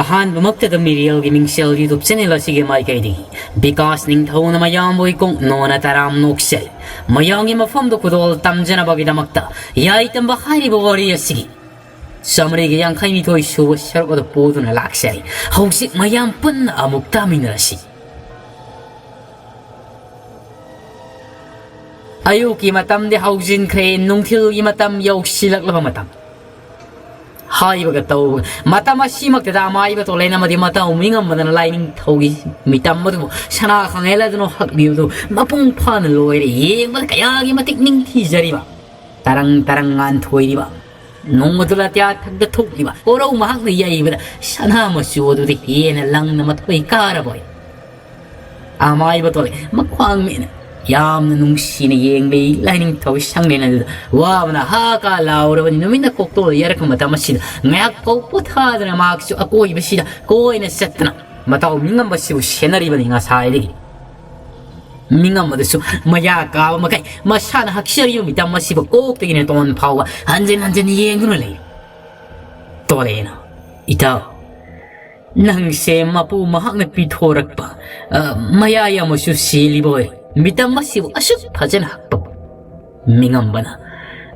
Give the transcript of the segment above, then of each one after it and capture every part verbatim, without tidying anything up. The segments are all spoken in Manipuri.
ꯑꯍꯥꯟꯕꯃꯛꯇꯗ ꯃꯤꯔꯦꯜꯒꯤ ꯃꯤꯡꯁꯦꯜ YouTube channel ꯑꯁꯤꯒꯤ ꯃꯥꯏꯀꯩꯗꯒꯤ ꯕꯤꯀꯥꯁ ꯅꯤꯡꯊꯧꯅ ꯃꯌꯥꯝꯕꯨ ꯏꯀꯣꯛ ꯅꯣꯟꯅ ꯇꯔꯥꯝ ꯅꯣꯛꯆꯔꯤ꯫ ꯃꯌꯥꯝꯒꯤ ꯃꯐꯝꯗ ꯈꯨꯗꯣꯜ ꯇꯝꯖꯅꯕꯒꯤꯗꯃꯛꯇ ꯌꯥꯏꯇꯝꯕ ꯍꯥꯏꯔꯤꯕ ꯋꯥꯔꯤ ꯑꯁꯤꯒꯤ ꯆꯥꯃꯔꯤꯒ ꯌꯥꯡꯈꯩ ꯅꯤꯊꯣꯏ ꯁꯨꯕ ꯁꯔꯨꯛ ꯑꯗꯨ ꯄꯨꯗꯨꯅ ꯂꯥꯛꯆꯔꯤ꯫ ꯍꯧꯖꯤꯛ ꯃꯌꯥꯝ ꯄꯨꯟꯅ ꯑꯃꯨꯛ ꯇꯥꯃꯤꯟꯅꯔꯁꯤ꯫ ꯑꯌꯨꯛꯀꯤ ꯃꯇꯝꯗꯤ ꯍꯧꯖꯤꯟꯈ꯭ꯔꯦ, ꯅꯨꯡꯊꯤꯜꯒꯤ ꯃꯇꯝ ꯌꯧꯁꯤꯜꯂꯛꯂꯕ ꯃꯇꯝ꯫ ꯍꯥꯏꯕꯒ ꯇꯧꯕꯒ ꯃꯇꯝ ꯑꯁꯤꯃꯛꯇꯗ ꯑꯃꯥꯏꯕ ꯇꯣꯂꯦꯟ ꯑꯃꯗꯤ ꯃꯇꯥꯎ ꯃꯤꯉꯝꯕꯅ ꯂꯥꯏꯅꯤꯡꯊꯧꯒꯤ ꯃꯤꯇꯝ ꯑꯗꯨꯕꯨ ꯁꯅꯥ ꯈꯪꯍꯦꯜ ꯑꯗꯨꯅ ꯍꯛꯂꯤꯕꯗꯨ ꯃꯄꯨꯡ ꯐꯥꯅ ꯂꯣꯏꯔꯦ꯫ ꯌꯦꯡꯕꯗ ꯀꯌꯥꯒꯤ ꯃꯇꯤꯛ ꯅꯤꯡꯊꯤꯖꯔꯤꯕ, ꯇꯔꯪ ꯇꯔꯪ ꯉꯥꯟꯊꯣꯏꯔꯤꯕ, ꯅꯣꯡꯃꯗꯨ ꯂꯥꯇꯤꯌꯥ ꯊꯛꯇ ꯊꯣꯛꯂꯤꯕ ꯀꯣꯔꯧ ꯃꯍꯥꯛꯅ ꯌꯩꯕꯗ ꯁꯅꯥ ꯃꯆꯨ ꯑꯗꯨꯗꯤ ꯍꯦꯟꯅ ꯂꯪꯅ ꯃꯊꯣꯏ ꯀꯥꯔꯕꯣꯏ꯫ ꯑꯃꯥꯏꯕ ꯇꯣꯂꯦ ꯃꯈ꯭ꯋꯥꯡ ꯃꯦꯠꯅ ꯌꯥꯝꯅ ꯅꯨꯡꯁꯤꯅ ꯌꯦꯡꯂꯤ꯫ ꯂꯥꯏꯅꯤꯡꯊꯧꯒꯤ ꯁꯪꯂꯦꯟ ꯑꯗꯨꯗ ꯋꯥꯕꯅ ꯍꯥ ꯀꯥ ꯂꯥꯎꯔꯕꯅꯤ꯫ ꯅꯨꯃꯤꯠꯅ ꯀꯣꯛꯇꯣꯜ ꯌꯥꯔꯛꯄ ꯃꯇꯝ ꯑꯁꯤꯗ ꯉꯥꯏꯍꯥꯛ ꯐꯥꯎ ꯄꯣꯊꯥꯗꯅ ꯃꯍꯥꯛꯁꯨ ꯑꯀꯣꯏꯕꯁꯤꯗ ꯀꯣꯏꯅ ꯆꯠꯇꯅ ꯃꯇꯥꯎ ꯃꯤꯉꯝꯕꯁꯤꯕꯨ ꯁꯦꯟꯅꯔꯤꯕꯅꯤ ꯉꯁꯥꯏꯗꯒꯤ꯫ ꯃꯤꯉꯝꯕꯗꯨꯁꯨ ꯃꯌꯥ ꯀꯥꯕ ꯃꯈꯩ ꯃꯁꯥꯅ ꯍꯛꯆꯔꯤꯕ ꯃꯤꯇꯝ ꯑꯁꯤꯕꯨ ꯀꯣꯛꯇꯒꯤꯅ ꯇꯣꯟ ꯐꯥꯎꯕ ꯍꯟꯖꯤꯟ ꯍꯟꯖꯤꯟ ꯌꯦꯡꯗꯨꯅ ꯂꯩ꯫ ꯇꯣꯂꯦꯅ, "ꯏꯇꯥꯎ, ꯅꯪꯁꯦ ꯃꯄꯨ ꯃꯍꯥꯛꯅ ꯄꯤꯊꯣꯔꯛꯄ, ꯑ, ꯃꯌꯥꯏ ꯑꯃꯁꯨ ꯁꯤꯜꯂꯤꯕ ꯑꯣꯏ꯫ ꯃꯤꯇꯝ ꯑꯁꯤꯕꯨ ꯑꯁꯨꯛ ꯐꯖꯅ ꯍꯛꯄ?" ꯃꯤꯉꯝꯕꯅ,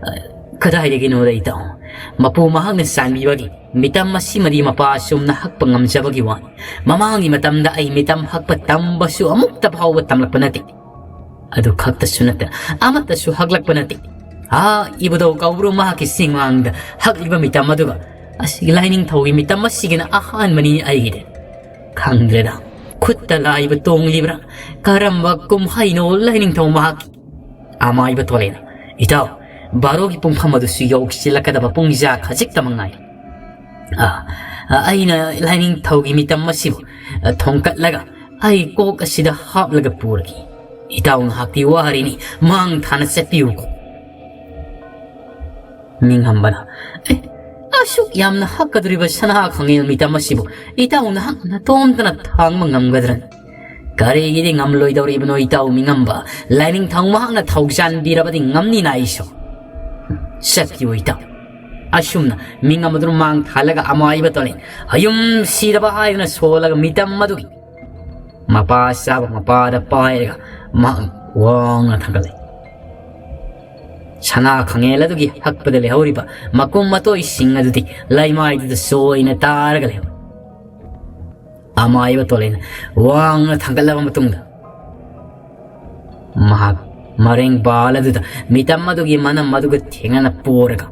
"ꯑ, ꯀꯗꯥꯏꯗꯒꯤꯅꯣꯗ ꯏꯇꯥꯎ? ꯃꯄꯨ ꯃꯍꯥꯛꯅ ꯆꯥꯟꯕꯤꯕꯒꯤ ꯃꯤꯇꯝ ꯑꯁꯤꯃꯗꯤ ꯃꯄꯥ ꯑꯁꯨꯝꯅ ꯍꯛꯄ ꯉꯝꯖꯕꯒꯤ ꯋꯥꯅꯤ꯫ ꯃꯃꯥꯡꯒꯤ ꯃꯇꯝꯗ ꯑꯩ ꯃꯤꯇꯝ ꯍꯛꯄ ꯇꯝꯕꯁꯨ ꯑꯃꯨꯛꯇ ꯐꯥꯎꯕ ꯇꯝꯂꯛꯄ ꯅꯠꯇꯦ꯫ ꯑꯗꯨ ꯈꯛꯇꯁꯨ ꯅꯠꯇꯅ ꯑꯃꯠꯇꯁꯨ ꯍꯛꯂꯛꯄ ꯅꯠꯇꯦ꯫ ꯑꯥ, ꯏꯕꯨꯙꯧ ꯀꯧꯕ꯭ꯔꯨ ꯃꯍꯥꯛꯀꯤ ꯆꯤꯡꯃꯥꯡꯗ ꯍꯛꯂꯤꯕ ꯃꯤꯇꯝ ꯑꯗꯨꯒ ꯑꯁꯤꯒꯤ ꯂꯥꯏꯅꯤꯡꯊꯧꯒꯤ ꯃꯤꯇꯝ ꯑꯁꯤꯒꯤꯅ ꯑꯍꯥꯟꯕꯅꯤ ꯑꯩꯒꯤꯗꯤ꯫ ꯈꯪꯗ꯭ꯔꯦꯗ, ꯈꯨꯠꯇ ꯂꯥꯏꯕ ꯇꯣꯡꯂꯤꯕ꯭ꯔꯥ, ꯀꯔꯝꯕ ꯀꯨꯝꯍꯩꯅꯣ ꯂꯥꯏꯅꯤꯡꯊꯧ ꯃꯍꯥꯛꯀꯤ?" ꯑꯃꯥꯏꯕ ꯇꯣꯂꯦꯅ, "ꯏꯇꯥꯎ, ꯕꯥꯔꯣꯒꯤ ꯄꯨꯡꯐꯝ ꯑꯗꯨꯁꯨ ꯌꯧꯁꯤꯜꯂꯛꯀꯗꯕ ꯄꯨꯡꯖꯥ ꯈꯖꯤꯛꯇꯃꯛ ꯉꯥꯏꯔꯦ꯫ ꯑ, ꯑ, ꯑꯩꯅ ꯂꯥꯏꯅꯤꯡꯊꯧꯒꯤ ꯃꯤꯇꯝ ꯑꯁꯤꯕꯨ, ꯑ, ꯊꯣꯡꯀꯠꯂꯒ ꯑꯩ ꯀꯣꯛ ꯑꯁꯤꯗ ꯍꯥꯞꯂꯒ ꯄꯨꯔꯒꯦ꯫ ꯏꯇꯥꯎ ꯉꯥꯏꯍꯥꯛꯇꯤ ꯋꯥꯔꯤꯅꯤ, ꯃꯥꯡ ꯊꯥꯅ ꯆꯠꯄꯤꯌꯨꯀꯣ꯫" ꯃꯤꯉꯝꯕꯅ, "ꯑꯦ, ꯑꯁꯨꯛ ꯌꯥꯝꯅ ꯍꯛꯀꯗꯧꯔꯤꯕ ꯁꯅꯥ ꯈꯪꯉꯦꯜ ꯃꯤꯇꯝ ꯑꯁꯤꯕꯨ ꯏꯇꯥꯎ ꯅꯍꯥꯛ ꯅꯇꯣꯝꯇꯅ ꯊꯥꯡꯕ ꯉꯝꯒꯗ꯭ꯔꯅꯤ? ꯀꯔꯤꯒꯤꯗꯤ ꯉꯝꯂꯣꯏꯗꯧꯔꯤꯕꯅꯣ ꯏꯇꯥꯎ ꯃꯤꯉꯝꯕ? ꯂꯥꯏꯅꯤꯡꯊꯧ ꯃꯍꯥꯛꯅ ꯊꯧꯖꯥꯟꯕꯤꯔꯕꯗꯤ ꯉꯝꯅꯤꯅ ꯑꯩꯁꯨ꯫ ꯆꯠꯄꯤꯌꯨ ꯏꯇꯥꯎ, ꯑꯁꯨꯝꯅ ꯃꯤꯡ ꯑꯃꯗꯨꯅ ꯃꯥꯡ ꯊꯥꯜꯂꯒ ꯑꯃꯥꯏꯕ ꯇꯣꯂꯦꯟ ꯑꯌꯨꯝ ꯁꯤꯔꯕ ꯍꯥꯏꯗꯨꯅ ꯁꯣꯜꯂꯒ ꯃꯤꯇꯝ ꯑꯗꯨꯒꯤ ꯃꯄꯥ ꯆꯥꯕ ꯃꯄꯥꯗ ꯄꯥꯏꯔꯒ ꯃꯍꯥꯛ ꯋꯥꯡꯅ ꯊꯥꯡꯒꯠꯂꯦ꯫ ꯁꯅꯥ ꯈꯥꯉꯦꯜ ꯑꯗꯨꯒꯤ ꯍꯛꯄꯗ ꯂꯩꯍꯧꯔꯤꯕ ꯃꯀꯨꯝ ꯃꯇꯣꯏꯁꯤꯡ ꯑꯗꯨꯗꯤ ꯂꯩꯃꯥꯏꯗꯨꯗ ꯆꯣꯏꯅ ꯇꯥꯔꯒ ꯂꯩꯍꯧꯔꯤ꯫ ꯑꯃꯥꯏꯕ ꯇꯣꯂꯦꯟ ꯋꯥꯡꯅ ꯊꯥꯡꯒꯠꯂꯕ ꯃꯇꯨꯡꯗ ꯃꯍꯥꯛ ꯃꯔꯦꯡꯕꯥꯜ ꯑꯗꯨꯗ ꯃꯤꯇꯝ ꯑꯗꯨꯒꯤ ꯃꯅꯝ ꯑꯗꯨꯒ ꯊꯦꯡꯅꯅ ꯄꯣꯔꯒ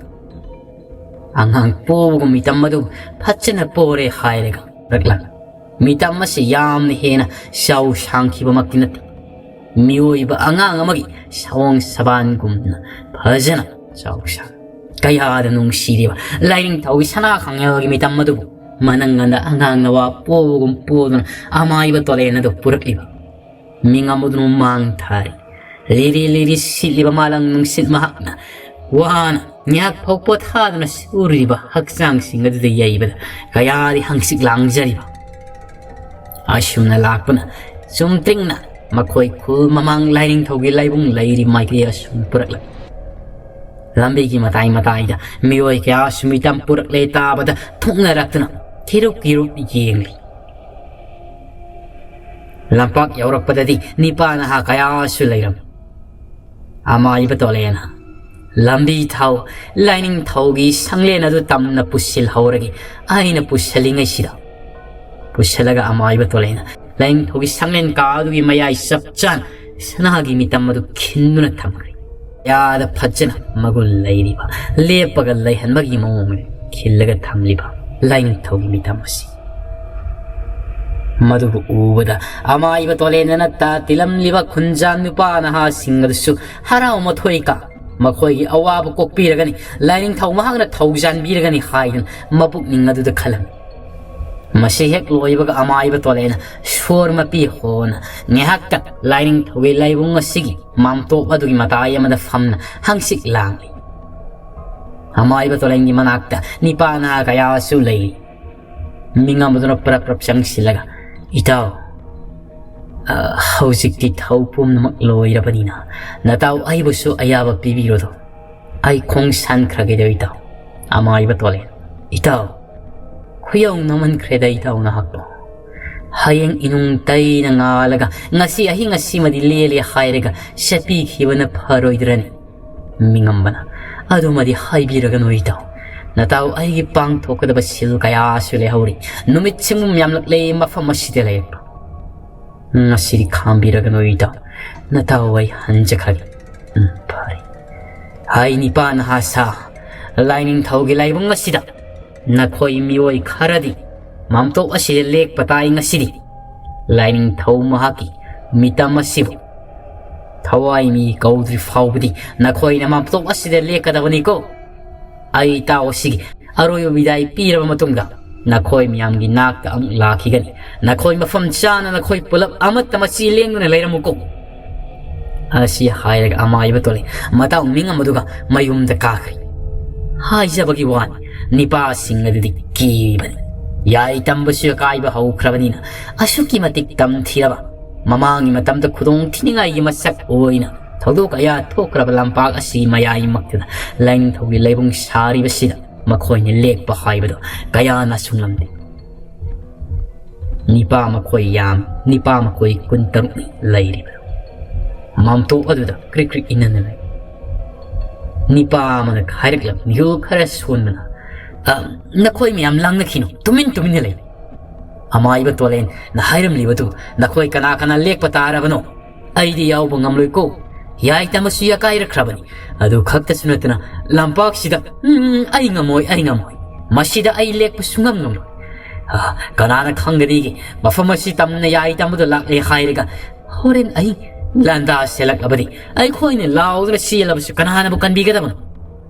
ꯑꯉꯥꯡ ꯄꯣꯕꯒꯨꯝ ꯃꯤꯇꯝ ꯑꯗꯨ ꯐꯖꯅ ꯄꯣꯔꯦ ꯍꯥꯏꯔꯒ ꯔꯛꯂꯥ ꯃꯤꯇꯝ ꯑꯁꯤ ꯌꯥꯝꯅ ꯍꯦꯟꯅ ꯆꯥꯎ ꯁꯥꯡꯈꯤꯕꯃꯛꯇꯤ ꯅꯠꯇꯦ꯫ ꯃꯤꯑꯣꯏꯕ ꯑꯉꯥꯡ ꯑꯃꯒꯤ ꯁꯑꯣꯡ ꯁꯕꯥꯟꯒꯨꯝꯅ ꯐꯖꯅ ꯆꯥꯎ ꯁꯥꯡ ꯀꯌꯥꯗ ꯅꯨꯡꯁꯤꯔꯤꯕ ꯂꯥꯏꯅꯤꯡꯊꯧꯒꯤ ꯁꯅꯥ ꯈꯥꯉꯦꯜꯒꯤ ꯃꯤꯇꯝ ꯑꯗꯨꯕꯨ ꯃꯅꯪꯒꯟꯗ ꯑꯉꯥꯡ ꯅꯋꯥ ꯄꯣꯕꯒꯨꯝ ꯄꯣꯗꯨꯅ ꯑꯃꯥꯏꯕ ꯇꯣꯂꯦꯟ ꯑꯗꯨ ꯄꯨꯔꯛꯂꯤꯕ ꯃꯤꯉꯝ ꯑꯗꯨꯅ ꯃꯥꯡ ꯊꯥꯔꯤ꯫ ꯂꯤꯔꯤ ꯂꯤꯔꯤ ꯁꯤꯠꯂꯤꯕ ꯃꯥꯂꯪ ꯅꯨꯡꯁꯤꯠ ꯃꯍꯥꯛꯅ ꯋꯥꯅ ꯉꯥꯏꯍꯥꯛ ꯐꯥꯎ ꯄꯣꯊꯥꯗꯨꯅ ꯁꯨꯔꯤꯕ ꯍꯛꯆꯥꯡꯁꯤꯡ ꯑꯗꯨꯗ ꯌꯩꯕꯗ ꯀꯌꯥꯗꯤ ꯍꯪꯆꯤꯠ ꯂꯥꯡꯖꯔꯤꯕ꯫ ꯑꯁꯨꯝꯅ ꯂꯥꯛꯄꯅ ꯆꯨꯝꯇ꯭ꯔꯤꯡꯅ ꯃꯈꯣꯏ ꯈꯨꯜ ꯃꯃꯥꯡ ꯂꯥꯏꯅꯤꯡꯊꯧꯒꯤ ꯂꯥꯏꯕꯨꯡ ꯂꯩꯔꯤ ꯃꯥꯏꯀꯩ ꯑꯁꯨꯝ ꯄꯨꯔꯛꯂꯦ꯫ ꯂꯝꯕꯤꯒꯤ ꯃꯇꯥꯏ ꯃꯇꯥꯏꯗ ꯃꯤꯑꯣꯏ ꯀꯌꯥꯁꯨ ꯃꯤꯇꯝ ꯄꯨꯔꯛꯂꯦ ꯇꯥꯕꯗ ꯊꯣꯛꯅꯔꯛꯇꯨꯅ ꯊꯤꯔꯨꯞ ꯀꯤꯔꯨꯞ ꯌꯦꯡꯂꯤ꯫ ꯂꯝꯄꯥꯛ ꯌꯧꯔꯛꯄꯗꯗꯤ ꯅꯤꯄꯥ ꯅꯍꯥ ꯀꯌꯥꯁꯨ ꯂꯩꯔꯝꯃꯤ꯫ ꯑꯃꯥꯏꯕ ꯇꯣꯂꯦꯅ ꯂꯝꯕꯤ ꯊꯥꯎ, ꯂꯥꯏꯅꯤꯡꯊꯧꯒꯤ ꯁꯪꯂꯦꯟ ꯑꯗꯨ ꯇꯝꯅ ꯄꯨꯁꯤꯜꯍꯧꯔꯒꯦ꯫ ꯑꯩꯅ ꯄꯨꯁꯤꯜꯂꯤꯉꯩꯁꯤꯗ ꯄꯨꯁꯤꯜꯂꯒ ꯑꯃꯥꯏꯕ ꯇꯣꯂꯦꯅ ꯂꯥꯏꯅꯤꯡꯊꯧꯒꯤ ꯁꯪꯂꯦꯟ ꯀꯥ ꯑꯗꯨꯒꯤ ꯃꯌꯥꯏ ꯆꯞ ꯆꯥꯅ ꯁꯅꯥꯒꯤ ꯃꯤꯇꯝ ꯑꯗꯨ ꯈꯤꯟꯗꯨꯅ ꯊꯝꯈ꯭ꯔꯦ꯫ ꯌꯥꯗ ꯐꯖꯅ ꯃꯒꯨꯟ ꯂꯩꯔꯤꯕ, ꯂꯦꯞꯄꯒ ꯂꯩꯍꯟꯕꯒꯤ ꯃꯑꯣꯡꯗ ꯈꯤꯜꯂꯒ ꯊꯝꯂꯤꯕ ꯂꯥꯏꯅꯤꯡꯊꯧꯒꯤ ꯃꯤꯇꯝ ꯑꯁꯤ ꯃꯗꯨꯕꯨ ꯎꯕꯗ ꯑꯃꯥꯏꯕ ꯇꯣꯂꯦꯟꯗ ꯅꯠꯇ ꯇꯤꯜꯂꯝꯂꯤꯕ ꯈꯨꯟꯖꯥ ꯅꯨꯄꯥ ꯅꯍꯥꯁꯤꯡ ꯑꯗꯨꯁꯨ ꯍꯔꯥꯎ ꯃꯊꯣꯏ ꯀꯥ ꯃꯈꯣꯏꯒꯤ ꯑꯋꯥꯕ ꯀꯣꯛꯄꯤꯔꯒꯅꯤ ꯂꯥꯏꯅꯤꯡꯊꯧ ꯃꯍꯥꯛꯅ ꯊꯧꯖꯥꯟꯕꯤꯔꯒꯅꯤ ꯍꯥꯏꯗꯨꯅ ꯃꯄꯨꯛꯅꯤꯡ ꯑꯗꯨꯗ ꯈꯜꯂꯝꯃꯤ꯫ ꯃꯁꯤ ꯍꯦꯛ ꯂꯣꯏꯕꯒ ꯑꯃꯥꯏꯕ ꯇꯣꯂꯦꯅ ꯁꯣꯔ ꯃꯄꯤ ꯍꯣꯅ ꯉꯥꯏꯍꯥꯛꯇ ꯂꯥꯏꯅꯤꯡꯊꯧꯒꯤ ꯂꯥꯏꯕꯨꯡ ꯑꯁꯤꯒꯤ ꯃꯥꯝꯇꯣꯞ ꯑꯗꯨꯒꯤ ꯃꯇꯥꯏ ꯑꯃꯗ ꯐꯝꯅ ꯍꯪꯆꯤꯠ ꯂꯥꯡꯂꯤ꯫ ꯑꯃꯥꯏꯕ ꯇꯣꯂꯦꯟꯒꯤ ꯃꯅꯥꯛꯇ ꯅꯤꯄꯥ ꯅꯍꯥ ꯀꯌꯥꯁꯨ ꯂꯩꯔꯤ꯫ ꯃꯤꯉꯝ ꯑꯗꯨꯅ ꯄꯔꯞ ꯄꯔꯞ ꯆꯪꯁꯤꯜꯂꯒ, "ꯏꯇꯥꯎ, ꯑ, ꯍꯧꯖꯤꯛꯇꯤ ꯊꯧ ꯄꯨꯝꯅꯃꯛ ꯂꯣꯏꯔꯕꯅꯤꯅ ꯅꯇꯥꯎ ꯑꯩꯕꯨꯁꯨ ꯑꯌꯥꯕ ꯄꯤꯕꯤꯔꯣꯗꯣ꯫ ꯑꯩ ꯈꯣꯡ ꯁꯥꯟꯈ꯭ꯔꯒꯦꯗꯣ ꯏꯇꯥꯎ꯫ ꯑꯃꯥꯏꯕ ꯇꯣꯂꯦꯟ, "ꯏꯇꯥꯎ, ꯈꯨꯌꯧ ꯅꯝꯍꯟꯈ꯭ꯔꯦꯗ ꯏꯇꯥꯎ ꯅꯍꯥꯛꯄꯨ꯫ ꯍꯌꯦꯡ ꯏꯅꯨꯡ ꯇꯩꯅ ꯉꯥꯜꯂꯒ ꯉꯁꯤ ꯑꯍꯤꯡ ꯑꯁꯤꯃꯗꯤ ꯂꯦꯜꯂꯦ ꯍꯥꯏꯔꯒ ꯆꯠꯄꯤꯈꯤꯕꯅ ꯐꯔꯣꯏꯗ꯭ꯔꯅꯤ?" ꯃꯤꯉꯝꯕꯅ, "ꯑꯗꯨꯃꯗꯤ ꯍꯥꯏꯕꯤꯔꯒꯅꯨ ꯏꯇꯥꯎ꯫ ꯅꯇꯥꯎ ꯑꯩꯒꯤ ꯄꯥꯡꯊꯣꯛꯀꯗꯕ ꯁꯤꯜ ꯀꯌꯥꯁꯨ ꯂꯩꯍꯧꯔꯤ꯫ ꯅꯨꯃꯤꯠ ꯁꯤꯡꯕꯨꯝ ꯌꯥꯝꯂꯛꯂꯦ, ꯃꯐꯝ ꯑꯁꯤꯗ ꯂꯩꯔꯛꯄ꯫ ꯉꯁꯤꯗꯤ ꯈꯥꯝꯕꯤꯔꯒꯅꯨ ꯏꯇꯥꯎ꯫ ꯅꯇꯥꯎ ꯑꯩ ꯍꯟꯖꯈ꯭ꯔꯒꯦ꯫ ꯎꯝ, ꯐꯔꯦ꯫ ꯍꯥꯏ ꯅꯤꯄꯥ ꯅꯍꯥ ꯁꯥ, ꯂꯥꯏꯅꯤꯡꯊꯧꯒꯤ ꯂꯥꯏꯕꯨꯡ ꯑꯁꯤꯗ ꯅꯈꯣꯏ ꯃꯤꯑꯣꯏ ꯈꯔꯗꯤ ꯃꯥꯝꯇꯣꯞ ꯑꯁꯤꯗ ꯂꯦꯛꯄ ꯇꯥꯏ ꯉꯁꯤꯗꯤ꯫ ꯂꯥꯏꯅꯤꯡꯊꯧ ꯃꯍꯥꯛꯀꯤ ꯃꯤꯇꯝ ꯑꯁꯤꯕꯨ ꯊꯋꯥꯏ ꯃꯤ ꯀꯧꯗ꯭ꯔꯤ ꯐꯥꯎꯕꯗꯤ ꯅꯈꯣꯏꯅ ꯃꯥꯝꯇꯣꯞ ꯑꯁꯤꯗ ꯂꯦꯛꯀꯗꯕꯅꯤꯀꯣ꯫ ꯑꯩ ꯏꯇꯥꯎ ꯑꯁꯤꯒꯤ ꯑꯔꯣꯏꯕ ꯕꯤꯗꯥꯏ ꯄꯤꯔꯕ ꯃꯇꯨꯡꯗ ꯅꯈꯣꯏ ꯃꯌꯥꯝꯒꯤ ꯅꯥꯛꯇ ꯑꯃꯨꯛ ꯂꯥꯛꯈꯤꯒꯅꯤ꯫ ꯅꯈꯣꯏ ꯃꯐꯝ ꯆꯥꯅ ꯅꯈꯣꯏ ꯄꯨꯂꯞ ꯑꯃꯠꯇ ꯃꯆꯤ ꯂꯦꯡꯗꯨꯅ ꯂꯩꯔꯝꯃꯨꯀꯣ꯫" ꯑꯁꯤ ꯍꯥꯏꯔꯒ ꯑꯃꯥꯏꯕ ꯇꯣꯂꯦ ꯃꯇꯥꯎ ꯃꯤꯡ ꯑꯃꯗꯨꯒ ꯃꯌꯨꯝꯗ ꯀꯥꯈ꯭ꯔꯦ꯫ ꯍꯥꯏꯖꯕꯒꯤ ꯋꯥꯅꯤ, ꯅꯤꯄꯥꯁꯤꯡ ꯑꯗꯨꯗꯤ ꯀꯤꯔꯤꯕꯅꯤ꯫ ꯌꯥꯏ ꯇꯝꯕꯁꯨ ꯑꯀꯥꯏꯕ ꯍꯧꯈ꯭ꯔꯕꯅꯤꯅ ꯑꯁꯨꯛꯀꯤ ꯃꯇꯤꯛ ꯇꯝꯊꯤꯔꯕ, ꯃꯃꯥꯡꯒꯤ ꯃꯇꯝꯗ ꯈꯨꯗꯣꯡ ꯊꯤꯅꯤꯡꯉꯥꯏꯒꯤ ꯃꯁꯛ ꯑꯣꯏꯅ ꯊꯧꯗꯣꯛ ꯀꯌꯥ ꯊꯣꯛꯈ꯭ꯔꯕ ꯂꯝꯄꯥꯛ ꯑꯁꯤꯒꯤ ꯃꯌꯥꯏꯃꯛꯇꯗ ꯂꯥꯏꯅꯤꯡꯊꯧꯒꯤ ꯂꯩꯕꯨꯡ ꯁꯥꯔꯤꯕꯁꯤꯗ ꯃꯈꯣꯏꯅ ꯂꯦꯛꯄ ꯍꯥꯏꯕꯗꯣ ꯀꯌꯥ ꯅꯁꯨꯡꯂꯝꯗꯦ꯫ ꯅꯤꯄꯥ ꯃꯈꯣꯏ ꯌꯥꯝ, ꯅꯤꯄꯥ ꯃꯈꯣꯏ ꯀꯨꯟꯇꯔꯨꯛꯅꯤ ꯂꯩꯔꯤꯕꯗꯣ꯫ ꯃꯥꯝꯇꯣꯞ ꯑꯗꯨꯗ ꯀ꯭ꯔꯤꯛ ꯀ꯭ꯔꯤꯛ ꯏꯟꯅꯅ ꯂꯩ꯫ ꯅꯤꯄꯥ ꯑꯃꯅ ꯍꯥꯏꯔꯛꯂꯕ ꯃꯤꯍꯨꯜ ꯈꯔ ꯁꯣꯟꯕꯅ, "ꯑ, ꯅꯈꯣꯏ ꯃꯌꯥꯝ ꯂꯥꯡꯅꯈꯤꯅꯨ, ꯇꯨꯃꯤꯟ ꯇꯨꯃꯤꯟꯅ ꯂꯩ꯫ ꯑꯃꯥꯏꯕ ꯇꯣꯂꯦꯟꯅ ꯍꯥꯏꯔꯝꯂꯤꯕꯗꯨ ꯅꯈꯣꯏ ꯀꯅꯥ ꯀꯅꯥ ꯂꯦꯛꯄ ꯇꯥꯔꯕꯅꯣ? ꯑꯩꯗꯤ ꯌꯥꯎꯕ ꯉꯝꯂꯣꯏꯀꯣ꯫ ꯌꯥꯏ ꯇꯝꯕꯁꯨ ꯌꯥꯀꯥꯏꯔꯛꯈ꯭ꯔꯕꯅꯤ꯫ ꯑꯗꯨ ꯈꯛꯇꯁꯨ ꯅꯠꯇꯅ ꯂꯝꯄꯥꯛꯁꯤꯗ, ꯎꯝ, ꯑꯩ ꯉꯝꯃꯣꯏ, ꯑꯩ ꯉꯝꯃꯣꯏ꯫ ꯃꯁꯤꯗ ꯑꯩ ꯂꯦꯛꯄ ꯁꯨꯡꯉꯝ ꯉꯝꯂꯣꯏ꯫ ꯑ, ꯀꯅꯥꯅ ꯈꯪꯒꯅꯤꯒꯦ? ꯃꯐꯝ ꯑꯁꯤ ꯇꯝꯅ ꯌꯥꯏ ꯇꯝꯕꯗꯣ ꯂꯥꯛꯂꯦ ꯍꯥꯏꯔꯒ ꯍꯣꯔꯦꯟ ꯑꯍꯤꯡ ꯂꯥꯟꯗꯥ ꯁꯦꯜꯂꯛꯂꯕꯗꯤ ꯑꯩꯈꯣꯏꯅ ꯂꯥꯎꯗꯨꯅ ꯆꯦꯜꯂꯕꯁꯨ ꯀꯅꯥꯅꯕꯨ ꯀꯟꯕꯤꯒꯗꯕꯅꯣ?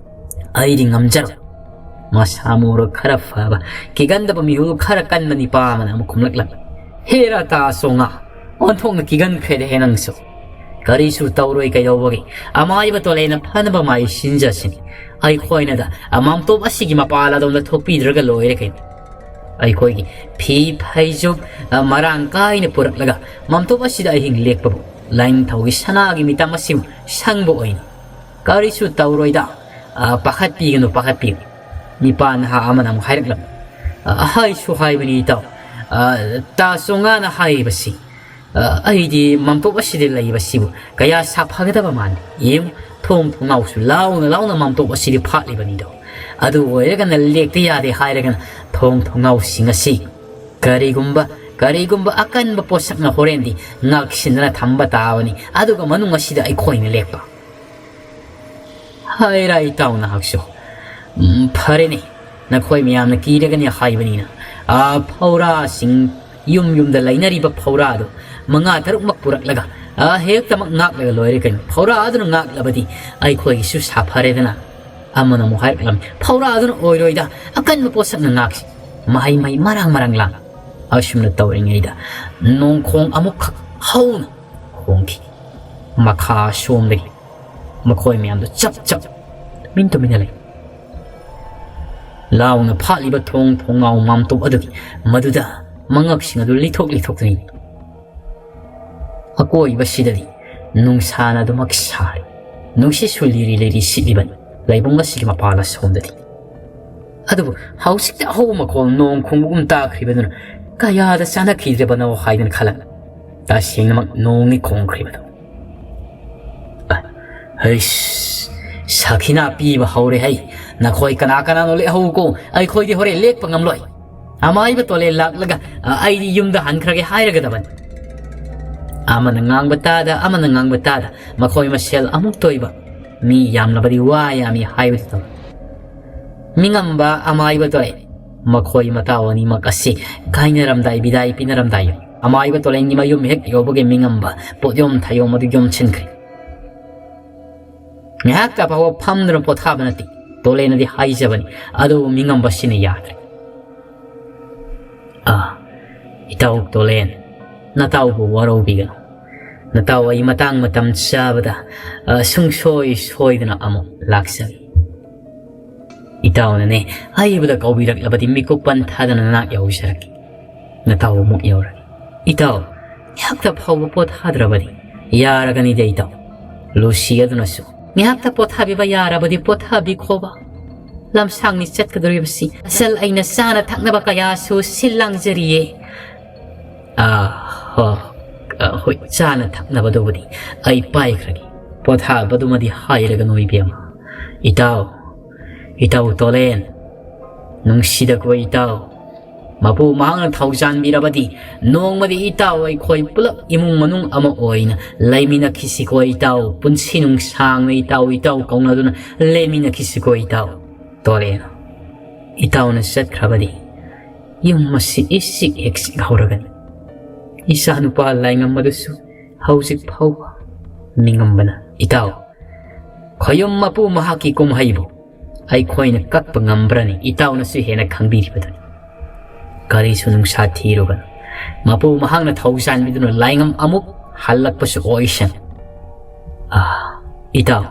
ꯑꯩꯗꯤ ꯉꯝꯖꯔꯣꯏ꯫" ꯃꯁꯥ ꯃꯎꯔ ꯈꯔ ꯐꯕ, ꯀꯤꯒꯟꯗꯕ ꯃꯤꯍꯨꯜ ꯈꯔ ꯀꯟꯕ ꯅꯤꯄꯥ ꯑꯃꯅ ꯑꯃꯨꯛ ꯈꯨꯝꯂꯛꯂꯝꯃꯤ, "ꯍꯦ ꯔꯥꯇꯥ ꯆꯣꯉꯥ, ꯑꯣꯟꯊꯣꯛꯅ ꯀꯤꯒꯟꯈ꯭ꯔꯦꯗ ꯍꯦ ꯅꯪꯁꯨ꯫ ꯀꯔꯤꯁꯨ ꯇꯧꯔꯣꯏ ꯀꯩꯗꯧꯕꯒꯤ, ꯑꯃꯥꯏꯕ ꯇꯣꯂꯦꯅ ꯐꯅꯕ ꯃꯥꯏ ꯁꯤꯟꯖꯁꯤꯅꯤ꯫ ꯑꯩꯈꯣꯏꯅꯗ ꯑꯃꯥꯝꯇꯣꯞ ꯑꯁꯤꯒꯤ ꯃꯄꯥꯜ ꯑꯗꯣꯝꯗ ꯊꯣꯛꯄꯤꯗ꯭ꯔꯒ ꯂꯣꯏꯔꯦ ꯀꯩꯅꯣ꯫ ꯑꯩꯈꯣꯏꯒꯤ ꯐꯤ ꯐꯩꯖꯨꯞ, ꯑ, ꯃꯔꯥꯡ ꯀꯥꯏꯅ ꯄꯨꯔꯛꯂꯒ ꯃꯥꯝꯇꯣꯞ ꯑꯁꯤꯗ ꯑꯍꯤꯡ ꯂꯦꯛꯄꯕꯨ ꯂꯥꯏꯅꯤꯡꯊꯧꯒꯤ ꯁꯅꯥꯒꯤ ꯃꯤꯇꯝ ꯑꯁꯤꯕꯨ ꯁꯪꯕ ꯑꯣꯏꯅ ꯀꯔꯤꯁꯨ ꯇꯧꯔꯣꯏꯗ꯫ ꯑ, ꯄꯥꯈꯠꯄꯤꯒꯅꯨ, ꯄꯥꯈꯠꯄꯤꯒꯅꯨ꯫ ꯅꯤꯄꯥ ꯅꯍꯥ ꯑꯃꯅ ꯑꯃꯨꯛ ꯍꯥꯏꯔꯛꯂꯝꯃꯤ꯫ "ꯑ, ꯍꯥꯏꯁꯨ ꯍꯥꯏꯕꯅꯤ ꯏꯇꯥꯎ, ꯑ, ꯇꯥ ꯆꯣꯉꯥꯅ ꯍꯥꯏꯔꯤꯕꯁꯤ, ꯑ, ꯑꯩꯗꯤ ꯃꯥꯝꯇꯣꯞ ꯑꯁꯤꯗ ꯂꯩꯕꯁꯤꯕꯨ ꯀꯌꯥ ꯁꯥꯐꯒꯗꯕ ꯃꯥꯟꯗꯦ꯫ ꯌꯦꯡꯉꯨ, ꯊꯣꯡ ꯊꯣꯡꯅꯥꯎꯁꯨ ꯂꯥꯎꯅ ꯂꯥꯎꯅ ꯃꯥꯝꯇꯣꯞ ꯑꯁꯤꯗꯤ ꯐꯥꯠꯂꯤꯕꯅꯤꯗꯣ꯫ ꯑꯗꯨ ꯑꯣꯏꯔꯒꯅ ꯂꯦꯛꯇ ꯌꯥꯗꯦ ꯍꯥꯏꯔꯒꯅ ꯊꯣꯡ ꯊꯣꯡꯅꯥꯎꯁꯤꯡ ꯑꯁꯤ ꯀꯔꯤꯒꯨꯝꯕ, ꯀꯔꯤꯒꯨꯝꯕ ꯑꯀꯟꯕ ꯄꯣꯠꯁꯛꯅ ꯍꯣꯔꯦꯟꯗꯤ ꯉꯥꯛꯁꯤꯟꯗꯅ ꯊꯝꯕ ꯇꯥꯕꯅꯤ, ꯑꯗꯨꯒ ꯃꯅꯨꯡ ꯑꯁꯤꯗ ꯑꯩꯈꯣꯏꯅ ꯂꯦꯛꯄ"꯫ ꯍꯥꯏꯔꯥ ꯏꯇꯥꯎ ꯅꯍꯥꯛꯁꯨ꯫ ꯎꯝ, ꯐꯔꯦꯅꯦ, ꯅꯈꯣꯏ ꯃꯌꯥꯝꯅ ꯀꯤꯔꯒꯅꯤ ꯍꯥꯏꯕꯅꯤꯅ, ꯑꯥ, ꯐꯧꯔꯥꯁꯤꯡ, ꯌꯨꯝ ꯌꯨꯝꯗ ꯂꯩꯅꯔꯤꯕ ꯐꯧꯔꯥꯗꯨ ꯃꯉꯥ ꯇꯔꯨꯛꯃꯛ ꯄꯨꯔꯛꯂꯒ, ꯑꯥ, ꯍꯦꯛꯇꯃꯛ ꯉꯥꯛꯂꯒ ꯂꯣꯏꯔꯦ ꯀꯩꯅꯣ꯫ ꯐꯧꯔꯥ ꯑꯗꯨꯅ ꯉꯥꯛꯂꯕꯗꯤ ꯑꯩꯈꯣꯏꯒꯤꯁꯨ ꯁꯥꯐꯔꯦꯗꯅ꯫ ꯑꯃꯅ ꯑꯃꯨꯛ ꯍꯥꯏꯔꯛꯂꯝꯃꯤ, "ꯐꯧꯔꯥ ꯑꯗꯨꯅ ꯑꯣꯏꯔꯣꯏꯗ, ꯑꯀꯟꯕ ꯄꯣꯠꯁꯛꯅ ꯉꯥꯛꯁꯤ, ꯃꯍꯩ ꯃꯍꯩ ꯃꯔꯥꯡ ꯃꯔꯥꯡ ꯂꯥꯡ"꯫ ꯑꯁꯨꯝꯅ ꯇꯧꯔꯤꯉꯩꯗ ꯅꯣꯡꯈꯣꯡ ꯑꯃꯨꯛꯈꯛ ꯍꯧꯅ ꯈꯣꯡꯈꯤ꯫ ꯃꯈꯥ ꯁꯣꯝꯗꯒꯤ ꯃꯈꯣꯏ ꯃꯌꯥꯝꯗꯨ ꯆꯞ ꯆꯞ ꯇꯨꯃꯤꯟ ꯇꯨꯃꯤꯟꯅ ꯂꯩ꯫ ꯂꯥꯎꯅ ꯐꯥꯠꯂꯤꯕ ꯊꯣꯡ ꯊꯣꯡꯅꯥꯎ ꯃꯥꯝꯇꯣꯞ ꯑꯗꯨꯒꯤ ꯃꯗꯨꯗ ꯃꯉꯛꯁꯤꯡ ꯑꯗꯨ ꯂꯤꯊꯣꯛ ꯂꯤꯊꯣꯛꯇꯨꯅ ꯌꯦꯡꯂꯤ꯫ ꯑꯀꯣꯏꯕꯁꯤꯗꯗꯤ ꯅꯨꯡꯁꯥꯅ ꯑꯗꯨꯃꯛ ꯁꯥꯔꯤ꯫ ꯅꯨꯡꯁꯤꯠꯁꯨ ꯂꯤꯔꯤ ꯂꯤꯔꯤ ꯁꯤꯠꯂꯤꯕꯅꯤ ꯂꯩꯕꯨꯡ ꯑꯁꯤꯒꯤ ꯃꯄꯥꯜ ꯑꯁꯣꯝꯗꯗꯤ꯫ ꯑꯗꯨꯕꯨ ꯍꯧꯖꯤꯛꯇ ꯑꯍꯧꯕ ꯃꯈꯣꯜ ꯅꯣꯡ ꯈꯣꯡꯕꯒꯨꯝ ꯇꯥꯈ꯭ꯔꯤꯕꯗꯨꯅ ꯀꯌꯥꯗ ꯆꯥꯟꯅꯈꯤꯗ꯭ꯔꯕꯅꯣ ꯍꯥꯏꯗꯨꯅ ꯈꯜꯂꯝꯃꯤ꯫ ꯇꯁꯦꯡꯅꯃꯛ ꯅꯣꯡꯅꯤ ꯈꯣꯡꯈ꯭ꯔꯤꯕꯗꯨ꯫ ꯑ, ꯍꯩꯁ, ꯁꯈꯤꯅꯥ ꯄꯤꯕ ꯍꯧꯔꯦ ꯍꯩ꯫ ꯅꯈꯣꯏ ꯀꯅꯥ ꯀꯅꯥꯅꯣ ꯂꯦꯛꯍꯧꯀꯣ, ꯑꯩꯈꯣꯏꯗꯤ ꯍꯣꯔꯦꯟ ꯂꯦꯛꯄ ꯉꯝꯂꯣꯏ꯫ ꯑꯃꯥꯏꯕ ꯇꯣꯂꯦ ꯂꯥꯛꯂꯒ, ꯑ, ꯑꯩꯗꯤ ꯌꯨꯝꯗ ꯍꯟꯈ꯭ꯔꯒꯦ ꯍꯥꯏꯔꯒꯗꯕꯅꯤ꯫ ꯑꯃꯅ ꯉꯥꯡꯕ ꯇꯥꯗ, ꯑꯃꯅ ꯉꯥꯡꯕ ꯇꯥꯗ, ꯃꯈꯣꯏ ꯃꯁꯦꯜ ꯑꯃꯨꯛ ꯇꯣꯏꯕ꯫ ꯃꯤ ꯌꯥꯝꯂꯕꯗꯤ ꯋꯥ ꯌꯥꯝꯃꯤ ꯍꯥꯏꯕꯗꯨ ꯇꯧꯏ꯫ ꯃꯤꯉꯝꯕ ꯑꯃꯥꯏꯕ ꯇꯣꯂꯦ, ꯃꯈꯣꯏ ꯃꯇꯥꯎ ꯑꯅꯤꯃꯛ ꯑꯁꯤ ꯀꯥꯏꯅꯔꯝꯗꯥꯏ, ꯕꯤꯗꯥꯏ ꯄꯤꯅꯔꯝꯗꯥꯏ, ꯑꯃꯥꯏꯕ ꯇꯣꯂꯦꯟꯒꯤ ꯃꯌꯨꯝ ꯍꯦꯛ ꯌꯧꯕꯒ ꯃꯤꯉꯝꯕ ꯄꯣꯠꯌꯣꯝ ꯊꯥꯌꯣꯝ ꯑꯗꯨ ꯌꯣꯝꯁꯤꯟꯈ꯭ꯔꯦ꯫ ꯉꯥꯏꯍꯥꯛꯇ ꯐꯥꯎꯕ ꯐꯝꯗꯨꯅ ꯄꯣꯊꯥꯕ ꯅꯠꯇꯦ꯫ ꯇꯣꯂꯦꯟꯅꯗꯤ ꯍꯥꯏꯖꯕꯅꯤ, ꯑꯗꯨꯕꯨ ꯃꯤꯉꯝꯕꯁꯤꯅ ꯌꯥꯗ꯭ꯔꯦ꯫ "ꯑꯥ, ꯏꯇꯥꯎ ꯇꯣꯂꯦꯟ, ꯅꯇꯥꯎꯕꯨ ꯋꯥꯔꯧꯕꯤꯒꯅꯨ꯫ ꯅꯇꯥꯎ ꯑꯩ ꯃꯇꯥꯡ ꯃꯇꯝ ꯆꯥꯕꯗ, ꯑ, ꯁꯨꯡꯁꯣꯏ ꯁꯣꯏꯗꯅ ꯑꯃꯨꯛ ꯂꯥꯛꯆꯒꯦ꯫ ꯏꯇꯥꯎꯅꯅꯦ ꯍꯥꯏꯕꯗ ꯀꯧꯕꯤꯔꯛꯂꯕꯗꯤ ꯃꯤꯀꯨꯞ ꯄꯟꯊꯥꯗꯅ ꯅꯅꯥꯛ ꯌꯧꯖꯔꯛꯀꯦ꯫ ꯅꯇꯥꯎ ꯑꯃꯨꯛ ꯌꯧꯔꯒꯦ꯫ ꯏꯇꯥꯎ, ꯉꯥꯏꯍꯥꯛꯇ ꯐꯥꯎꯕ ꯄꯣꯊꯥꯗ꯭ꯔꯕꯗꯤ ꯌꯥꯔꯒꯅꯤꯗ ꯏꯇꯥꯎ꯫ ꯂꯨꯁꯤ ꯑꯗꯨꯅꯁꯨ ꯉꯥꯏꯍꯥꯛꯇ ꯄꯣꯊꯥꯕꯤꯕ ꯌꯥꯔꯕꯗꯤ ꯄꯣꯊꯥꯕꯤꯈꯣꯕ"꯫ ꯂꯝꯁꯥꯡꯅꯤ ꯆꯠꯀꯗꯧꯔꯤꯕꯁꯤ꯫ ꯑꯁꯜ ꯑꯩꯅ ꯆꯥꯅ ꯊꯛꯅꯕ ꯀꯌꯥꯁꯨ ꯁꯤꯜ ꯂꯥꯡꯖꯔꯤꯌꯦ꯫ ꯑꯥ, ꯍꯣ, ꯑ, ꯍꯣꯏ, ꯆꯥꯅ ꯊꯛꯅꯕꯗꯨꯕꯨꯗꯤ ꯑꯩ ꯄꯥꯏꯈ꯭ꯔꯒꯦ꯫ ꯄꯣꯊꯥꯕꯗꯨꯃꯗꯤ ꯍꯥꯏꯔꯒꯅꯨ ꯏꯕꯦꯝꯃ꯫ ꯏꯇꯥꯎ, ꯏꯇꯥꯎ ꯇꯣꯂꯦꯟ, ꯅꯨꯡꯁꯤꯗꯀꯣ ꯏꯇꯥꯎ꯫ ꯃꯄꯨ ꯃꯍꯥꯛꯅ ꯊꯧꯖꯥꯟꯕꯤꯔꯕꯗꯤ ꯅꯣꯡꯃꯗꯤ ꯏꯇꯥꯎ ꯑꯩꯈꯣꯏ ꯄꯨꯂꯞ ꯏꯃꯨꯡ ꯃꯅꯨꯡ ꯑꯃ ꯑꯣꯏꯅ ꯂꯩꯃꯤꯟꯅꯈꯤꯁꯤꯀꯣ ꯏꯇꯥꯎ꯫ ꯄꯨꯟꯁꯤ ꯅꯨꯡꯁꯥꯡꯅ ꯏꯇꯥꯎ, ꯏꯇꯥꯎ ꯀꯧꯅꯗꯨꯅ ꯂꯩꯃꯤꯟꯅꯈꯤꯁꯤꯀꯣ ꯏꯇꯥꯎ꯫ ꯇꯣꯂꯦꯟ, ꯏꯇꯥꯎꯅ ꯆꯠꯈ꯭ꯔꯕꯗꯤ ꯌꯨꯝ ꯑꯁꯤ ꯏꯆꯤꯛ ꯍꯦꯛ ꯆꯤꯛꯍꯧꯔꯒꯅꯤ꯫ ꯏꯆꯥꯅꯨꯄꯥ ꯂꯥꯏꯉꯝ ꯑꯗꯨꯁꯨ ꯍꯧꯖꯤꯛ ꯐꯥꯎꯕ ꯃꯤꯉꯝꯕꯅ꯫ ꯏꯇꯥꯎ, ꯈꯣꯌꯨꯝ ꯃꯄꯨ ꯃꯍꯥꯛꯀꯤ ꯀꯨꯝꯍꯩꯕꯨ ꯑꯩꯈꯣꯏꯅ ꯀꯛꯄ ꯉꯝꯕ꯭ꯔꯅꯤ? ꯏꯇꯥꯎꯅꯁꯨ ꯍꯦꯟꯅ ꯈꯪꯕꯤꯔꯤꯕꯗꯨꯅꯤ꯫ ꯀꯔꯤꯁꯨ ꯅꯨꯡꯁꯥ ꯊꯤꯔꯨꯒꯅꯨ꯫ ꯃꯄꯨ ꯃꯍꯥꯛꯅ ꯊꯧꯖꯥꯟꯕꯤꯗꯨꯅ ꯂꯥꯏꯉꯝ ꯑꯃꯨꯛ ꯍꯜꯂꯛꯄꯁꯨ ꯑꯣꯏꯁꯅꯨ꯫ ꯑꯥ, ꯏꯇꯥꯎ,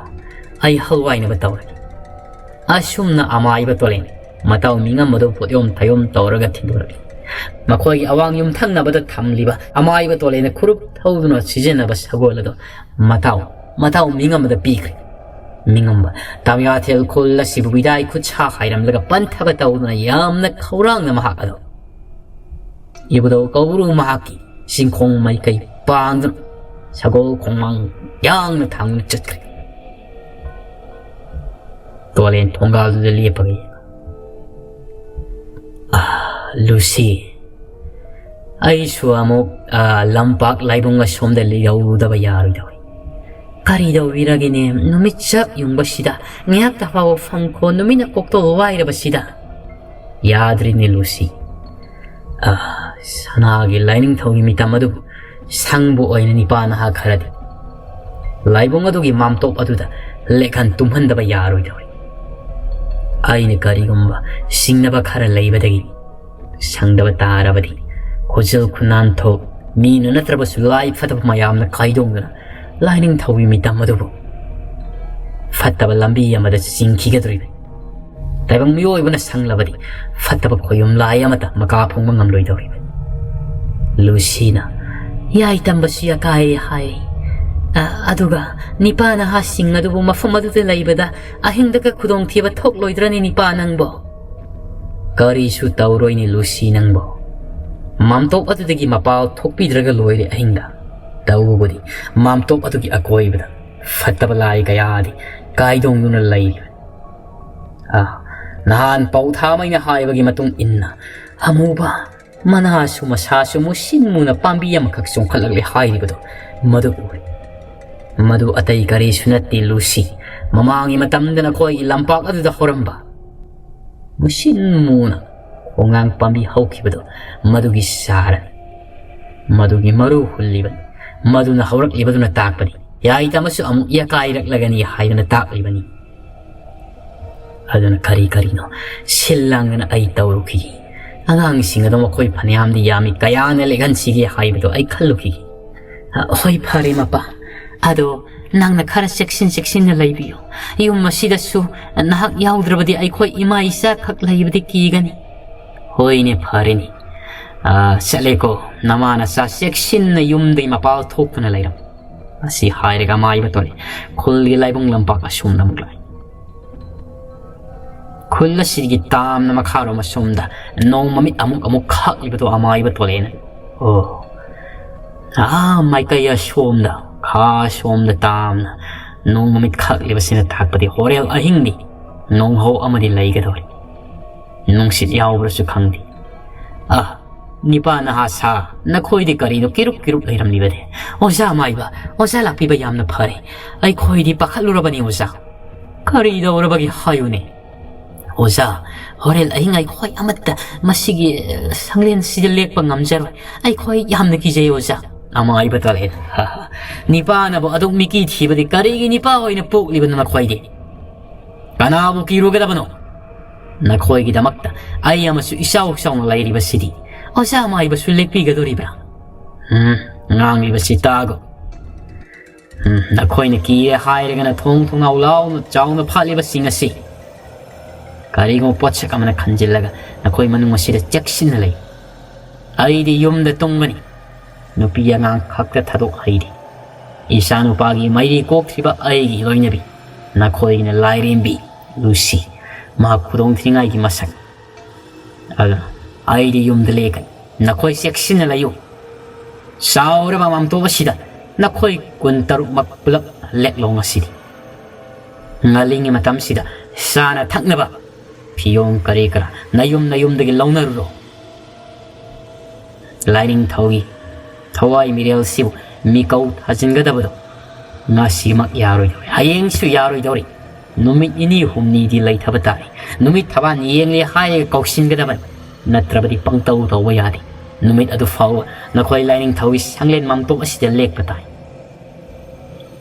ꯑꯩ ꯍꯜꯋꯥꯏꯅꯕ ꯇꯧꯔꯒꯦ꯫ ꯑꯁꯨꯝꯅ ꯑꯃꯥꯏꯕ ꯇꯣꯂꯦꯟ ꯃꯇꯥꯎ ꯃꯤꯉꯝ ꯑꯗꯨ ꯄꯣꯠꯌꯣꯝ ꯊꯌꯣꯝ ꯇꯧꯔꯒ ꯊꯤꯟꯗꯣꯔꯛꯏ꯫ ꯃꯈꯣꯏꯒꯤ ꯑꯋꯥꯡ ꯌꯨꯝꯊꯪꯅꯕꯗ ꯊꯝꯂꯤꯕ ꯑꯃꯥꯏꯕ ꯇꯣꯂꯦꯟꯅ ꯈꯨꯔꯨꯞ ꯊꯧꯗꯨꯅ ꯁꯤꯖꯤꯟꯅꯕ ꯁꯒꯣꯜ ꯑꯗꯨ ꯃꯇꯥꯎ, ꯃꯇꯥꯎ ꯃꯤꯉꯝꯕꯗ ꯄꯤꯈ꯭ꯔꯦ꯫ ꯃꯤꯉꯝꯕ ꯇꯥꯃꯤꯌꯥꯊꯦꯜ ꯈꯨꯜ ꯑꯁꯤꯕꯨ ꯋꯤꯗꯥꯏ ꯈꯨꯠꯁꯥ ꯍꯥꯏꯔꯝꯂꯒ ꯄꯟꯊꯕ ꯇꯧꯗꯨꯅ ꯌꯥꯝꯅ ꯈꯧꯔꯥꯡꯅ ꯃꯍꯥꯛ ꯑꯗꯨ ꯏꯕꯨꯙꯧ ꯀꯧꯕ꯭ꯔꯨ ꯃꯍꯥꯛꯀꯤ ꯆꯤꯡꯈꯣꯡ ꯃꯥꯏꯀꯩ ꯄꯥꯡꯗꯨꯅ ꯁꯒꯣꯜ ꯈꯣꯡꯃꯥꯡ ꯌꯥꯡꯅ ꯊꯥꯡꯗꯨꯅ ꯆꯠꯈ꯭ꯔꯦ꯫ ꯇꯣꯂꯦꯟ ꯊꯣꯡꯒꯥꯜꯗꯨꯗ ꯂꯦꯞꯄꯒ ꯌꯦꯡꯉꯤ꯫ ꯑꯥ, ꯂꯨꯁꯤ, ꯑꯩꯁꯨ ꯑꯃꯨꯛ, ꯑꯥ, ꯂꯝꯄꯥꯛ ꯂꯥꯏꯕꯨꯡ ꯑꯁꯣꯝꯗ ꯌꯧꯔꯨꯗꯕ ꯌꯥꯔꯣꯏꯗꯧꯔꯤ꯫ ꯀꯔꯤ ꯇꯧꯕꯤꯔꯒꯦꯅꯦ? ꯅꯨꯃꯤꯠ ꯆꯞ ꯌꯨꯡꯕꯁꯤꯗ ꯉꯥꯏꯍꯥꯛꯇ ꯐꯥꯎꯕ ꯐꯝꯈꯣ, ꯅꯨꯃꯤꯠꯅ ꯀꯣꯛꯇꯧꯕ ꯋꯥꯏꯔꯕꯁꯤꯗ꯫ ꯌꯥꯗ꯭ꯔꯤꯅꯦ ꯂꯨꯁꯤ꯫ ꯑꯥ, ꯁꯅꯥꯒꯤ ꯂꯥꯏꯅꯤꯡꯊꯧꯒꯤ ꯃꯤꯇꯝ ꯑꯗꯨꯕꯨ ꯁꯪꯕꯨ ꯑꯣꯏꯅ ꯅꯤꯄꯥ ꯅꯍꯥ ꯈꯔꯗꯤ ꯂꯥꯏꯕꯨꯡ ꯑꯗꯨꯒꯤ ꯃꯥꯝꯇꯣꯞ ꯑꯗꯨꯗ ꯂꯦꯛꯍꯟ ꯇꯨꯝꯍꯟꯗꯕ ꯌꯥꯔꯣꯏꯗꯧꯔꯤ꯫ ꯑꯩꯅ ꯀꯔꯤꯒꯨꯝꯕ ꯁꯤꯡꯅꯕ ꯈꯔ ꯂꯩꯕꯗꯒꯤ ꯁꯪꯗꯕ ꯇꯥꯔꯕꯗꯤ ꯈꯨꯖꯤꯜ ꯈꯨꯅꯥꯟꯊꯣꯛ ꯃꯤꯅ ꯅꯠꯇ꯭ꯔꯕꯁꯨ ꯂꯥꯏ ꯐꯠꯇꯕ ꯃꯌꯥꯝꯅ ꯀꯥꯏꯗꯣꯡꯗꯨꯅ ꯂꯥꯏꯅꯤꯡꯊꯧꯒꯤ ꯃꯤꯇꯝ ꯑꯗꯨꯕꯨ ꯐꯠꯇꯕ ꯂꯝꯕꯤ ꯑꯃꯗ ꯆꯤꯡꯈꯤꯒꯗꯧꯔꯤꯕꯅꯤ꯫ ꯇꯥꯏꯕꯪ ꯃꯤꯑꯣꯏꯕꯅ ꯁꯪꯂꯕꯗꯤ ꯐꯠꯇꯕ ꯈꯣꯌꯨꯝ ꯂꯥꯏ ꯑꯃꯠꯇ ꯃꯀꯥ ꯐꯣꯡꯕ ꯉꯝꯂꯣꯏꯗꯧꯔꯤꯕꯅꯤ꯫ ꯂꯨꯁꯤꯅ, ꯌꯥꯏ ꯇꯝꯕꯁꯨ ꯌꯥꯀꯥꯏ ꯍꯥꯏ꯫ ꯑ, ꯑꯗꯨꯒ ꯅꯤꯄꯥ ꯅꯍꯥꯁꯤꯡ ꯑꯗꯨꯕꯨ ꯃꯐꯝ ꯑꯗꯨꯗ ꯂꯩꯕꯗ ꯑꯍꯤꯡꯗꯒ ꯈꯨꯗꯣꯡꯊꯤꯕ ꯊꯣꯛꯂꯣꯏꯗ꯭ꯔꯅꯤ ꯅꯤꯄꯥ ꯅꯪꯕꯣ? ꯀꯔꯤꯁꯨ ꯇꯧꯔꯣꯏꯅꯦ ꯂꯨꯁꯤ ꯅꯪꯕꯣ꯫ ꯃꯥꯝꯇꯣꯞ ꯑꯗꯨꯗꯒꯤ ꯃꯄꯥꯜ ꯊꯣꯛꯄꯤꯗ꯭ꯔꯒ ꯂꯣꯏꯔꯦ ꯑꯍꯤꯡꯗ꯫ ꯇꯧꯕꯕꯨꯗꯤ ꯃꯥꯝꯇꯣꯞ ꯑꯗꯨꯒꯤ ꯑꯀꯣꯏꯕꯗ ꯐꯠꯇꯕ ꯂꯥꯏ ꯀꯌꯥꯗꯤ ꯀꯥꯏꯗꯣꯡꯗꯨꯅ ꯂꯩꯔꯤꯕꯅꯤ꯫ ꯑꯥ, ꯅꯍꯥꯟ ꯄꯥꯎꯊꯥꯃꯩꯅ ꯍꯥꯏꯕꯒꯤ ꯃꯇꯨꯡ ꯏꯟꯅ ꯑꯃꯨꯕ ꯃꯅꯥꯁꯨ ꯃꯁꯥꯁꯨ ꯃꯨꯁꯤꯟ ꯃꯨꯅ ꯄꯥꯝꯕꯤ ꯑꯃꯈꯛ ꯆꯣꯡꯈꯠꯂꯛꯂꯦ ꯍꯥꯏꯔꯤꯕꯗꯣ ꯃꯗꯨ ꯎꯔꯦ꯫ ꯃꯗꯨ ꯑꯇꯩ ꯀꯔꯤꯁꯨ ꯅꯠꯇꯦ ꯂꯨꯁꯤ, ꯃꯃꯥꯡꯒꯤ ꯃꯇꯝꯗ ꯅꯈꯣꯏꯒꯤ ꯂꯝꯄꯥꯛ ꯑꯗꯨꯗ ꯍꯧꯔꯝꯕ ꯃꯨꯁꯤꯟ ꯃꯨꯅ ꯈꯣꯡꯅꯥꯡ ꯄꯥꯝꯕꯤ ꯍꯧꯈꯤꯕꯗꯣ ꯃꯗꯨꯒꯤ ꯆꯥꯔꯅꯤ꯫ ꯃꯗꯨꯒꯤ ꯃꯔꯨ ꯍꯨꯜꯂꯤꯕꯅꯤ꯫ ꯃꯗꯨꯅ ꯍꯧꯔꯛꯂꯤꯕꯗꯨꯅ ꯇꯥꯛꯄꯅꯤ ꯌꯥꯏꯇꯃꯁꯨ ꯑꯃꯨꯛ ꯌꯥꯀꯥꯏꯔꯛꯂꯒꯅꯤ ꯍꯥꯏꯗꯨꯅ ꯇꯥꯛꯂꯤꯕꯅꯤ꯫ ꯑꯗꯨꯅ ꯀꯔꯤ ꯀꯔꯤꯅꯣ ꯁꯤꯜ ꯂꯥꯡꯗꯅ ꯑꯩ ꯇꯧꯔꯨꯈꯤꯒꯦ꯫ ꯑꯉꯥꯡꯁꯤꯡ ꯑꯗꯣ ꯃꯈꯣꯏ ꯐꯅꯌꯥꯝꯗꯤ ꯌꯥꯝꯃꯤ, ꯀꯌꯥꯅ ꯂꯦꯛꯍꯟꯁꯤꯒꯦ ꯍꯥꯏꯕꯗꯣ ꯑꯩ ꯈꯜꯂꯨꯈꯤꯒꯦ꯫ ꯑ, ꯍꯣꯏ, ꯐꯔꯦ ꯃꯄꯥ꯫ ꯑꯗꯣ ꯅꯪꯅ ꯈꯔ ꯆꯦꯛꯁꯤꯟ ꯆꯦꯛꯁꯤꯟꯅ ꯂꯩꯕꯤꯌꯨ꯫ ꯌꯨꯝ ꯑꯁꯤꯗꯁꯨ ꯅꯍꯥꯛ ꯌꯥꯎꯗ꯭ꯔꯕꯗꯤ ꯑꯩꯈꯣꯏ ꯏꯃꯥ ꯏꯆꯥ ꯈꯛ ꯂꯩꯕꯗꯤ ꯀꯤꯒꯅꯤ꯫ ꯍꯣꯏꯅꯦ, ꯐꯔꯦꯅꯦ꯫ ꯑ, ꯆꯠꯂꯦꯀꯣ꯫ ꯅꯃꯥ ꯅꯆꯥ ꯆꯦꯛꯁꯤꯟꯅ ꯌꯨꯝꯗꯒꯤ ꯃꯄꯥꯜ ꯊꯣꯛꯇꯨꯅ ꯂꯩꯔꯝꯃꯨ꯫ ꯑꯁꯤ ꯍꯥꯏꯔꯒ ꯑꯃꯥꯏꯕ ꯇꯣꯟꯅꯤ ꯈꯨꯜꯒꯤ ꯂꯥꯏꯕꯨꯡ ꯂꯝꯄꯥꯛ ꯑꯁꯣꯝꯗ ꯑꯃꯨꯛ ꯂꯥꯛꯏ꯫ ꯈꯨꯜ ꯑꯁꯤꯒꯤ ꯇꯥꯝꯅ ꯃꯈꯥꯔꯣꯝ ꯑꯁꯣꯝꯗ ꯅꯣꯡ ꯃꯃꯤꯠ ꯑꯃꯨꯛ ꯑꯃꯨꯛ ꯈꯥꯛꯂꯤꯕꯗꯣ ꯑꯃꯥꯏꯕ ꯇꯣꯂꯦꯅ꯫ ꯑꯣ, ꯑꯥ ꯃꯥꯏꯀꯩ ꯑꯁꯣꯝꯗ, ꯈꯥ ꯑꯁꯣꯝꯗ ꯇꯥꯝꯅ ꯅꯣꯡ ꯃꯃꯤꯠ ꯈꯥꯛꯂꯤꯕꯁꯤꯅ ꯇꯥꯛꯄꯗꯤ ꯍꯣꯔꯦꯜ ꯑꯍꯤꯡꯗꯤ ꯅꯣꯡꯍꯧ ꯑꯃꯗꯤ ꯂꯩꯒꯗꯧꯔꯤ꯫ ꯅꯨꯡꯁꯤꯠ ꯌꯥꯎꯕ꯭ꯔꯁꯨ ꯈꯪꯗꯦ꯫ ꯑꯥ, ꯅꯤꯄꯥ ꯅꯍꯥ ꯁꯥ, ꯅꯈꯣꯏꯗꯤ ꯀꯔꯤꯅꯣ ꯀꯤꯔꯨꯛ ꯀꯤꯔꯨꯛ ꯂꯩꯔꯝꯂꯤꯕꯗꯤ? ꯑꯣꯖꯥ ꯃꯥꯏꯕ, ꯑꯣꯖꯥ ꯂꯥꯛꯄꯤꯕ ꯌꯥꯝꯅ ꯐꯔꯦ꯫ ꯑꯩꯈꯣꯏꯗꯤ ꯄꯥꯈꯠꯂꯨꯔꯕꯅꯤ ꯑꯣꯖꯥ꯫ ꯀꯔꯤ ꯇꯧꯔꯕꯒꯦ ꯍꯥꯏꯌꯨꯅꯦ? ꯑꯣꯖꯥ, ꯍꯣꯔꯦꯟ ꯑꯍꯤꯡ ꯑꯩꯈꯣꯏ ꯑꯃꯠꯇ ꯃꯁꯤꯒꯤ, ꯑ, ꯁꯪꯂꯦꯟꯁꯤꯗ ꯂꯦꯛꯄ ꯉꯝꯖꯔꯣꯏ꯫ ꯑꯩꯈꯣꯏ ꯌꯥꯝꯅ ꯀꯤꯖꯩ ꯑꯣꯖꯥ꯫ ꯑꯃꯥꯏꯕ ꯇꯣꯂꯦ꯫ ꯅꯤꯄꯥꯅꯕꯨ ꯑꯗꯨꯛ ꯃꯤꯀꯤ ꯊꯤꯕꯗꯤ ꯀꯔꯤꯒꯤ ꯅꯤꯄꯥ ꯑꯣꯏꯅ ꯄꯣꯛꯂꯤꯕꯅꯣ ꯅꯈꯣꯏꯗꯤ? ꯀꯅꯥꯕꯨ ꯀꯤꯔꯨꯒꯗꯕꯅꯣ? ꯅꯈꯣꯏꯒꯤꯗꯃꯛꯇ ꯑꯩ ꯑꯃꯁꯨ ꯏꯆꯥꯎ ꯆꯥꯎꯅ ꯂꯩꯔꯤꯕꯁꯤꯗꯤ꯫ ꯑꯣꯖꯥ ꯃꯥꯏꯕꯁꯨ ꯂꯦꯛꯄꯤꯒꯗꯣꯔꯤꯕ꯭ꯔꯥ? ꯎꯝ, ꯉꯥꯡꯂꯤꯕꯁꯤ ꯇꯥꯒꯣ꯫ ꯎꯝ, ꯅꯈꯣꯏꯅ ꯀꯤꯔꯦ ꯍꯥꯏꯔꯒꯅ ꯊꯣꯡ ꯊꯣꯡꯅꯥꯎ ꯂꯥꯎꯅ ꯆꯥꯎꯅ ꯐꯥꯠꯂꯤꯕꯁꯤꯡ ꯑꯁꯤ ꯀꯔꯤꯒꯨꯝꯕ ꯄꯣꯠꯁꯛ ꯑꯃꯅ ꯈꯟꯖꯤꯜꯂꯒ ꯅꯈꯣꯏ ꯃꯅꯨꯡ ꯑꯁꯤꯗ ꯆꯦꯛꯁꯤꯟꯅ ꯂꯩ꯫ ꯑꯩꯗꯤ ꯌꯨꯝꯗ ꯇꯨꯝꯒꯅꯤ꯫ ꯅꯨꯄꯤ ꯑꯉꯥꯡ ꯈꯛꯇ ꯊꯥꯗꯣꯛ ꯍꯩꯔꯤ꯫ ꯏꯆꯥꯅꯨꯄꯥꯒꯤ ꯃꯩꯔꯤ ꯀꯣꯛꯇ꯭ꯔꯤꯕ ꯑꯩꯒꯤ ꯂꯣꯏꯅꯕꯤ, ꯅꯈꯣꯏꯒꯤꯅ ꯂꯥꯏꯔꯦꯝꯕꯤ ꯂꯨꯁꯤ, ꯃꯍꯥꯛ ꯈꯨꯗꯣꯡ ꯊꯤꯅꯤꯡꯉꯥꯏꯒꯤ ꯃꯁꯛ꯫ ꯑꯗꯨꯅ ꯑꯩꯗꯤ ꯌꯨꯝꯗ ꯂꯦꯛꯀꯅꯤ꯫ ꯅꯈꯣꯏ ꯆꯦꯛꯁꯤꯟꯅ ꯂꯩꯌꯨ꯫ ꯆꯥꯎꯔꯕ ꯃꯥꯝꯇꯣꯞ ꯑꯁꯤꯗ ꯅꯈꯣꯏ ꯀꯨꯟꯇꯔꯨꯛꯃꯛ ꯄꯨꯂꯞ ꯂꯦꯛꯂꯣ ꯉꯁꯤꯗꯤ꯫ ꯉꯜꯂꯤꯉꯩ ꯃꯇꯝꯁꯤꯗ ꯆꯥꯅ ꯊꯛꯅꯕ, ꯐꯤꯌꯣꯝ ꯀꯔꯤ ꯀꯔꯥ ꯅꯌꯨꯝ ꯅꯌꯨꯝꯗꯒꯤ ꯂꯧꯅꯔꯨꯔꯣ꯫ ꯂꯥꯏꯅꯤꯡꯊꯧꯒꯤ ꯊꯋꯥꯏ ꯃꯤꯔꯦꯜꯁꯤꯕꯨ ꯃꯤꯀꯧ ꯊꯥꯖꯤꯟꯒꯗꯕꯗꯣ ꯉꯁꯤꯃꯛ ꯌꯥꯔꯣꯏꯗꯧꯔꯤ, ꯍꯌꯦꯡꯁꯨ ꯌꯥꯔꯣꯏꯗꯧꯔꯤ꯫ ꯅꯨꯃꯤꯠ ꯅꯤꯅꯤ ꯍꯨꯝꯅꯤꯗꯤ ꯂꯩꯊꯕ ꯇꯥꯔꯦ꯫ ꯅꯨꯃꯤꯠ ꯊꯕꯥꯟ ꯌꯦꯡꯂꯦ ꯍꯥꯏꯔꯒ ꯀꯧꯁꯤꯟꯒꯗꯕꯅꯤ, ꯅꯠꯇ꯭ꯔꯕꯗꯤ ꯄꯪꯇꯧ ꯇꯧꯕ ꯌꯥꯗꯦ꯫ ꯅꯨꯃꯤꯠ ꯑꯗꯨ ꯐꯥꯎꯕ ꯅꯈꯣꯏ ꯂꯥꯏꯅꯤꯡꯊꯧꯒꯤ ꯁꯪꯂꯦꯟ ꯃꯥꯝꯇꯣꯞ ꯑꯁꯤꯗ ꯂꯦꯛꯄ ꯇꯥꯏ꯫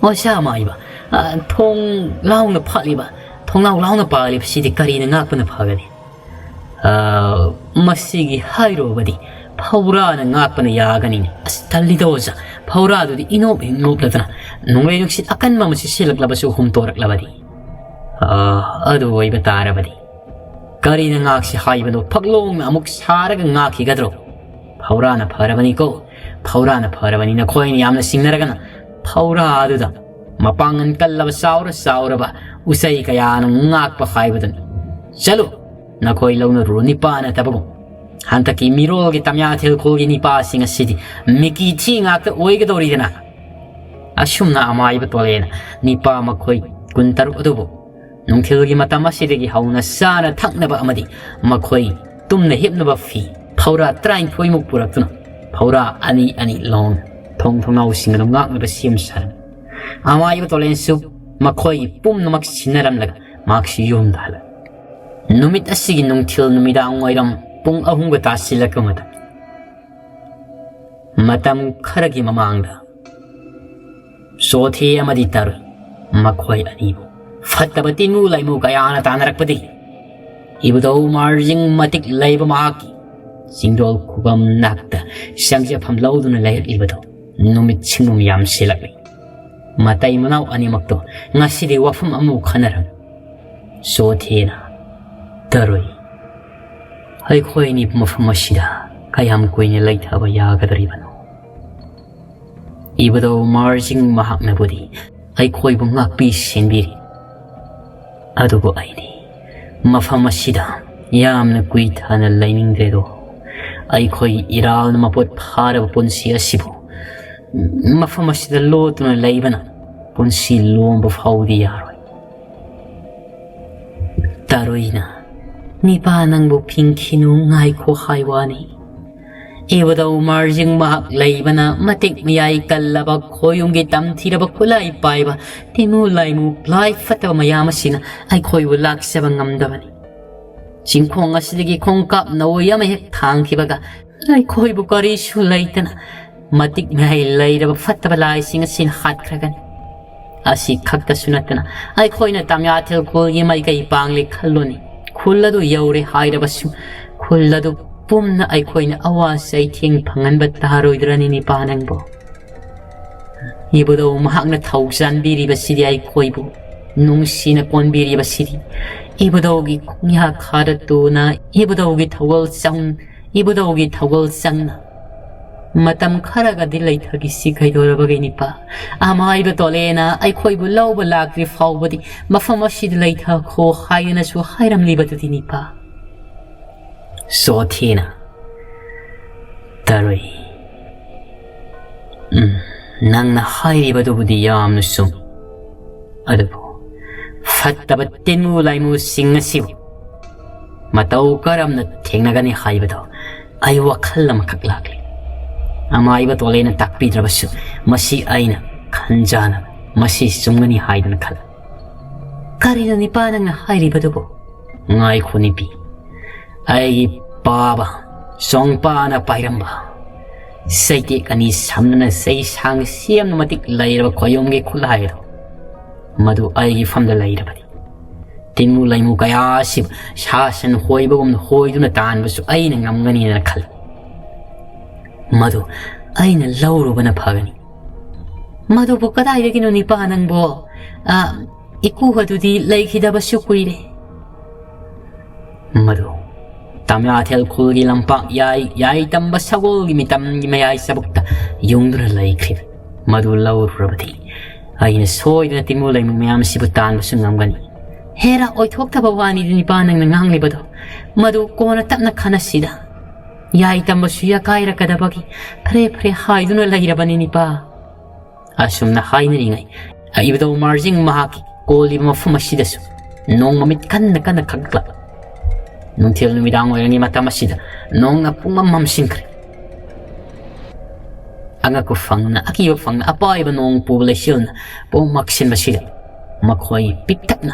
ꯑꯣꯖꯥ ꯑꯃ ꯏꯕ, ꯑ, ꯊꯣꯡ ꯂꯥꯎꯅ ꯐꯥꯛꯂꯤꯕ, ꯊꯣꯡꯅꯥꯎ ꯂꯥꯎꯅ ꯄꯥꯜꯂꯤꯕꯁꯤꯗꯤ ꯀꯔꯤꯅ ꯉꯥꯛꯄꯅ ꯐꯒꯅꯤ? ꯑ, ꯃꯁꯤꯒꯤ ꯍꯥꯏꯔꯨꯕꯗꯤ ꯐꯧꯔꯥꯅ ꯉꯥꯛꯄꯅ ꯌꯥꯒꯅꯤꯅꯦ꯫ ꯑꯁ, ꯇꯜꯂꯤꯗ ꯑꯣꯖꯥ, ꯐꯧꯔꯥꯗꯨꯗꯤ ꯏꯅꯣꯞ ꯍꯦꯛ ꯅꯣꯞꯂꯗꯅ ꯅꯣꯡꯂꯩ ꯅꯨꯡꯁꯤꯠ ꯑꯀꯟꯕ ꯑꯃ ꯁꯤꯠꯁꯤꯜꯂꯛꯂꯕꯁꯨ ꯍꯨꯝꯇꯣꯔꯛꯂꯕꯗꯤ꯫ ꯑ, ꯑꯗꯨ ꯑꯣꯏꯕ ꯇꯥꯔꯕꯗꯤ ꯀꯔꯤꯅ ꯉꯥꯛꯁꯤ ꯍꯥꯏꯕꯅꯣ? ꯐꯛꯂꯣꯡꯅ ꯑꯃꯨꯛ ꯁꯥꯔꯒ ꯉꯥꯛꯈꯤꯒꯗ꯭ꯔꯣ? ꯐꯧꯔꯥꯅ ꯐꯔꯕꯅꯤꯀꯣ, ꯐꯧꯔꯥꯅ ꯐꯔꯕꯅꯤ꯫ ꯅꯈꯣꯏꯅ ꯌꯥꯝꯅ ꯆꯤꯡꯅꯔꯒꯅ ꯐꯧꯔꯥ ꯑꯗꯨꯗ ꯃꯄꯥꯡꯒꯜ ꯀꯜꯂꯕ ꯆꯥꯎꯔ ꯆꯥꯎꯔꯕ ꯎꯆꯩ ꯀꯌꯥꯅ ꯉꯥꯛꯄ ꯍꯥꯏꯕꯗꯨꯅꯤ꯫ ꯆꯠꯂꯨ, ꯅꯈꯣꯏ ꯂꯧꯅꯔꯨꯔꯣ ꯅꯤꯄꯥ ꯅꯠꯇꯕꯒꯨꯝ꯫ ꯍꯟꯗꯛꯀꯤ ꯃꯤꯔꯣꯜꯒꯤ ꯇꯝꯌꯥ ꯊꯤꯜꯈꯣꯜꯒꯤ ꯅꯤꯄꯥꯁꯤꯡ ꯑꯁꯤꯗꯤ ꯃꯤꯀꯤ ꯊꯤ ꯉꯥꯛꯇ ꯑꯣꯏꯒꯗꯧꯔꯤꯗꯅ꯫ ꯑꯁꯨꯝꯅ ꯑꯃꯥꯏꯕ ꯇꯣꯂꯦꯅ ꯅꯤꯄꯥ ꯃꯈꯣꯏ ꯀꯨꯟꯇꯔꯨꯛ ꯑꯗꯨꯕꯨ ꯅꯨꯡꯊꯤꯜꯒꯤ ꯃꯇꯝ ꯑꯁꯤꯗꯒꯤ ꯍꯧꯅ ꯆꯥꯅ ꯊꯛꯅꯕ ꯑꯃꯗꯤ ꯃꯈꯣꯏ ꯇꯨꯝꯅ ꯍꯤꯞꯅꯕ ꯐꯤ ꯐꯧꯔꯥ ꯇꯔꯥꯅꯤꯊꯣꯏꯃꯨꯛ ꯄꯨꯔꯛꯇꯨꯅ ꯐꯧꯔꯥ ꯑꯅꯤ ꯑꯅꯤ ꯂꯣꯡ ꯊꯣꯡ ꯊꯣꯡꯅꯥꯎꯁꯤꯡ ꯑꯗꯨ ꯉꯥꯛꯅꯕ ꯁꯦꯝ ꯁꯥꯔꯝꯃꯤ꯫ ꯑꯃꯥꯏꯕ ꯇꯣꯂꯦꯟꯁꯨ ꯃꯈꯣꯏꯒꯤ ꯄꯨꯝꯅꯃꯛ ꯁꯤꯟꯅꯔꯝꯂꯒ ꯃꯍꯥꯛꯁꯨ ꯌꯨꯝꯗ ꯍꯜꯂꯛꯏ꯫ ꯅꯨꯃꯤꯠ ꯑꯁꯤꯒꯤ ꯅꯨꯡꯊꯤꯜ ꯅꯨꯃꯤꯗꯥꯡ ꯋꯥꯏꯔꯝ ꯄꯨꯡ ꯑꯍꯨꯝꯒ ꯇꯥꯁꯤꯜꯂꯛꯄ ꯃꯇꯝ꯫ ꯃꯇꯝ ꯈꯔꯒꯤ ꯃꯃꯥꯡꯗ ꯆꯣꯊꯦ ꯑꯃꯗꯤ ꯇꯔꯨꯏ ꯃꯈꯣꯏ ꯑꯅꯤꯕꯨ ꯐꯠꯇꯕ ꯇꯤꯟꯃꯨ ꯂꯩꯃꯨ ꯀꯌꯥꯅ ꯇꯥꯟꯅꯔꯛꯄꯗꯒꯤ ꯏꯕꯨꯙꯧ ꯃꯥꯔꯖꯤꯡ ꯃꯇꯤꯛ ꯂꯩꯕ ꯃꯍꯥꯛꯀꯤ ꯆꯤꯡꯗꯣꯜ ꯈꯨꯕꯝ ꯅꯥꯛꯇ ꯆꯪꯖꯐꯝ ꯂꯧꯗꯨꯅ ꯂꯩꯔꯛꯂꯤꯕꯗꯨ ꯅꯨꯃꯤꯠ ꯁꯤꯡꯅꯨꯝ ꯌꯥꯝꯁꯤꯜꯂꯛꯂꯤ꯫ ꯃꯇꯩ ꯃꯅꯥꯎ ꯑꯅꯤꯃꯛꯇꯣ ꯉꯁꯤꯗꯤ ꯋꯥꯐꯝ ꯑꯃꯕꯨ ꯈꯟꯅꯔꯝꯃꯤ꯫ ꯆꯣꯊꯦꯅ ꯇꯔꯨꯏ, ꯑꯩꯈꯣꯏ ꯑꯅꯤ ꯃꯐꯝ ꯑꯁꯤꯗ ꯀꯌꯥꯝ ꯀꯨꯏꯅ ꯂꯩꯊꯕ ꯌꯥꯒꯗꯧꯔꯤꯕꯅꯣ? ꯏꯕꯨꯙꯧ ꯃꯥꯔꯖꯤꯡ ꯃꯍꯥꯛꯅꯕꯨꯗꯤ ꯑꯩꯈꯣꯏꯕꯨ ꯉꯥꯛꯄꯤ ꯁꯦꯟꯕꯤꯔꯤ꯫ ꯑꯗꯨꯕꯨ ꯑꯩꯗꯤ ꯃꯐꯝ ꯑꯁꯤꯗ ꯌꯥꯝꯅ ꯀꯨꯏꯊꯅ ꯂꯩꯅꯤꯡꯗ꯭ꯔꯦꯗꯣ꯫ ꯑꯩꯈꯣꯏꯒꯤ ꯏꯔꯥꯜꯅ ꯃꯄꯨꯠ ꯐꯥꯔꯕ ꯄꯨꯟꯁꯤ ꯑꯁꯤꯕꯨ ꯃꯐꯝ ꯑꯁꯤꯗ ꯂꯣꯠꯇꯨꯅ ꯂꯩꯕꯅ ꯄꯨꯟꯁꯤ ꯂꯣꯝꯕ ꯐꯥꯎꯕꯗꯤ ꯌꯥꯔꯣꯏ꯫ ꯇꯔꯨꯏꯅ, "ꯅꯤꯄꯥ ꯅꯪꯕꯨ ꯐꯤꯡꯈꯤꯅꯨ, ꯉꯥꯏꯈꯣ" ꯍꯥꯏ ꯋꯥꯅꯤ꯫ ꯏꯕꯨꯙꯧ ꯃꯥꯔꯖꯤꯡ ꯃꯍꯥꯛ ꯂꯩꯕꯅ ꯃꯇꯤꯛ ꯃꯌꯥꯏ ꯀꯜꯂꯕ ꯈꯣꯌꯨꯝꯒꯤ ꯇꯝꯊꯤꯔꯕ ꯈꯨꯠꯂꯥꯏ ꯄꯥꯏꯕ ꯇꯤꯃꯨ ꯂꯥꯏꯃꯨ ꯂꯥꯏ ꯐꯠꯇꯕ ꯃꯌꯥꯝ ꯑꯁꯤꯅ ꯑꯩꯈꯣꯏꯕꯨ ꯂꯥꯛꯆꯕ ꯉꯝꯗꯕꯅꯤ꯫ ꯆꯤꯡꯈꯣꯡ ꯑꯁꯤꯗꯒꯤ ꯈꯣꯡꯀꯥꯞ ꯅꯋꯣꯏ ꯑꯃ ꯍꯦꯛ ꯊꯥꯡꯈꯤꯕꯒ ꯑꯩꯈꯣꯏꯕꯨ ꯀꯔꯤꯁꯨ ꯂꯩꯇꯅ ꯃꯇꯤꯛ ꯃꯌꯥꯏ ꯂꯩꯔꯕ ꯐꯠꯇꯕ ꯂꯥꯏꯁꯤꯡ ꯑꯁꯤꯅ ꯍꯥꯠꯈ꯭ꯔꯒꯅꯤ꯫ ꯑꯁꯤ ꯈꯛꯇꯁꯨ ꯅꯠꯇꯅ ꯑꯩꯈꯣꯏꯅ ꯇꯝꯌꯥꯊꯦꯜ ꯈꯨꯜꯒꯤ ꯃꯥꯏꯀꯩ ꯄꯥꯡꯂꯦ ꯈꯜꯂꯨꯅꯤ꯫ ꯈꯨꯜ ꯑꯗꯨ ꯌꯧꯔꯦ ꯍꯥꯏꯔꯕꯁꯨ ꯈꯨꯜ ꯑꯗꯨ ꯄꯨꯝꯅ ꯑꯩꯈꯣꯏꯅ ꯑꯋꯥ ꯆꯩꯊꯦꯡ ꯐꯪꯍꯟꯕ ꯇꯥꯔꯣꯏꯗ꯭ꯔꯅꯤ ꯅꯤꯄꯥ ꯅꯪꯕꯨ? ꯏꯕꯨꯙꯧ ꯃꯍꯥꯛꯅ ꯊꯧ ꯆꯥꯟꯕꯤꯔꯤꯕꯁꯤꯗꯤ ꯑꯩꯈꯣꯏꯕꯨ ꯅꯨꯡꯁꯤꯅ ꯀꯣꯟꯕꯤꯔꯤꯕꯁꯤꯗꯤ ꯏꯕꯨꯙꯧꯒꯤ ꯈꯣꯡꯌꯥ ꯈꯥꯗ ꯇꯨꯅ ꯏꯕꯨꯙꯧꯒꯤ ꯊꯧꯒꯜ ꯆꯪ ꯏꯕꯨꯙꯧꯒꯤ ꯊꯧꯒꯜ ꯆꯪꯅ ꯃꯇꯝ ꯈꯔꯒꯗꯤ ꯂꯩꯊꯈꯤꯁꯤ ꯀꯩꯗꯧꯔꯕꯒꯦ ꯅꯤꯄꯥ? ꯑꯃꯥꯏꯕ ꯇꯣꯂꯦꯅ ꯑꯩꯈꯣꯏꯕꯨ ꯂꯧꯕ ꯂꯥꯛꯇ꯭ꯔꯤ ꯐꯥꯎꯕꯗꯤ ꯃꯐꯝ ꯑꯁꯤꯗ ꯂꯩꯊꯈꯣ ꯍꯥꯏꯗꯅꯁꯨ ꯍꯥꯏꯔꯝꯂꯤꯕꯗꯨꯗꯤ ꯅꯤꯄꯥ꯫ ꯁꯣꯊꯤꯅ, ꯇꯔꯨꯏ, ꯎꯝ, ꯅꯪꯅ ꯍꯥꯏꯔꯤꯕꯗꯨꯕꯨꯗꯤ ꯌꯥꯝꯅ ꯆꯨꯝ꯫ ꯑꯗꯨꯕꯨ ꯐꯠꯇꯕ ꯇꯤꯟꯃꯨ ꯂꯥꯏꯃꯨꯁꯤꯡ ꯑꯁꯤꯕꯨ ꯃꯇꯧ ꯀꯔꯝꯅ ꯊꯦꯡꯅꯒꯅꯤ ꯍꯥꯏꯕꯗꯣ ꯑꯩ ꯋꯥꯈꯜ ꯑꯃꯈꯛ ꯂꯥꯛꯂꯤ꯫ ꯑꯃꯥꯏꯕ ꯇꯣꯂꯦꯅ ꯇꯥꯛꯄꯤꯗ꯭ꯔꯕꯁꯨ ꯃꯁꯤ ꯑꯩꯅ ꯈꯟꯖꯥꯅ ꯃꯁꯤ ꯆꯨꯝꯒꯅꯤ ꯍꯥꯏꯗꯨꯅ ꯈꯜꯂꯤ꯫ ꯀꯔꯤꯅꯣ ꯅꯤꯄꯥ ꯅꯪꯅ ꯍꯥꯏꯔꯤꯕꯗꯨꯕꯨ? ꯉꯥꯏꯈꯣ ꯅꯤꯄꯤ, ꯑꯩꯒꯤ ꯄꯥꯕ ꯆꯣꯡꯄꯥꯅ ꯄꯥꯏꯔꯝꯕ ꯆꯩꯇꯦꯛ ꯑꯅꯤ ꯁꯝꯅꯅ ꯆꯩ ꯁꯥꯡꯅ ꯁꯦꯝꯅ ꯃꯇꯤꯛ ꯂꯩꯔꯕ ꯈꯣꯌꯣꯝꯒꯤ ꯈꯨꯠꯂꯥꯏ ꯑꯗꯣ ꯃꯗꯨ ꯑꯩꯒꯤ ꯐꯝꯗ ꯂꯩꯔꯕꯗꯤ ꯇꯤꯟꯃꯨ ꯂꯩꯃꯨ ꯀꯌꯥ ꯑꯁꯤꯕꯨ ꯁꯥ ꯁꯟ ꯍꯣꯏꯕꯒꯨꯝꯅ ꯍꯣꯏꯗꯨꯅ ꯇꯥꯟꯕꯁꯨ ꯑꯩꯅ ꯉꯝꯒꯅꯤꯅ ꯈꯜꯂꯤ꯫ ꯃꯗꯨ ꯑꯩꯅ ꯂꯧꯔꯨꯕꯅ ꯐꯒꯅꯤ꯫ ꯃꯗꯨꯕꯨ ꯀꯗꯥꯏꯗꯒꯤꯅꯣ ꯅꯤꯄꯥ ꯅꯪꯕꯣ? ꯑ, ꯏꯀꯨ ꯑꯗꯨꯗꯤ ꯂꯩꯈꯤꯗꯕꯁꯨ ꯀꯨꯏꯔꯦ꯫ ꯃꯗꯨ ꯇꯝꯌꯥꯊꯦꯜ ꯈꯨꯜꯒꯤ ꯂꯝꯄꯥꯛ ꯌꯥꯏ, ꯌꯥꯏ ꯇꯝꯕ ꯁꯒꯣꯜꯒꯤ ꯃꯤꯇꯝꯒꯤ ꯃꯌꯥꯏ ꯆꯕꯨꯛꯇ ꯌꯨꯡꯗꯨꯅ ꯂꯩꯈ꯭ꯔꯤꯕ ꯃꯗꯨ ꯂꯧꯔꯨꯔꯕꯗꯤ ꯑꯩꯅ ꯁꯣꯏꯗꯅ ꯇꯤꯃꯨ ꯂꯩꯃꯨ ꯃꯌꯥꯝ ꯑꯁꯤꯕꯨ ꯇꯥꯟꯕꯁꯨ ꯉꯝꯒꯅꯤ꯫ ꯍꯦꯔꯥ, ꯑꯣꯏꯊꯣꯛꯇꯕ ꯋꯥꯅꯤꯗꯤ ꯅꯤꯄꯥ ꯅꯪꯅ ꯉꯥꯡꯂꯤꯕꯗꯣ꯫ ꯃꯗꯨ ꯀꯣꯟꯅ ꯇꯞꯅ ꯈꯟꯅꯁꯤꯗ꯫ ꯌꯥꯏ ꯇꯝꯕꯁꯨ ꯌꯥꯀꯥꯏꯔꯛꯀꯗꯕꯒꯤ ꯐꯔꯦ ꯐꯔꯦ ꯍꯥꯏꯗꯨꯅ ꯂꯩꯔꯕꯅꯤ ꯅꯤꯄꯥ꯫ ꯑꯁꯨꯝꯅ ꯍꯥꯏꯅꯔꯤꯉꯩ, ꯏꯕꯨꯙꯧ ꯃꯥꯔꯖꯤꯡ ꯃꯍꯥꯛꯀꯤ ꯀꯣꯜꯂꯤꯕ ꯃꯐꯝ ꯑꯁꯤꯗꯁꯨ ꯅꯣꯡ ꯃꯃꯤꯠ ꯀꯟꯅ ꯀꯟꯅ ꯈꯛꯂꯛ꯫ ꯅꯨꯡꯊꯤꯜ ꯅꯨꯃꯤꯗꯥꯡ ꯑꯣꯏꯔꯤꯉꯩ ꯃꯇꯝ ꯑꯁꯤꯗ ꯅꯣꯡꯅ ꯄꯨꯡꯃꯝ ꯃꯝꯁꯤꯟꯈ꯭ꯔꯦ꯫ ꯑꯉꯛꯄ ꯐꯪꯅ, ꯑꯀꯤꯕ ꯐꯪꯅ, ꯑꯄꯥꯏꯕ ꯅꯣꯡ ꯄꯨꯕ ꯂꯩꯆꯤꯜꯅ ꯄꯨꯝꯃꯛꯁꯤꯟꯕꯁꯤꯗ ꯃꯈꯣꯏ ꯄꯤꯛꯇꯛꯅ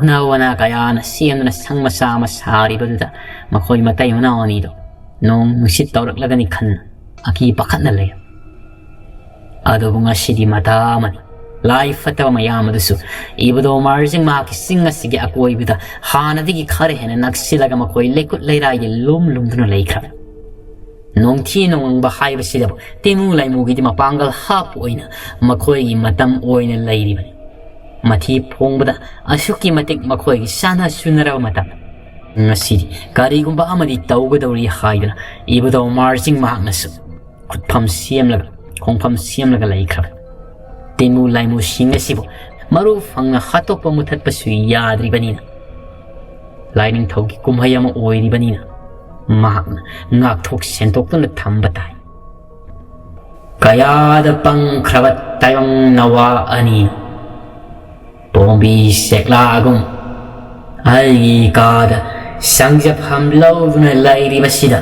ꯎꯅꯥ ꯋꯥꯅꯥ ꯀꯌꯥꯅ ꯁꯦꯝꯗꯨꯅ ꯁꯪ ꯃꯆꯥ ꯑꯃ ꯁꯥꯔꯤꯕꯗꯨꯗ ꯃꯈꯣꯏ ꯃꯇꯩ ꯃꯅꯥꯎ ꯑꯅꯤꯗꯣ ꯅꯣꯡ ꯅꯨꯡꯁꯤꯠ ꯇꯧꯔꯛꯂꯒꯅꯤ ꯈꯟꯅ ꯑꯀꯤ ꯄꯥꯈꯠꯅ ꯂꯩꯔꯝꯃꯤ꯫ ꯑꯗꯨꯕꯨ ꯉꯁꯤꯗꯤ ꯃꯇꯥ ꯑꯃꯅꯤ꯫ ꯂꯥꯏ ꯐꯠꯇꯕ ꯃꯌꯥꯝ ꯑꯗꯨꯁꯨ ꯏꯕꯨꯙꯧ ꯃꯥꯔꯖꯤꯡ ꯃꯍꯥꯛꯀꯤ ꯆꯤꯡ ꯑꯁꯤꯒꯤ ꯑꯀꯣꯏꯕꯗ ꯍꯥꯟꯅꯗꯒꯤ ꯈꯔ ꯍꯦꯟꯅ ꯅꯛꯁꯤꯜꯂꯒ ꯃꯈꯣꯏ ꯂꯩꯀꯨꯠ ꯂꯩꯔꯥꯏꯒꯤ ꯂꯨꯝ ꯂꯨꯝꯗꯨꯅ ꯂꯩꯈ꯭ꯔꯕꯅꯤ꯫ ꯅꯣꯡꯊꯤ ꯅꯣꯡꯃꯪꯕ ꯍꯥꯏꯕꯁꯤꯗꯕꯨ ꯇꯤꯃꯨ ꯂꯩꯃꯨꯒꯤꯗꯤ ꯃꯄꯥꯡꯒꯜ ꯍꯥꯞꯄ ꯑꯣꯏꯅ ꯃꯈꯣꯏꯒꯤ ꯃꯇꯝ ꯑꯣꯏꯅ ꯂꯩꯔꯤꯕꯅꯤ꯫ ꯃꯊꯤ ꯐꯣꯡꯕꯗ ꯑꯁꯨꯛꯀꯤ ꯃꯇꯤꯛ ꯃꯈꯣꯏꯒꯤ ꯆꯥꯟꯅ ꯆꯨꯅꯔꯕ ꯃꯇꯝ꯫ ꯉꯁꯤꯗꯤ ꯀꯔꯤꯒꯨꯝꯕ ꯑꯃꯗꯤ ꯇꯧꯒꯗꯧꯔꯤ ꯍꯥꯏꯗꯨꯅ ꯏꯕꯨꯙꯧ ꯃꯥꯔꯖꯤꯡ ꯃꯍꯥꯛꯅꯁꯨ ꯈꯨꯠꯐꯝ ꯁꯦꯝꯂꯒ, ꯈꯣꯡꯐꯝ ꯁꯦꯝꯂꯒ ꯂꯩꯈ꯭ꯔꯕ꯫ ꯇꯤꯃꯨ ꯂꯥꯏꯃꯨꯁꯤꯡ ꯑꯁꯤꯕꯨ ꯃꯔꯨ ꯐꯪꯅ ꯍꯥꯠꯇꯣꯛꯄ ꯃꯨꯊꯠꯄꯁꯨ ꯌꯥꯗ꯭ꯔꯤꯕꯅꯤꯅ, ꯂꯥꯏꯅꯤꯡꯊꯧꯒꯤ ꯀꯨꯝꯍꯩ ꯑꯃ ꯑꯣꯏꯔꯤꯕꯅꯤꯅ, ꯃꯍꯥꯛꯅ ꯉꯥꯛꯊꯣꯛ ꯁꯦꯟꯗꯣꯛꯇꯨꯅ ꯊꯝꯕ ꯇꯥꯏ꯫ ꯀꯌꯥꯗ ꯄꯪꯈ꯭ꯔꯕ ꯇꯥꯏꯕꯪ ꯅꯋꯥ ꯑꯅꯤ, ꯄꯣꯝꯕꯤ ꯆꯦꯛꯂꯥꯒꯨꯝ ꯑꯩꯒꯤ ꯀꯥꯗ ꯆꯪꯖꯐꯝ ꯂꯧꯗꯨꯅ ꯂꯩꯔꯤꯕꯁꯤꯗ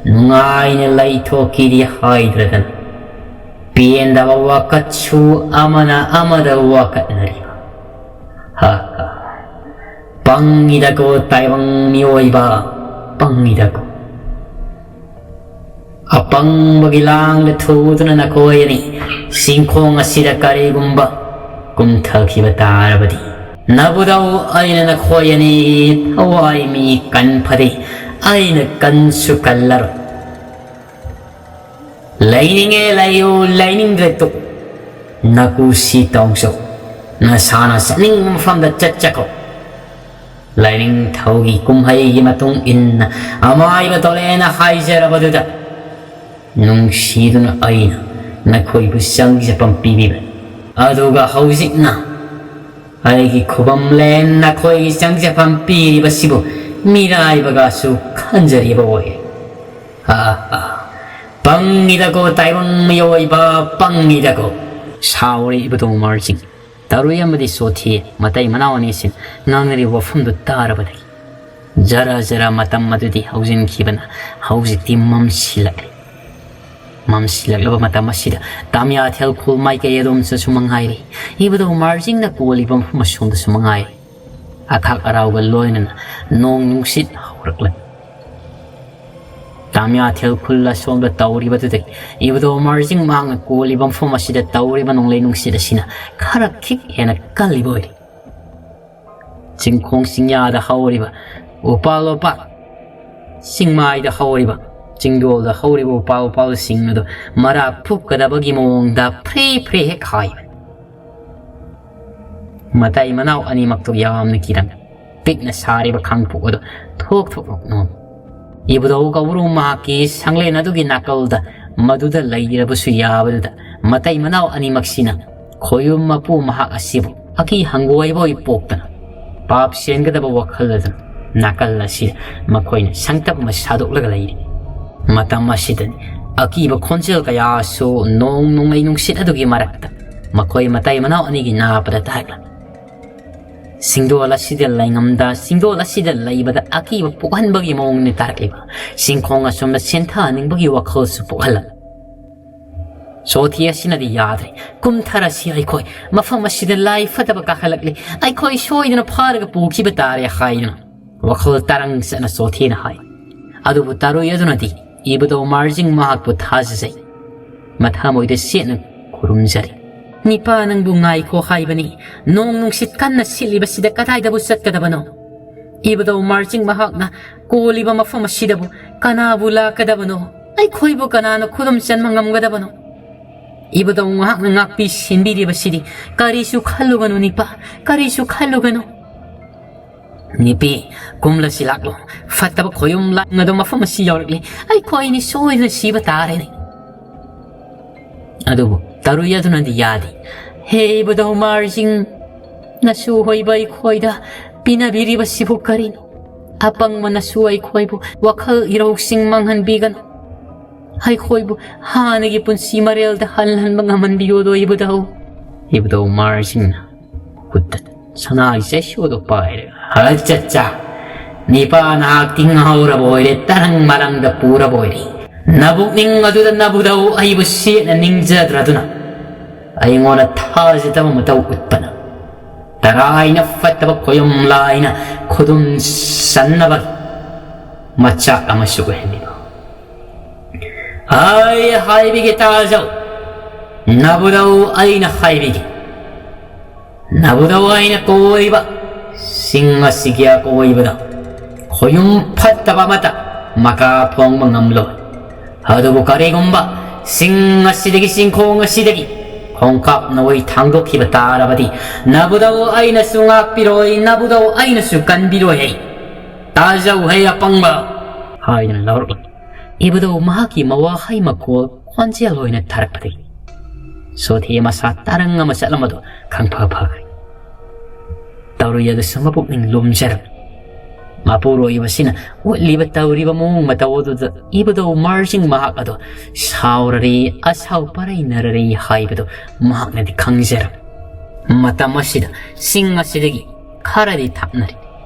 ꯅꯨꯡꯉꯥꯏꯅ ꯂꯩꯊꯣꯛꯈꯤꯗꯤ ꯍꯥꯏꯗ꯭ꯔꯒꯅ ꯄꯦꯟꯗꯕ ꯋꯥꯀꯠꯁꯨ ꯑꯃꯅ ꯑꯃꯗ ꯋꯥꯀꯠꯅꯔꯤꯕ꯫ ꯍꯥ ꯍꯥ꯫ ꯄꯪꯉꯤꯗꯀꯣ ꯇꯥꯏꯕꯪ ꯃꯤꯑꯣꯏꯕ, ꯄꯪꯉꯤꯗꯀꯣ꯫ ꯑꯄꯪꯕꯒꯤ ꯂꯥꯡꯗ ꯊꯨꯗꯨꯅ ꯅꯈꯣꯏ ꯑꯅꯤ ꯆꯤꯡꯈꯣꯡ ꯑꯁꯤꯗ ꯀꯔꯤꯒꯨꯝꯕ ꯀꯨꯝꯊꯈꯤꯕ ꯇꯥꯔꯕꯗꯤ, ꯅꯕꯨꯙꯧ ꯑꯩꯅ ꯅꯈꯣꯏ ꯑꯅꯤ ꯊꯋꯥꯏ ꯃꯤ ꯀꯟꯐꯗꯦ, ꯑꯩꯅ ꯀꯟꯁꯨ ꯀꯜꯂꯔꯣꯏ꯫ ꯂꯩꯅꯤꯡꯉꯦ ꯂꯩꯌꯨ, ꯂꯩꯅꯤꯡꯗ꯭ꯔꯦ ꯇꯣꯛꯎ꯫ ꯅꯀꯨꯁꯤ ꯇꯧꯖꯧ꯫ ꯅꯁꯥꯅ ꯆꯠꯅꯤꯡꯕ ꯃꯐꯝꯗ ꯆꯠꯆꯈꯣ꯫ ꯂꯥꯏꯅꯤꯡꯊꯧꯒꯤ ꯀꯨꯝꯍꯩꯒꯤ ꯃꯇꯨꯡ ꯏꯟꯅ ꯑꯃꯥꯏꯕ ꯇꯣꯂꯦꯅ ꯍꯥꯏꯖꯔꯕꯗꯨꯗ ꯅꯨꯡꯁꯤꯗꯨꯅ ꯑꯩꯅ ꯅꯈꯣꯏꯕꯨ ꯆꯪꯖꯐꯝ ꯄꯤꯕꯤꯕ꯫ ꯑꯗꯨꯒ ꯍꯧꯖꯤꯛꯅ ꯑꯩꯒꯤ ꯈꯨꯕꯝꯂꯦꯟ ꯅꯈꯣꯏꯒꯤ ꯆꯪꯖꯐꯝ ꯄꯤꯔꯤꯕꯁꯤꯕꯨ ꯃꯤꯔꯥꯏꯕꯒꯁꯨ ꯈꯟꯖꯔꯤꯕ ꯑꯣꯏ꯫ ꯑꯥ, ꯑꯥ, ꯄꯪꯉꯤꯗꯀꯣ ꯇꯥꯏꯕꯪ ꯃꯤꯑꯣꯏꯕ, ꯄꯪꯉꯤꯗꯀꯣ꯫ ꯁꯥꯎꯔꯦ ꯏꯕꯨꯙꯧ ꯃꯥꯔꯖꯤꯡ꯫ ꯇꯔꯨꯏ ꯑꯃꯗꯤ ꯆꯣꯊꯤ ꯃꯇꯩ ꯃꯅꯥꯎ ꯑꯅꯤꯁꯤ ꯉꯥꯡꯅꯔꯤꯕ ꯋꯥꯐꯝꯗꯨ ꯇꯥꯔꯕꯗꯒꯤ ꯖꯔ ꯖꯔ ꯃꯇꯝ ꯑꯗꯨꯗꯤ ꯍꯧꯖꯤꯟꯈꯤꯕꯅ ꯍꯧꯖꯤꯛꯇꯤ ꯃꯝꯁꯤꯜꯂꯛꯂꯦ꯫ ꯃꯝꯁꯤꯜꯂꯛꯂꯕ ꯃꯇꯝ ꯑꯁꯤꯗ ꯇꯥꯃꯤꯌꯥꯊꯦꯜ ꯈꯨꯜ ꯃꯥꯏꯀꯩ ꯑꯗꯣꯝꯁꯨ ꯃꯉꯥꯏꯔꯦ, ꯏꯕꯨꯙꯧ ꯃꯥꯔꯖꯤꯡꯅ ꯀꯣꯜꯂꯤꯕ ꯃꯐꯝ ꯑꯁꯣꯝꯗꯁꯨ ꯃꯉꯥꯏꯔꯦ, ꯑꯈꯥꯛ ꯑꯔꯥꯎꯒ ꯂꯣꯏꯅꯅ ꯅꯣꯡ ꯅꯨꯡꯁꯤꯠ ꯍꯧꯔꯛꯂꯦ꯫ ꯇꯥꯃꯤꯌꯥꯊꯦꯜ ꯈꯨꯜ ꯑꯁꯣꯝꯗ ꯇꯧꯔꯤꯕꯗꯨꯗꯒꯤ ꯏꯕꯨꯙꯧ ꯃꯥꯔꯖꯤꯡ ꯃꯍꯥꯛꯅ ꯀꯣꯜꯂꯤꯕ ꯃꯐꯝ ꯑꯁꯤꯗ ꯇꯧꯔꯤꯕ ꯅꯣꯡꯂꯩ ꯅꯨꯡꯁꯤꯠ ꯑꯁꯤꯅ ꯈꯔ ꯈꯤꯛ ꯍꯦꯟꯅ ꯀꯜꯂꯤꯕ ꯑꯣꯏꯔꯦ꯫ ꯆꯤꯡꯈꯣꯡ ꯆꯤꯡꯌꯥꯗ ꯍꯧꯔꯤꯕ ꯎꯄꯥꯜ ꯋꯥꯄꯥꯜ, ꯆꯤꯡꯃꯥꯏꯗ ꯍꯧꯔꯤꯕ, ꯆꯤꯡꯗꯣꯜꯗ ꯍꯧꯔꯤꯕ ꯎꯄꯥꯜ ꯋꯥꯄꯥꯜꯁꯤꯡ ꯑꯗꯨ ꯃꯔꯥ ꯐꯨꯛꯀꯗꯕꯒꯤ ꯃꯑꯣꯡꯗ ꯐ꯭ꯔꯦ ꯐ꯭ꯔꯦ ꯍꯦꯛ ꯍꯥꯏꯕꯅꯤ꯫ ꯃꯇꯩ ꯃꯅꯥꯎ ꯑꯅꯤꯃꯛꯇꯨ ꯌꯥꯝꯅ ꯀꯤꯔꯝꯃꯤ꯫ ꯄꯤꯛꯅ ꯁꯥꯔꯤꯕ ꯈꯥꯡꯄꯣꯛ ꯑꯗꯨ ꯊꯣꯛ ꯊꯣꯛ ꯅꯣꯛ ꯅꯣꯛꯏ꯫ ꯏꯕꯨꯙꯧ ꯀꯧꯕ꯭ꯔꯨ ꯃꯍꯥꯛꯀꯤ ꯁꯪꯂꯦꯟ ꯑꯗꯨꯒꯤ ꯅꯥꯀꯜꯗ ꯃꯗꯨꯗ ꯂꯩꯔꯕꯁꯨ ꯌꯥꯕꯗꯨꯗ ꯃꯇꯩ ꯃꯅꯥꯎ ꯑꯅꯤꯃꯛꯁꯤꯅ ꯈꯣꯌꯨꯝ ꯃꯄꯨ ꯃꯍꯥꯛ ꯑꯁꯤꯕꯨ ꯑꯀꯤ ꯍꯪꯒꯣꯏꯕ ꯑꯣꯏ ꯄꯣꯛꯇꯅ ꯄꯥꯞ ꯆꯦꯟꯒꯗꯕ ꯋꯥꯈꯜ ꯑꯗꯨꯅ ꯅꯥꯀꯜ ꯑꯁꯤꯗ ꯃꯈꯣꯏꯅ ꯁꯪꯇꯞ ꯑꯃ ꯁꯥꯗꯣꯛꯂꯒ ꯂꯩꯔꯤ꯫ ꯃꯇꯝ ꯑꯁꯤꯗꯅꯤ ꯑꯀꯤꯕ ꯈꯣꯟꯖꯦꯜ ꯀꯌꯥꯁꯨ ꯅꯣꯡ ꯅꯣꯡꯂꯩ ꯅꯨꯡꯁꯤꯠ ꯑꯗꯨꯒꯤ ꯃꯔꯛꯇ ꯃꯈꯣꯏ ꯃꯇꯩ ꯃꯅꯥꯎ ꯑꯅꯤꯒꯤ ꯅꯥꯄꯗ ꯇꯥꯔꯛꯂꯝꯃꯤ꯫ ꯆꯤꯡꯗꯣꯜ ꯑꯁꯤꯗ ꯂꯩꯉꯝꯗ, ꯆꯤꯡꯗꯣꯜ ꯑꯁꯤꯗ ꯂꯩꯕꯗ ꯑꯀꯤꯕ ꯄꯣꯛꯍꯟꯕꯒꯤ ꯃꯑꯣꯡꯅꯤ ꯇꯥꯔꯛꯂꯤꯕ꯫ ꯆꯤꯡꯈꯣꯡ ꯑꯁꯣꯝꯗ ꯆꯦꯟꯊꯍꯟꯅꯤꯡꯕꯒꯤ ꯋꯥꯈꯜꯁꯨ ꯄꯣꯛꯍꯜꯂꯝꯃꯤ꯫ ꯆꯣꯊꯤ ꯑꯁꯤꯅꯗꯤ ꯌꯥꯗ꯭ꯔꯦ꯫ ꯀꯨꯝꯊꯔꯁꯤ ꯑꯩꯈꯣꯏ꯫ ꯃꯐꯝ ꯑꯁꯤꯗ ꯂꯥꯏ ꯐꯠꯇꯕ ꯀꯥꯈꯠꯂꯛꯂꯤ꯫ ꯑꯩꯈꯣꯏ ꯁꯣꯏꯗꯅ ꯐꯥꯔꯒ ꯄꯨꯈꯤꯕ ꯇꯥꯔꯦ ꯍꯥꯏꯗꯨꯅ ꯋꯥꯈꯜ ꯇꯔꯪ ꯆꯠꯅ ꯆꯣꯊꯤꯅ ꯍꯥꯏ꯫ ꯑꯗꯨꯕꯨ ꯇꯔꯨꯏ ꯑꯗꯨꯅꯗꯤ ꯏꯕꯨꯙꯧ ꯃꯥꯔꯖꯤꯡ ꯃꯍꯥꯛꯄꯨ ꯊꯥꯖꯖꯩ꯫ ꯃꯊꯃꯣꯏꯗ ꯆꯦꯠꯅ ꯈꯨꯔꯨꯝꯖꯔꯤ꯫ ꯅꯤꯄꯥ ꯅꯪꯕꯨ ꯉꯥꯏꯈꯣ ꯍꯥꯏꯕꯅꯤ꯫ ꯅꯣꯡ ꯅꯨꯡꯁꯤꯠ ꯀꯟꯅ ꯁꯤꯠꯂꯤꯕꯁꯤꯗ ꯀꯗꯥꯏꯗꯕꯨ ꯆꯠꯀꯗꯕꯅꯣ? ꯏꯕꯨꯙꯧ ꯃꯥꯔꯖꯤꯡ ꯃꯍꯥꯛꯅ ꯀꯣꯜꯂꯤꯕ ꯃꯐꯝ ꯑꯁꯤꯗꯕꯨ ꯀꯅꯥꯕꯨ ꯂꯥꯛꯀꯗꯕꯅꯣ? ꯑꯩꯈꯣꯏꯕꯨ ꯀꯅꯥꯅ ꯈꯨꯗꯨꯝ ꯆꯟꯕ ꯉꯝꯒꯗꯕꯅꯣ? ꯏꯕꯨꯙꯧ ꯃꯍꯥꯛꯅ ꯉꯥꯛꯄꯤ ꯁꯦꯟꯕꯤꯔꯤꯕꯁꯤꯗꯤ ꯀꯔꯤꯁꯨ ꯈꯜꯂꯨꯒꯅꯨ ꯅꯤꯄꯥ, ꯀꯔꯤꯁꯨ ꯈꯜꯂꯨꯒꯅꯨ꯫ ꯅꯤꯄꯤ, ꯀꯨꯝꯂꯁꯤ ꯂꯥꯛꯂꯣ꯫ ꯐꯠꯇꯕ ꯈꯣꯌꯨꯝ ꯂꯥꯡ ꯑꯗꯨ ꯃꯐꯝ ꯑꯁꯤ ꯌꯧꯔꯛꯂꯤ꯫ ꯑꯩꯈꯣꯏꯅꯤ ꯁꯣꯏꯗꯅ ꯁꯤꯕ ꯇꯥꯔꯦꯅꯦ꯫ ꯑꯗꯨꯕꯨ ꯇꯔꯨꯏ ꯑꯗꯨꯅꯗꯤ ꯌꯥꯗꯦ꯫ "ꯍꯦ ꯏꯕꯨꯙꯧ ꯃꯥꯔꯖꯤꯡ, ꯅꯁꯨ ꯑꯣꯏꯕ ꯑꯩꯈꯣꯏꯗ ꯄꯤꯅꯕꯤꯔꯤꯕꯁꯤꯕꯨ ꯀꯔꯤꯅꯣ? ꯑꯄꯪꯕ ꯅꯁꯨ ꯑꯩꯈꯣꯏꯕꯨ ꯋꯥꯈꯜ ꯏꯔꯧꯁꯤꯡ ꯃꯥꯡꯍꯟꯕꯤꯒꯅꯨ꯫ ꯑꯩꯈꯣꯏꯕꯨ ꯍꯥꯟꯅꯒꯤ ꯄꯨꯟꯁꯤ ꯃꯔꯦꯜꯗ ꯍꯜꯍꯟꯕ ꯉꯝꯍꯟꯕꯤꯌꯣꯗꯣ ꯏꯕꯨꯙꯧ꯫" ꯏꯕꯨꯙꯧ ꯃꯥꯔꯖꯤꯡꯅ ꯈꯨꯠꯇ ꯁꯅꯥꯒꯤ ꯆꯩꯁꯨꯗꯣ ꯄꯥꯏꯔꯒ, "ꯑꯆꯠꯆꯥ, ꯅꯤꯄꯥ ꯅꯍꯥꯛꯇꯤ ꯉꯥꯎꯔꯕ ꯑꯣꯏꯔꯦ, ꯇꯔꯪ ꯃꯔꯪꯗ ꯄꯨꯔꯕ ꯑꯣꯏꯔꯦ꯫ ꯅꯕꯨꯛꯅꯤꯡ ꯑꯗꯨꯗ ꯅꯕꯨꯙꯧ ꯑꯩꯕꯨ ꯁꯦꯠꯅ ꯅꯤꯡꯖꯗ꯭ꯔꯗꯨꯅ ꯑꯩꯉꯣꯟꯗ ꯊꯥꯖꯗꯕ ꯃꯇꯧ ꯎꯠꯄꯅ ꯇꯔꯥꯏꯅ ꯐꯠꯇꯕ ꯈꯣꯌꯨꯝ ꯂꯥꯏꯅ ꯈꯨꯗꯨꯝ ꯆꯟꯅꯕ ꯃꯆꯥꯛ ꯑꯃꯁꯨ ꯑꯣꯏꯍꯜꯂꯤꯕ꯫ ꯑꯩ ꯍꯥꯏꯕꯤꯒꯦ ꯇꯥꯖꯧ, ꯅꯕꯨꯙꯧ ꯑꯩꯅ ꯍꯥꯏꯕꯤꯒꯦ꯫ ꯅꯕꯨꯙꯧ ꯑꯩꯅ ꯀꯣꯏꯕ ꯆꯤꯡ ꯑꯁꯤꯒꯤ ꯑꯀꯣꯏꯕꯗ ꯈꯣꯌꯨꯝ ꯐꯠꯇꯕ ꯑꯃꯠꯇ ꯃꯀꯥ ꯐꯣꯡꯕ ꯉꯝꯂꯣꯏ꯫ ꯑꯗꯨꯕꯨ ꯀꯔꯤꯒꯨꯝꯕ ꯆꯤꯡ ꯑꯁꯤꯗꯒꯤ, ꯆꯤꯡꯈꯣꯡ ꯑꯁꯤꯗꯒꯤ ꯈꯣꯡꯀꯥꯞ ꯅꯣꯏ ꯊꯥꯡꯗꯣꯛꯈꯤꯕ ꯇꯥꯔꯕꯗꯤ, ꯅꯕꯨꯙꯧ ꯑꯩꯅꯁꯨ ꯉꯥꯛꯄꯤꯔꯣꯏ, ꯅꯕꯨꯙꯧ ꯑꯩꯅꯁꯨ ꯀꯟꯕꯤꯔꯣꯏ꯫ ꯍꯩ ꯇꯥꯖꯧ, ꯍꯩ ꯑꯄꯪꯕ!" ꯍꯥꯏꯗꯨꯅ ꯂꯥꯎꯔꯛꯂꯤ꯫ ꯏꯕꯨꯙꯧ ꯃꯍꯥꯛꯀꯤ ꯃꯋꯥꯍꯩ ꯃꯈꯣꯜ ꯈꯣꯟꯖꯦꯜ ꯑꯣꯏꯅ ꯊꯥꯔꯛꯄꯗꯒꯤ ꯁꯣꯊꯤ ꯃꯁꯥ ꯇꯔꯪ ꯑꯃ ꯆꯠꯂꯝꯕꯗꯨ ꯈꯪꯐ ꯐꯈ꯭ꯔꯦ꯫ ꯇꯧꯔꯤ ꯑꯗꯨꯁꯨ ꯃꯄꯨꯛꯅꯤꯡ ꯂꯨꯝꯖꯔꯝꯃꯤ꯫ ꯃꯄꯨꯔꯣꯏꯕꯁꯤꯅ ꯎꯠꯂꯤꯕ ꯇꯧꯔꯤꯕ ꯃꯑꯣꯡ ꯃꯇꯧ ꯑꯗꯨꯗ ꯏꯕꯨꯙꯧ ꯃꯥꯔꯖꯤꯡ ꯃꯍꯥꯛ ꯑꯗꯨ ꯁꯥꯎꯔꯔꯦ, ꯑꯁꯥꯎ ꯄꯔꯩꯅꯔꯔꯦ ꯍꯥꯏꯕꯗꯨ ꯃꯍꯥꯛꯅꯗꯤ ꯈꯪꯖꯔꯝꯃꯤ꯫ ꯃꯇꯝ ꯑꯁꯤꯗ ꯆꯤꯡ ꯑꯁꯤꯗꯒꯤ ꯈꯔꯗꯤ ꯊꯥꯞꯅꯔꯤ꯫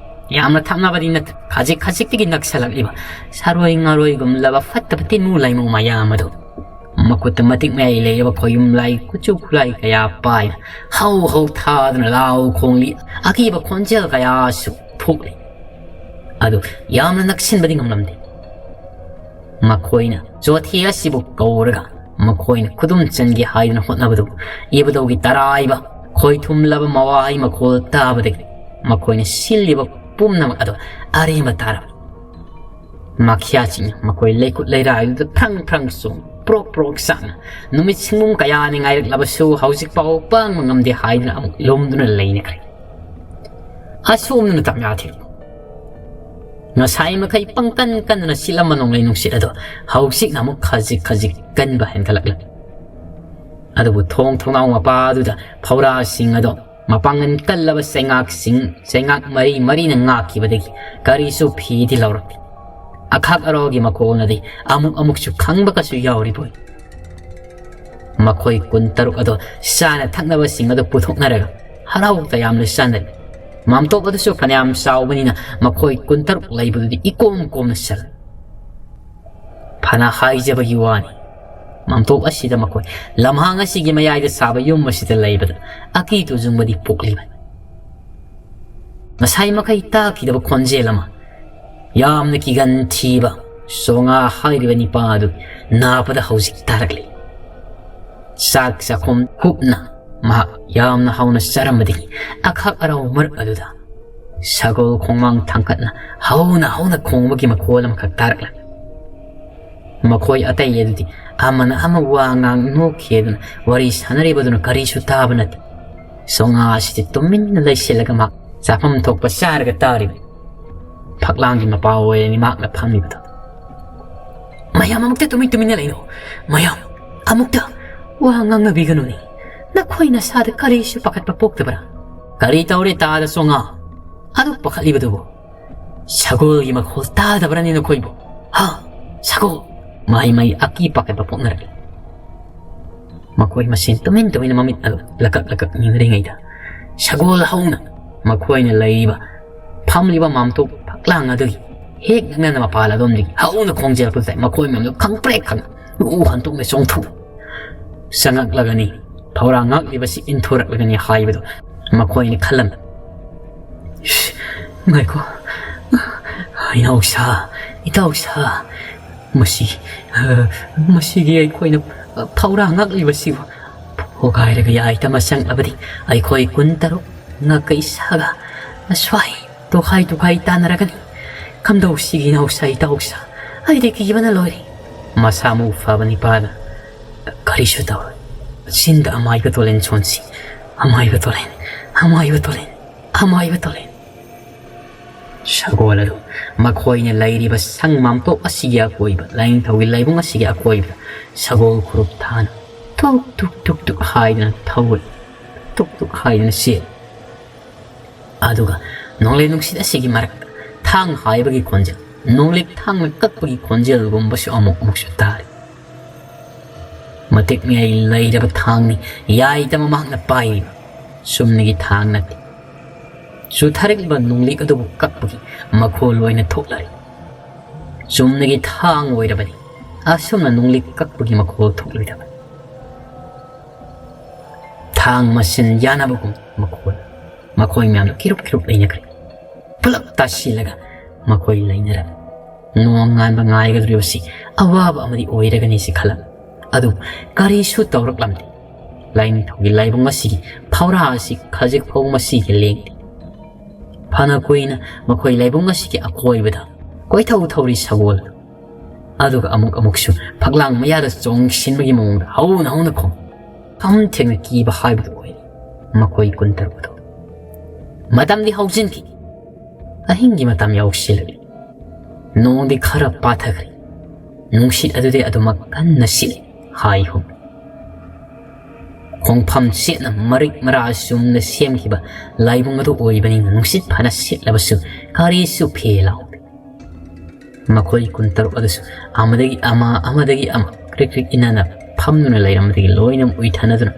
ꯌꯥꯝꯅ ꯊꯥꯞꯅꯕꯗꯤ ꯅꯠꯇꯦ, ꯈꯖꯤꯛ ꯈꯖꯤꯛꯇꯒꯤ ꯅꯛꯁꯜꯂꯛꯂꯤꯕ ꯁꯥꯔꯣꯏ ꯉꯥꯔꯣꯏꯒꯨꯝꯂꯕ ꯐꯠꯇꯕ ꯇꯤꯟꯃꯨ ꯂꯥꯏꯃꯨ ꯃꯌꯥꯝ ꯑꯗꯨ ꯃꯈꯨꯠꯇ ꯃꯇꯤꯛ ꯃꯌꯥꯏ ꯂꯩꯔꯕ ꯈꯣꯌꯨꯝ ꯂꯥꯏ ꯀꯨꯆꯨ ꯈꯨꯠꯂꯥꯏ ꯀꯌꯥ ꯄꯥꯏꯅ ꯍꯧ ꯍꯧ ꯊꯥꯗꯨꯅ ꯂꯥꯎ ꯈꯣꯡꯂꯤ ꯑꯀꯤꯕ ꯈꯣꯟꯖꯦꯜ ꯀꯌꯥꯁꯨ ꯊꯣꯛꯂꯤ꯫ ꯑꯗꯨ ꯌꯥꯝꯅ ꯅꯛꯁꯤꯟꯕꯗꯤ ꯉꯝꯂꯝꯗꯦ꯫ ꯃꯈꯣꯏꯅ ꯆꯣꯊꯦ ꯑꯁꯤꯕꯨ ꯀꯧꯔꯒ ꯃꯈꯣꯏꯅ ꯈꯨꯗꯨꯝ ꯆꯟꯒꯦ ꯍꯥꯏꯗꯨꯅ ꯍꯣꯠꯅꯕꯗꯨ ꯏꯕꯨꯙꯧꯒꯤ ꯇꯔꯥꯏꯕ ꯈꯣꯏꯊꯨꯝꯂꯕ ꯃꯋꯥꯍꯩ ꯃꯈꯣꯜ ꯇꯥꯕꯗꯒꯤ ꯃꯈꯣꯏꯅ ꯁꯤꯜꯂꯤꯕ ꯄꯨꯝꯅꯃꯛ ꯑꯗꯨ ꯑꯔꯦꯝꯕ ꯇꯥꯔꯕ꯫ ꯃꯈꯤꯌꯥꯁꯤꯡꯅ ꯃꯈꯣꯏ ꯂꯩꯈꯨꯠ ꯂꯩꯔꯥꯏꯗꯨꯗ ꯐ꯭ꯔꯪ ꯐ꯭ꯔꯪ ꯆꯣꯡ, ꯄ꯭ꯔꯣꯛ ꯄ꯭ꯔꯣꯛ ꯆꯥꯛꯅ, ꯅꯨꯃꯤꯠ ꯁꯤꯡꯕꯨꯝ ꯀꯌꯥꯅꯤ ꯉꯥꯏꯔꯛꯂꯕꯁꯨ ꯍꯧꯖꯤꯛ ꯐꯥꯎ ꯄꯥꯡꯕ ꯉꯝꯗꯦ ꯍꯥꯏꯗꯨꯅ ꯑꯃꯨꯛ ꯂꯨꯝꯗꯨꯅ ꯂꯩꯅꯈ꯭ꯔꯦ꯫ ꯑꯁꯣꯝꯗꯅ ꯇꯝꯌꯥ ꯊꯤꯔꯨ꯫ ꯉꯁꯥꯏ ꯃꯈꯩ ꯄꯪꯀꯟ ꯀꯟꯗꯨꯅ ꯁꯤꯠꯂꯝꯕ ꯅꯣꯡꯂꯩ ꯅꯨꯡꯁꯤꯠ ꯑꯗꯣ ꯍꯧꯖꯤꯛꯅ ꯑꯃꯨꯛ ꯈꯖꯤꯛ ꯈꯖꯤꯛ ꯀꯟꯕ ꯍꯦꯟꯒꯠꯂꯛꯂꯦ꯫ ꯑꯗꯨꯕꯨ ꯊꯣꯡ ꯊꯣꯡꯅꯥꯎ ꯃꯄꯥꯗꯨꯗ ꯐꯧꯔꯥꯁꯤꯡ ꯑꯗꯣ ꯃꯄꯥꯡꯒꯜ ꯀꯜꯂꯕ ꯆꯩꯉꯥꯛꯁꯤꯡ, ꯆꯩꯉꯥꯛ ꯃꯔꯤ ꯃꯔꯤꯅ ꯉꯥꯛꯈꯤꯕꯗꯒꯤ ꯀꯔꯤꯁꯨ ꯐꯤꯗꯤ ꯂꯧꯔꯛꯇꯦ꯫ ꯑꯈꯥꯛ ꯑꯔꯥꯎꯒꯤ ꯃꯈꯣꯜꯅꯗꯤ ꯑꯃꯨꯛ ꯑꯃꯨꯛꯁꯨ ꯈꯪꯕꯒꯁꯨ ꯌꯥꯎꯔꯤꯕꯣꯏ꯫ ꯃꯈꯣꯏ ꯀꯨꯟꯇꯔꯨꯛ ꯑꯗꯣ ꯆꯥꯅ ꯊꯛꯅꯕꯁꯤꯡ ꯑꯗꯨ ꯄꯨꯊꯣꯛꯅꯔꯒ ꯍꯔꯥꯎ ꯇꯌꯥꯝꯅ ꯆꯥꯅꯔꯤ꯫ ꯃꯥꯝꯇꯣꯞ ꯑꯗꯨꯁꯨ ꯐꯅꯌꯥꯝ ꯆꯥꯎꯕꯅꯤꯅ ꯃꯈꯣꯏ ꯀꯨꯟꯇꯔꯨꯛ ꯂꯩꯕꯗꯨꯗꯤ ꯏꯀꯣꯝ ꯀꯣꯝꯅ ꯆꯜꯂꯤ꯫ ꯐꯅ ꯍꯥꯏꯖꯕꯒꯤ ꯋꯥꯅꯤ, ꯃꯥꯝꯇꯣꯞ ꯑꯁꯤꯗ ꯃꯈꯣꯏ ꯂꯝꯍꯥꯡ ꯑꯁꯤꯒꯤ ꯃꯌꯥꯏꯗ ꯁꯥꯕ ꯌꯨꯝ ꯑꯁꯤꯗ ꯂꯩꯕꯗ ꯑꯀꯤ ꯇꯨꯖꯨꯡꯕꯗꯤ ꯄꯣꯛꯂꯤꯕꯅꯤ꯫ ꯉꯁꯥꯏ ꯃꯈꯩ ꯇꯥꯈꯤꯗꯕ ꯈꯣꯟꯖꯦꯜ ꯑꯃ, ꯌꯥꯝꯅ ꯀꯤꯒꯟ ꯊꯤꯕ ꯆꯣꯉꯥ ꯍꯥꯏꯔꯤꯕ ꯅꯤꯄꯥ ꯑꯗꯨ ꯅꯥꯄꯗ ꯍꯧꯖꯤꯛ ꯇꯥꯔꯛꯂꯤ꯫ ꯆꯥꯛ ꯆꯥꯛꯈꯨꯝ ꯀꯨꯞꯅ ꯃꯍꯥꯛ ꯌꯥꯝꯅ ꯍꯥꯎꯅ ꯆꯥꯔꯝꯕꯗꯒꯤ ꯑꯈꯥꯛ ꯑꯔꯥꯎ ꯃꯔꯛ ꯑꯗꯨꯗ ꯁꯒꯣꯜ ꯈꯣꯡꯃꯥꯡ ꯊꯥꯡꯀꯠꯅ ꯍꯧꯅ ꯍꯧꯅ ꯈꯣꯡꯕꯒꯤ ꯃꯈꯣꯜ ꯑꯃꯈꯛ ꯇꯥꯔꯛꯂꯝꯃꯤ꯫ ꯃꯈꯣꯏ ꯑꯇꯩ ꯑꯗꯨꯗꯤ ꯑꯃꯅ ꯑꯃ ꯋꯥ ꯉꯥꯡ ꯅꯣꯛꯈꯤ ꯑꯗꯨꯅ ꯋꯥꯔꯤ ꯁꯥꯟꯅꯔꯤꯕꯗꯨꯅ ꯀꯔꯤꯁꯨ ꯇꯥꯕ ꯅꯠꯇꯦ꯫ ꯆꯣꯉꯥ ꯑꯁꯤꯗꯤ ꯇꯨꯃꯤꯟꯅ ꯂꯩꯁꯤꯜꯂꯒ ꯃꯍꯥꯛ ꯆꯥꯐꯝ ꯊꯣꯛꯄ ꯆꯥꯔꯒ ꯇꯥꯔꯤꯕꯅꯤ꯫ ꯐꯛꯂꯥꯡꯒꯤ ꯃꯄꯥ ꯑꯣꯏꯔꯅꯤ ꯃꯍꯥꯛꯅ ꯐꯝꯂꯤꯕꯗꯣ꯫ "ꯃꯌꯥꯝ ꯑꯃꯨꯛꯇ ꯇꯨꯃꯤꯟ ꯇꯨꯃꯤꯟꯅ ꯂꯩꯅꯧ꯫ ꯃꯌꯥꯝ ꯑꯃꯨꯛꯇ ꯋꯥ ꯉꯥꯡꯅꯕꯤꯒꯅꯨꯅꯦ꯫ ꯅꯈꯣꯏ ꯅꯁꯥꯗ ꯀꯔꯤꯁꯨ ꯄꯥꯈꯠꯄ ꯄꯣꯛꯇꯕ꯭ꯔꯥ?" "ꯀꯔꯤ ꯇꯧꯔꯦ ꯇꯥꯗ ꯆꯣꯉꯥ? ꯑꯗꯨꯛ ꯄꯥꯈꯠꯂꯤꯕꯗꯨꯕꯨ? ꯁꯒꯣꯜꯒꯤ ꯃꯈꯣꯜ ꯇꯥꯗꯕ꯭ꯔꯅꯦ ꯅꯈꯣꯏꯕꯨ? ꯍꯥ? ꯁꯒꯣꯜ!" ꯃꯍꯩ ꯃꯍꯩ ꯑꯀꯤ ꯄꯥꯈꯠꯄ ꯄꯣꯛꯅꯔꯛꯂꯤ꯫ ꯃꯈꯣꯏ ꯃꯁꯦꯟ ꯇꯨꯃꯤꯟ ꯇꯨꯃꯤꯟꯅ ꯃꯃꯤꯠ ꯑꯗꯨ ꯂꯀꯛ ꯂꯀꯛ ꯌꯦꯡꯅꯔꯤꯉꯩꯗ ꯁꯒꯣꯜ ꯍꯧꯅ ꯃꯈꯣꯏꯅ ꯂꯩꯔꯤꯕ, ꯐꯝꯂꯤꯕ ꯃꯥꯝꯇꯣꯞ ꯐꯛꯂꯥꯡ ꯑꯗꯨꯒꯤ ꯍꯦꯛ ꯅꯛꯅꯅ ꯃꯄꯥꯜ ꯑꯗꯣꯝꯗꯒꯤ ꯍꯧꯅ ꯈꯣꯡꯖꯦꯜ ꯇꯥꯏ꯫ ꯃꯈꯣꯏ ꯃꯌꯥꯝꯗꯨ ꯈꯪꯄ꯭ꯔꯦꯛ ꯈꯪꯅ ꯎ ꯍꯟꯇꯣꯛꯅ ꯆꯣꯡꯊꯣꯛ ꯆꯪꯉꯛꯂꯒꯅꯤ, ꯐꯧꯔꯥ ꯉꯥꯛꯂꯤꯕꯁꯤ ꯏꯟꯊꯣꯔꯛꯂꯒꯅꯤ ꯍꯥꯏꯕꯗꯨ ꯃꯈꯣꯏꯅ ꯈꯜꯂꯝꯃꯤ꯫ "ꯏꯁ, ꯉꯥꯏꯈꯣ, ꯏꯅꯥꯎꯁꯥ, ꯏꯇꯥꯎꯁꯥ, ꯃꯁꯤ, ꯑ, ꯃꯁꯤꯒꯤ ꯑꯩꯈꯣꯏꯅ, ꯑ, ꯐꯧꯔꯥ ꯉꯥꯛꯂꯤꯕꯁꯤꯕꯨ ꯄꯣꯈꯥꯏꯔꯒ ꯌꯥꯏꯇ ꯃꯁꯪꯂꯕꯗꯤ ꯑꯩꯈꯣꯏ ꯀꯨꯟꯇꯔꯨꯛ ꯉꯥꯀꯩ ꯁꯥꯒ ꯑꯁ꯭ꯋꯥꯏ ꯇꯣꯈꯥꯏ ꯇꯣꯈꯥꯏ ꯇꯥꯟꯅꯔꯒꯅꯤ꯫ ꯀꯝꯗꯧꯁꯤꯒꯤ ꯏꯅꯥꯎꯁꯥ ꯏꯇꯥꯎꯁꯥ, ꯑꯩꯗꯤ ꯀꯤꯕꯅ ꯂꯣꯏꯔꯦ꯫" ꯃꯁꯥ ꯃꯎ ꯐꯕ ꯅꯤꯄꯥꯗ ꯀꯔꯤꯁꯨ ꯇꯧꯔꯣꯏ꯫ ꯆꯤꯟꯗ ꯑꯃꯥꯏꯕ ꯇꯣꯂꯦꯟ ꯁꯣꯟꯁꯤ, ꯑꯃꯥꯏꯕ ꯇꯣꯂꯦꯟ, ꯑꯃꯥꯏꯕ ꯇꯣꯂꯦꯟ, ꯑꯃꯥꯏꯕ ꯇꯣꯂꯦꯟ꯫ ꯁꯒꯣꯜ ꯑꯗꯨ ꯃꯈꯣꯏꯅ ꯂꯩꯔꯤꯕ ꯁꯪ ꯃꯥꯝꯇꯣꯞ ꯑꯁꯤꯒꯤ ꯑꯀꯣꯏꯕ, ꯂꯥꯏꯅꯤꯡꯊꯧꯒꯤ ꯂꯥꯏꯕꯨꯡ ꯑꯁꯤꯒꯤ ꯑꯀꯣꯏꯕꯗ ꯁꯒꯣꯜ ꯈꯨꯔꯨꯞ ꯊꯥꯅ ꯇꯨꯛ ꯇꯨꯛ ꯇꯨꯛ ꯇꯨꯛ ꯍꯥꯏꯗꯨꯅ ꯊꯧꯒꯠ, ꯇꯨꯛ ꯇꯨꯛ ꯍꯥꯏꯗꯨꯅ ꯆꯦꯜꯂꯤ꯫ ꯑꯗꯨꯒ ꯅꯣꯡꯂꯩ ꯅꯨꯡꯁꯤꯠ ꯑꯁꯤꯒꯤ ꯃꯔꯛꯇ ꯊꯥꯡ ꯍꯥꯏꯕꯒꯤ ꯈꯣꯟꯖꯦꯜ, ꯅꯣꯡꯂꯤꯛ ꯊꯥꯡꯅ ꯀꯛꯄꯒꯤ ꯈꯣꯟꯖꯦꯜꯒꯨꯝꯕꯁꯨ ꯑꯃꯨꯛ ꯑꯃꯨꯛꯁꯨ ꯇꯥꯔꯤ꯫ ꯃꯇꯤꯛ ꯃꯌꯥꯏ ꯂꯩꯔꯕ ꯊꯥꯡꯅꯤ ꯌꯥꯏꯗ ꯃꯃꯥꯡꯅ ꯄꯥꯏꯔꯤꯕ꯫ ꯆꯨꯝꯅꯒꯤ ꯊꯥꯡ ꯅꯠꯇꯦ꯫ ꯆꯨꯊꯔꯛꯂꯤꯕ ꯅꯣꯡꯂꯤꯛ ꯑꯗꯨꯕꯨ ꯀꯛꯄꯒꯤ ꯃꯈꯣꯜ ꯑꯣꯏꯅ ꯊꯣꯛꯂꯔꯤ꯫ ꯆꯨꯝꯅꯒꯤ ꯊꯥꯡ ꯑꯣꯏꯔꯕꯗꯤ ꯑꯁꯨꯝꯅ ꯅꯣꯡꯂꯤꯛ ꯀꯛꯄꯒꯤ ꯃꯈꯣꯜ ꯊꯣꯛꯂꯣꯏꯗꯕꯅꯤ꯫ ꯊꯥꯡ ꯃꯁꯤꯟ ꯌꯥꯅꯕꯒꯨꯝ ꯃꯈꯣꯜ, ꯃꯈꯣꯏ ꯃꯌꯥꯝꯗꯨ ꯀꯤꯔꯨꯛ ꯀꯤꯔꯨꯛ ꯂꯩꯅꯈ꯭ꯔꯦ꯫ ꯄꯨꯂꯞ ꯇꯥꯁꯤꯜꯂꯒ ꯃꯈꯣꯏ ꯂꯩꯅꯔꯝꯃꯤ꯫ ꯅꯣꯡ ꯉꯥꯟꯕ ꯉꯥꯏꯒꯗꯧꯔꯤꯕꯁꯤ ꯑꯋꯥꯕ ꯑꯃꯗꯤ ꯑꯣꯏꯔꯒꯅꯤ ꯁꯤ ꯈꯜꯂꯝꯃꯤ꯫ ꯑꯗꯨꯕꯨ ꯀꯔꯤꯁꯨ ꯇꯧꯔꯛꯂꯝꯗꯦ꯫ ꯂꯥꯏꯅꯤꯡꯊꯧꯒꯤ ꯂꯥꯏꯕꯨꯡ ꯑꯁꯤꯒꯤ ꯐꯧꯔꯥ ꯑꯁꯤ ꯈꯖꯤꯛ ꯐꯥꯎ ꯃꯁꯤꯒꯤ ꯂꯦꯡꯗꯦ꯫ ꯐꯅ ꯀꯨꯏꯅ ꯃꯈꯣꯏ ꯂꯥꯏꯕꯨꯡ ꯑꯁꯤꯒꯤ ꯑꯀꯣꯏꯕꯗ ꯀꯣꯏꯊꯧ ꯊꯧꯔꯤ ꯁꯒꯣꯜ ꯑꯗꯨ, ꯑꯗꯨꯒ ꯑꯃꯨꯛ ꯑꯃꯨꯛꯁꯨ ꯐꯛꯂꯥꯡ ꯃꯌꯥꯗ ꯆꯣꯡꯁꯤꯟꯕꯒꯤ ꯃꯑꯣꯡꯗ ꯍꯧꯅ ꯍꯧꯅ ꯈꯣꯡ꯫ ꯈꯝ ꯊꯦꯡꯅ ꯀꯤꯕ ꯍꯥꯏꯕꯗꯨ ꯑꯣꯏꯔꯦ ꯃꯈꯣꯏ ꯀꯨꯟꯇꯔꯨꯛ ꯑꯗꯨ꯫ ꯃꯇꯝꯗꯤ ꯍꯧꯖꯤꯟꯈꯤ꯫ ꯑꯍꯤꯡꯒꯤ ꯃꯇꯝ ꯌꯧꯁꯤꯜꯂꯛꯂꯤ꯫ ꯅꯣꯡꯗꯤ ꯈꯔ ꯄꯥꯊꯈ꯭ꯔꯦ꯫ ꯅꯨꯡꯁꯤꯠ ꯑꯗꯨꯗꯤ ꯑꯗꯨꯃꯛ ꯀꯟꯅ ꯁꯤꯠꯂꯤ꯫ ꯍꯥꯏ ꯍꯨꯝ꯫ ꯈꯣꯡꯐꯝ ꯆꯦꯠꯅ ꯃꯔꯤꯛ ꯃꯔꯥ ꯆꯨꯝꯅ ꯁꯦꯝꯈꯤꯕ ꯂꯥꯏꯕꯨꯡ ꯑꯗꯨ ꯑꯣꯏꯕꯅꯤꯅ ꯅꯨꯡꯁꯤꯠ ꯐꯅ ꯁꯤꯠꯂꯕꯁꯨ ꯀꯔꯤꯁꯨ ꯐꯦ ꯂꯥꯎꯗꯦ꯫ ꯃꯈꯣꯏ ꯀꯨꯟꯇꯔꯨꯛ ꯑꯗꯨꯁꯨ ꯑꯃꯗꯒꯤ ꯑꯃ, ꯑꯃꯗꯒꯤ ꯑꯃ ꯀ꯭ꯔꯤꯛ ꯀ꯭ꯔꯤꯛ ꯏꯟꯅꯅ ꯐꯝꯗꯨꯅ ꯂꯩꯔꯝꯕꯗꯒꯤ ꯂꯣꯏꯅ ꯎꯏꯊꯅꯗꯨꯅ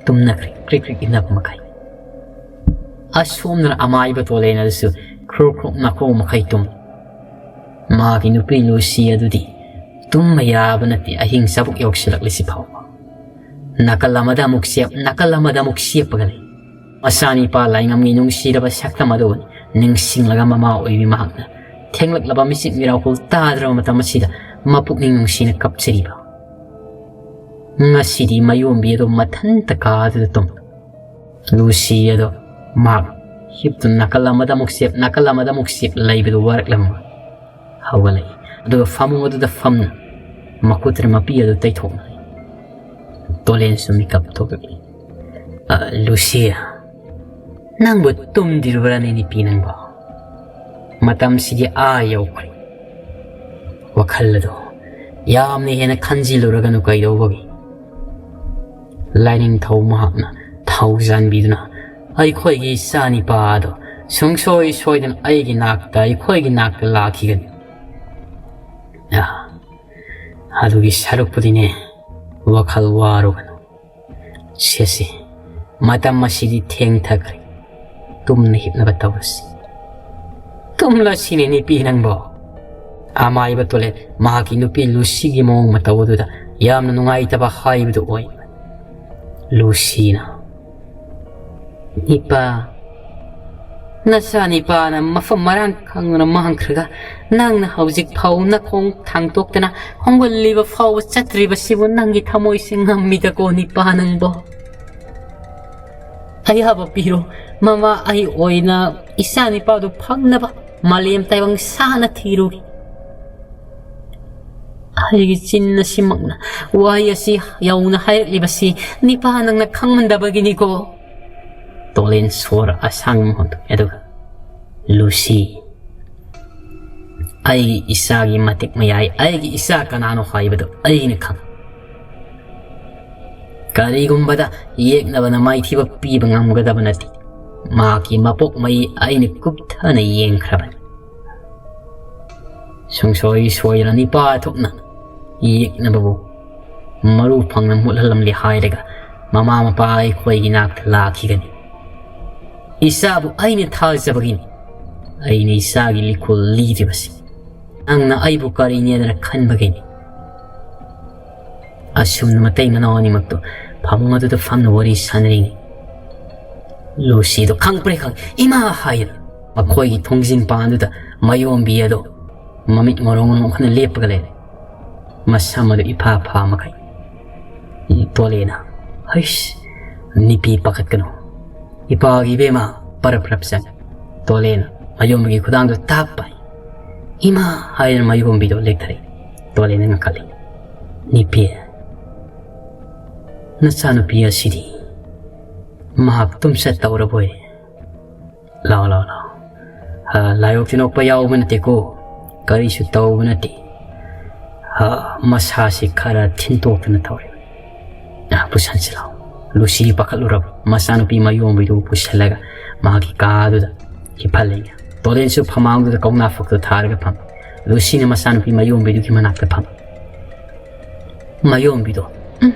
ꯇꯨꯝꯅꯈ꯭ꯔꯦ, ꯀ꯭ꯔꯤꯛ ꯀ꯭ꯔꯤꯛ ꯏꯟꯅꯕ ꯃꯈꯩ꯫ ꯑꯁꯣꯝꯗꯅ ꯑꯃꯥꯏꯕ ꯇꯣꯂꯦꯟ ꯑꯗꯨꯁꯨ ꯈ꯭ꯔꯨꯛ ꯈ꯭ꯔꯨꯛ ꯅꯥꯈꯣꯡ ꯃꯈꯩ ꯇꯨꯝ꯫ ꯃꯥꯒꯤ ꯅꯨꯄꯤ ꯂꯨꯁꯤ ꯑꯗꯨꯗꯤ ꯇꯨꯝꯕ ꯌꯥꯕ ꯅꯠꯇꯦ, ꯑꯍꯤꯡ ꯆꯥꯕꯨꯛ ꯌꯧꯁꯤꯜꯂꯛꯂꯤꯁꯤ ꯐꯥꯎꯕ꯫ ꯅꯥꯀꯜ ꯑꯃꯗ ꯑꯃꯨꯛ ꯆꯦꯞ, ꯅꯥꯀꯜ ꯑꯃꯗ ꯑꯃꯨꯛ ꯆꯦꯞꯄꯒ ꯂꯩ꯫ ꯃꯆꯥꯅꯤꯄꯥ ꯂꯥꯏꯉꯝꯒꯤ ꯅꯨꯡꯁꯤꯔꯕ ꯁꯛꯇꯝ ꯑꯗꯨ ꯅꯤꯡꯁꯤꯡꯂꯒ ꯃꯃꯥ ꯑꯣꯏꯕꯤ ꯃꯍꯥꯛꯅ ꯊꯦꯡꯂꯛꯂꯕ ꯃꯤꯆꯤꯛ ꯃꯤꯔꯥꯎꯈꯣꯜ ꯇꯥꯗ꯭ꯔꯕ ꯃꯇꯝ ꯑꯁꯤꯗ ꯃꯄꯨꯛꯅꯤꯡ ꯅꯨꯡꯁꯤꯅ ꯀꯞꯆꯔꯤꯕ꯫ ꯉꯁꯤꯗꯤ ꯃꯌꯣꯝꯕꯤ ꯑꯗꯨ ꯃꯊꯟꯇ ꯀꯥꯗꯨꯗ ꯇꯨꯝ꯫ ꯂꯨꯁꯤ ꯑꯗꯣ ꯃꯍꯥꯛ ꯍꯤꯞꯇꯨꯅ ꯅꯥꯀꯜ ꯑꯃꯗ ꯑꯃꯨꯛ ꯆꯦꯞ, ꯅꯥꯀꯜ ꯑꯃꯗ ꯑꯃꯨꯛ ꯆꯦꯞ ꯂꯩꯕꯗꯨ ꯋꯥꯔꯛꯂꯝꯕ ꯍꯧꯒꯠꯂꯛꯏ꯫ ꯑꯗꯨꯒ ꯐꯃꯨꯡ ꯑꯗꯨꯗ ꯐꯝꯅ ꯃꯈꯨꯠꯇꯨꯅ ꯃꯄꯤ ꯑꯗꯨ ꯇꯩꯊꯣꯛꯅꯔꯤ꯫ ꯇꯣꯂꯦꯟꯁꯨ ꯃꯤꯀꯞ ꯊꯣꯛꯂꯛꯏ꯫ "ꯑ, ꯂꯨꯁꯤ, ꯅꯪꯕꯨ ꯇꯨꯝꯗ꯭ꯔꯤꯕ꯭ꯔꯥꯅꯦ ꯅꯨꯄꯤ ꯅꯪꯕꯣ? ꯃꯇꯝꯁꯤꯗꯤ ꯑꯥ ꯌꯧꯈ꯭ꯔꯦ꯫ ꯋꯥꯈꯜ ꯑꯗꯣ ꯌꯥꯝꯅ ꯍꯦꯟꯅ ꯈꯟꯖꯤꯜꯂꯨꯔꯒꯅꯨ ꯀꯩꯗꯧꯕꯒꯤ꯫ ꯂꯥꯏꯅꯤꯡꯊꯧ ꯃꯍꯥꯛꯅ ꯊꯧꯖꯥꯟꯕꯤꯗꯨꯅ ꯑꯩꯈꯣꯏꯒꯤ ꯏꯆꯥꯅꯤꯄꯥ ꯑꯗꯣ ꯁꯨꯡꯁꯣꯏ ꯁꯣꯏꯗꯅ ꯑꯩꯒꯤ ꯅꯥꯛꯇ, ꯑꯩꯈꯣꯏꯒꯤ ꯅꯥꯛꯇ ꯂꯥꯛꯈꯤꯒꯅꯤ꯫ ꯑꯥ, ꯑꯗꯨꯒꯤ ꯁꯔꯨꯛꯄꯨꯗꯤꯅꯦ, ꯋꯥꯈꯜ ꯋꯥꯔꯨꯒꯅꯨ꯫ ꯁꯦꯁꯦ, ꯃꯇꯝ ꯑꯁꯤꯗꯤ ꯊꯦꯡꯊꯈ꯭ꯔꯦ꯫ ꯇꯨꯝꯅ ꯍꯤꯞꯅꯕ ꯇꯧꯔꯁꯤ꯫ ꯇꯨꯝꯂꯁꯤꯅꯦ ꯅꯨꯄꯤ ꯅꯪꯕꯣ꯫ ꯑꯃꯥꯏꯕ ꯇꯣꯂꯦꯠ ꯃꯍꯥꯛꯀꯤ ꯅꯨꯄꯤ ꯂꯨꯁꯤꯒꯤ ꯃꯑꯣꯡ ꯃꯇꯧ ꯑꯗꯨꯗ ꯌꯥꯝꯅ ꯅꯨꯡꯉꯥꯏꯇꯕ ꯍꯥꯏꯕꯗꯨ ꯑꯣꯏ꯫ ꯂꯨꯁꯤꯅ, "ꯏꯄꯥ, ꯅꯆꯥꯅꯤꯄꯥꯅ ꯃꯐꯝ ꯃꯔꯥꯡ ꯈꯪꯗꯅ ꯃꯥꯡꯈ꯭ꯔꯒ ꯅꯪꯅ ꯍꯧꯖꯤꯛ ꯐꯥꯎ ꯅꯈꯣꯡ ꯊꯥꯡꯗꯣꯛꯇꯅ ꯈꯣꯡꯒꯨꯜ ꯂꯤꯕ ꯐꯥꯎꯕ ꯆꯠꯇ꯭ꯔꯤꯕꯁꯤꯕꯨ ꯅꯪꯒꯤ ꯊꯃꯣꯏꯁꯦ ꯉꯝꯃꯤꯗꯀꯣ ꯅꯤꯄꯥ ꯅꯪꯕꯣ꯫ ꯑꯌꯥꯕ ꯄꯤꯔꯣ, ꯃꯃꯥ ꯑꯩ ꯑꯣꯏꯅ ꯏꯆꯥ ꯅꯤꯄꯥꯗꯨ ꯐꯪꯅꯕ ꯃꯥꯂꯦꯝ ꯇꯥꯏꯕꯪ ꯁꯥꯅ ꯊꯤꯔꯨꯒꯦ꯫ ꯑꯩꯒꯤ ꯆꯤꯟ ꯑꯁꯤꯃꯛꯅ ꯋꯥꯍꯩ ꯑꯁꯤ ꯌꯧꯅ ꯍꯥꯏꯔꯛꯂꯤꯕꯁꯤ ꯅꯤꯄꯥ ꯅꯪꯅ ꯈꯪꯃꯟꯗꯕꯒꯤꯅꯤꯀꯣ꯫" ꯇꯣꯂꯦꯟ ꯁꯣꯔ ꯑꯁꯥꯡꯕ ꯑꯃ ꯍꯣꯟꯗꯣꯛꯑꯦ, ꯑꯗꯨꯒ, "ꯂꯨꯁꯤ, ꯑꯩꯒꯤ ꯏꯆꯥꯒꯤ ꯃꯇꯤꯛ ꯃꯌꯥꯏ, ꯑꯩꯒꯤ ꯏꯆꯥ ꯀꯅꯥꯅꯣ ꯍꯥꯏꯕꯗꯨ ꯑꯩꯅ ꯈꯪꯏ꯫ ꯀꯔꯤꯒꯨꯝꯕꯗ ꯌꯦꯛꯅꯕꯅ ꯃꯥꯏꯊꯤꯕ ꯄꯤꯕ ꯉꯝꯒꯗꯕ ꯅꯠꯇꯦ꯫ ꯃꯍꯥꯛꯀꯤ ꯃꯄꯣꯛ ꯃꯩ ꯑꯩꯅ ꯀꯨꯞꯊꯅ ꯌꯦꯡꯈ꯭ꯔꯕꯅꯤ꯫ ꯁꯨꯡꯁꯣꯏ ꯁꯣꯏꯗꯅ ꯅꯤꯄꯥ ꯊꯣꯛꯅ ꯌꯦꯛꯅꯕꯕꯨ ꯃꯔꯨ ꯐꯪꯅ ꯃꯨꯠꯍꯜꯂꯝꯂꯦ ꯍꯥꯏꯔꯒ ꯃꯃꯥ ꯃꯄꯥ ꯑꯩꯈꯣꯏꯒꯤ ꯅꯥꯛꯇ ꯂꯥꯛꯈꯤꯒꯅꯤ꯫ ꯏꯆꯥꯕꯨ ꯑꯩꯅ ꯊꯥꯖꯕꯒꯤꯅꯤ ꯑꯩꯅ ꯏꯆꯥꯒꯤ ꯂꯤꯈꯨꯜ ꯂꯤꯔꯤꯕꯁꯤ꯫ ꯅꯪꯅ ꯑꯩꯕꯨ ꯀꯔꯤꯅꯦꯗꯅ ꯈꯟꯕꯒꯤꯅꯤ꯫" ꯑꯁꯨꯝꯅ ꯃꯇꯩ ꯃꯅꯥꯎ ꯑꯅꯤꯃꯛꯇꯨ ꯐꯃꯨꯡ ꯑꯗꯨꯗ ꯐꯝꯅ ꯋꯥꯔꯤ ꯁꯥꯟꯅꯔꯤꯉꯩ, ꯂꯨꯁꯤꯗꯣ ꯈꯪꯄ꯭ꯔꯦ ꯈꯪ "ꯏꯃꯥ" ꯍꯥꯏꯗꯅ ꯃꯈꯣꯏꯒꯤ ꯊꯣꯡꯖꯤꯟ ꯄꯥꯟꯗꯨꯗ ꯃꯌꯣꯝꯕꯤ ꯑꯗꯣ ꯃꯃꯤꯠ ꯉꯣꯔꯣꯡ ꯉꯣꯔꯣꯡ ꯑꯣꯟꯈꯠꯅ ꯂꯦꯞꯄꯒ ꯂꯩꯔꯦ꯫ ꯃꯁꯝ ꯑꯗꯨ ꯏꯐꯥ ꯐꯥ ꯃꯈꯩ꯫ ꯇꯣꯂꯦꯅ, "ꯍꯩꯁ, ꯅꯨꯄꯤ ꯄꯥꯈꯠꯀꯅꯨ꯫ ꯏꯄꯥꯒꯤ ꯏꯕꯦꯝꯃ ꯄꯔꯞ ꯄꯔꯞ ꯆꯪꯉꯤ꯫" ꯇꯣꯂꯦꯅ ꯃꯌꯣꯝꯕꯒꯤ ꯈꯨꯗꯥꯡꯗꯨ ꯇꯥꯛ ꯄꯥꯏ꯫ "ꯏꯃꯥ" ꯍꯥꯏꯗꯨꯅ ꯃꯌꯣꯝꯕꯤꯗꯣ ꯂꯦꯛꯊꯔꯛꯏ꯫ ꯇꯣꯂꯦꯅ ꯉꯥꯡꯈꯠꯂꯤ, "ꯅꯨꯄꯤ, ꯅꯆꯥꯅꯨꯄꯤ ꯑꯁꯤꯗꯤ ꯃꯍꯥꯛ ꯇꯨꯝꯆꯠ ꯇꯧꯔꯕꯣꯏ꯫ ꯂꯥꯎ, ꯂꯥꯎ, ꯂꯥꯎ꯫ ꯑ, ꯂꯥꯏꯑꯣꯛ ꯇꯤꯟꯑꯣꯛꯄ ꯌꯥꯎꯕ ꯅꯠꯇꯦꯀꯣ꯫ ꯀꯔꯤꯁꯨ ꯇꯧꯕ ꯅꯠꯇꯦ꯫ ꯑ, ꯃꯁꯥꯁꯤ ꯈꯔ ꯊꯤꯟꯇꯣꯛꯇꯅ ꯇꯧꯔꯦ꯫" "ꯑ, ꯄꯨꯁꯟꯁꯤ ꯂꯥꯎ꯫" ꯂꯨꯁꯤ ꯄꯥꯈꯠꯂꯨꯔꯕ ꯃꯆꯥꯅꯨꯄꯤ ꯃꯌꯣꯝꯕꯤꯗꯨ ꯄꯨꯁꯜꯂꯒ ꯃꯥꯒꯤ ꯀꯥꯗꯨꯗ ꯍꯤꯞꯍꯜꯂꯦ꯫ ꯇꯣꯂꯦꯟꯁꯨ ꯐꯃꯥꯡꯗꯨꯗ ꯀꯧꯅꯥ ꯐꯛꯇꯣ ꯊꯥꯔꯒ ꯐꯝꯃꯤ꯫ ꯂꯨꯁꯤꯅ ꯃꯆꯥꯅꯨꯄꯤ ꯃꯌꯣꯝꯕꯤꯗꯨꯒꯤ ꯃꯅꯥꯛꯇ ꯐꯝꯃꯤ꯫ ꯃꯌꯣꯝꯕꯤꯗꯣ "ꯎꯝ,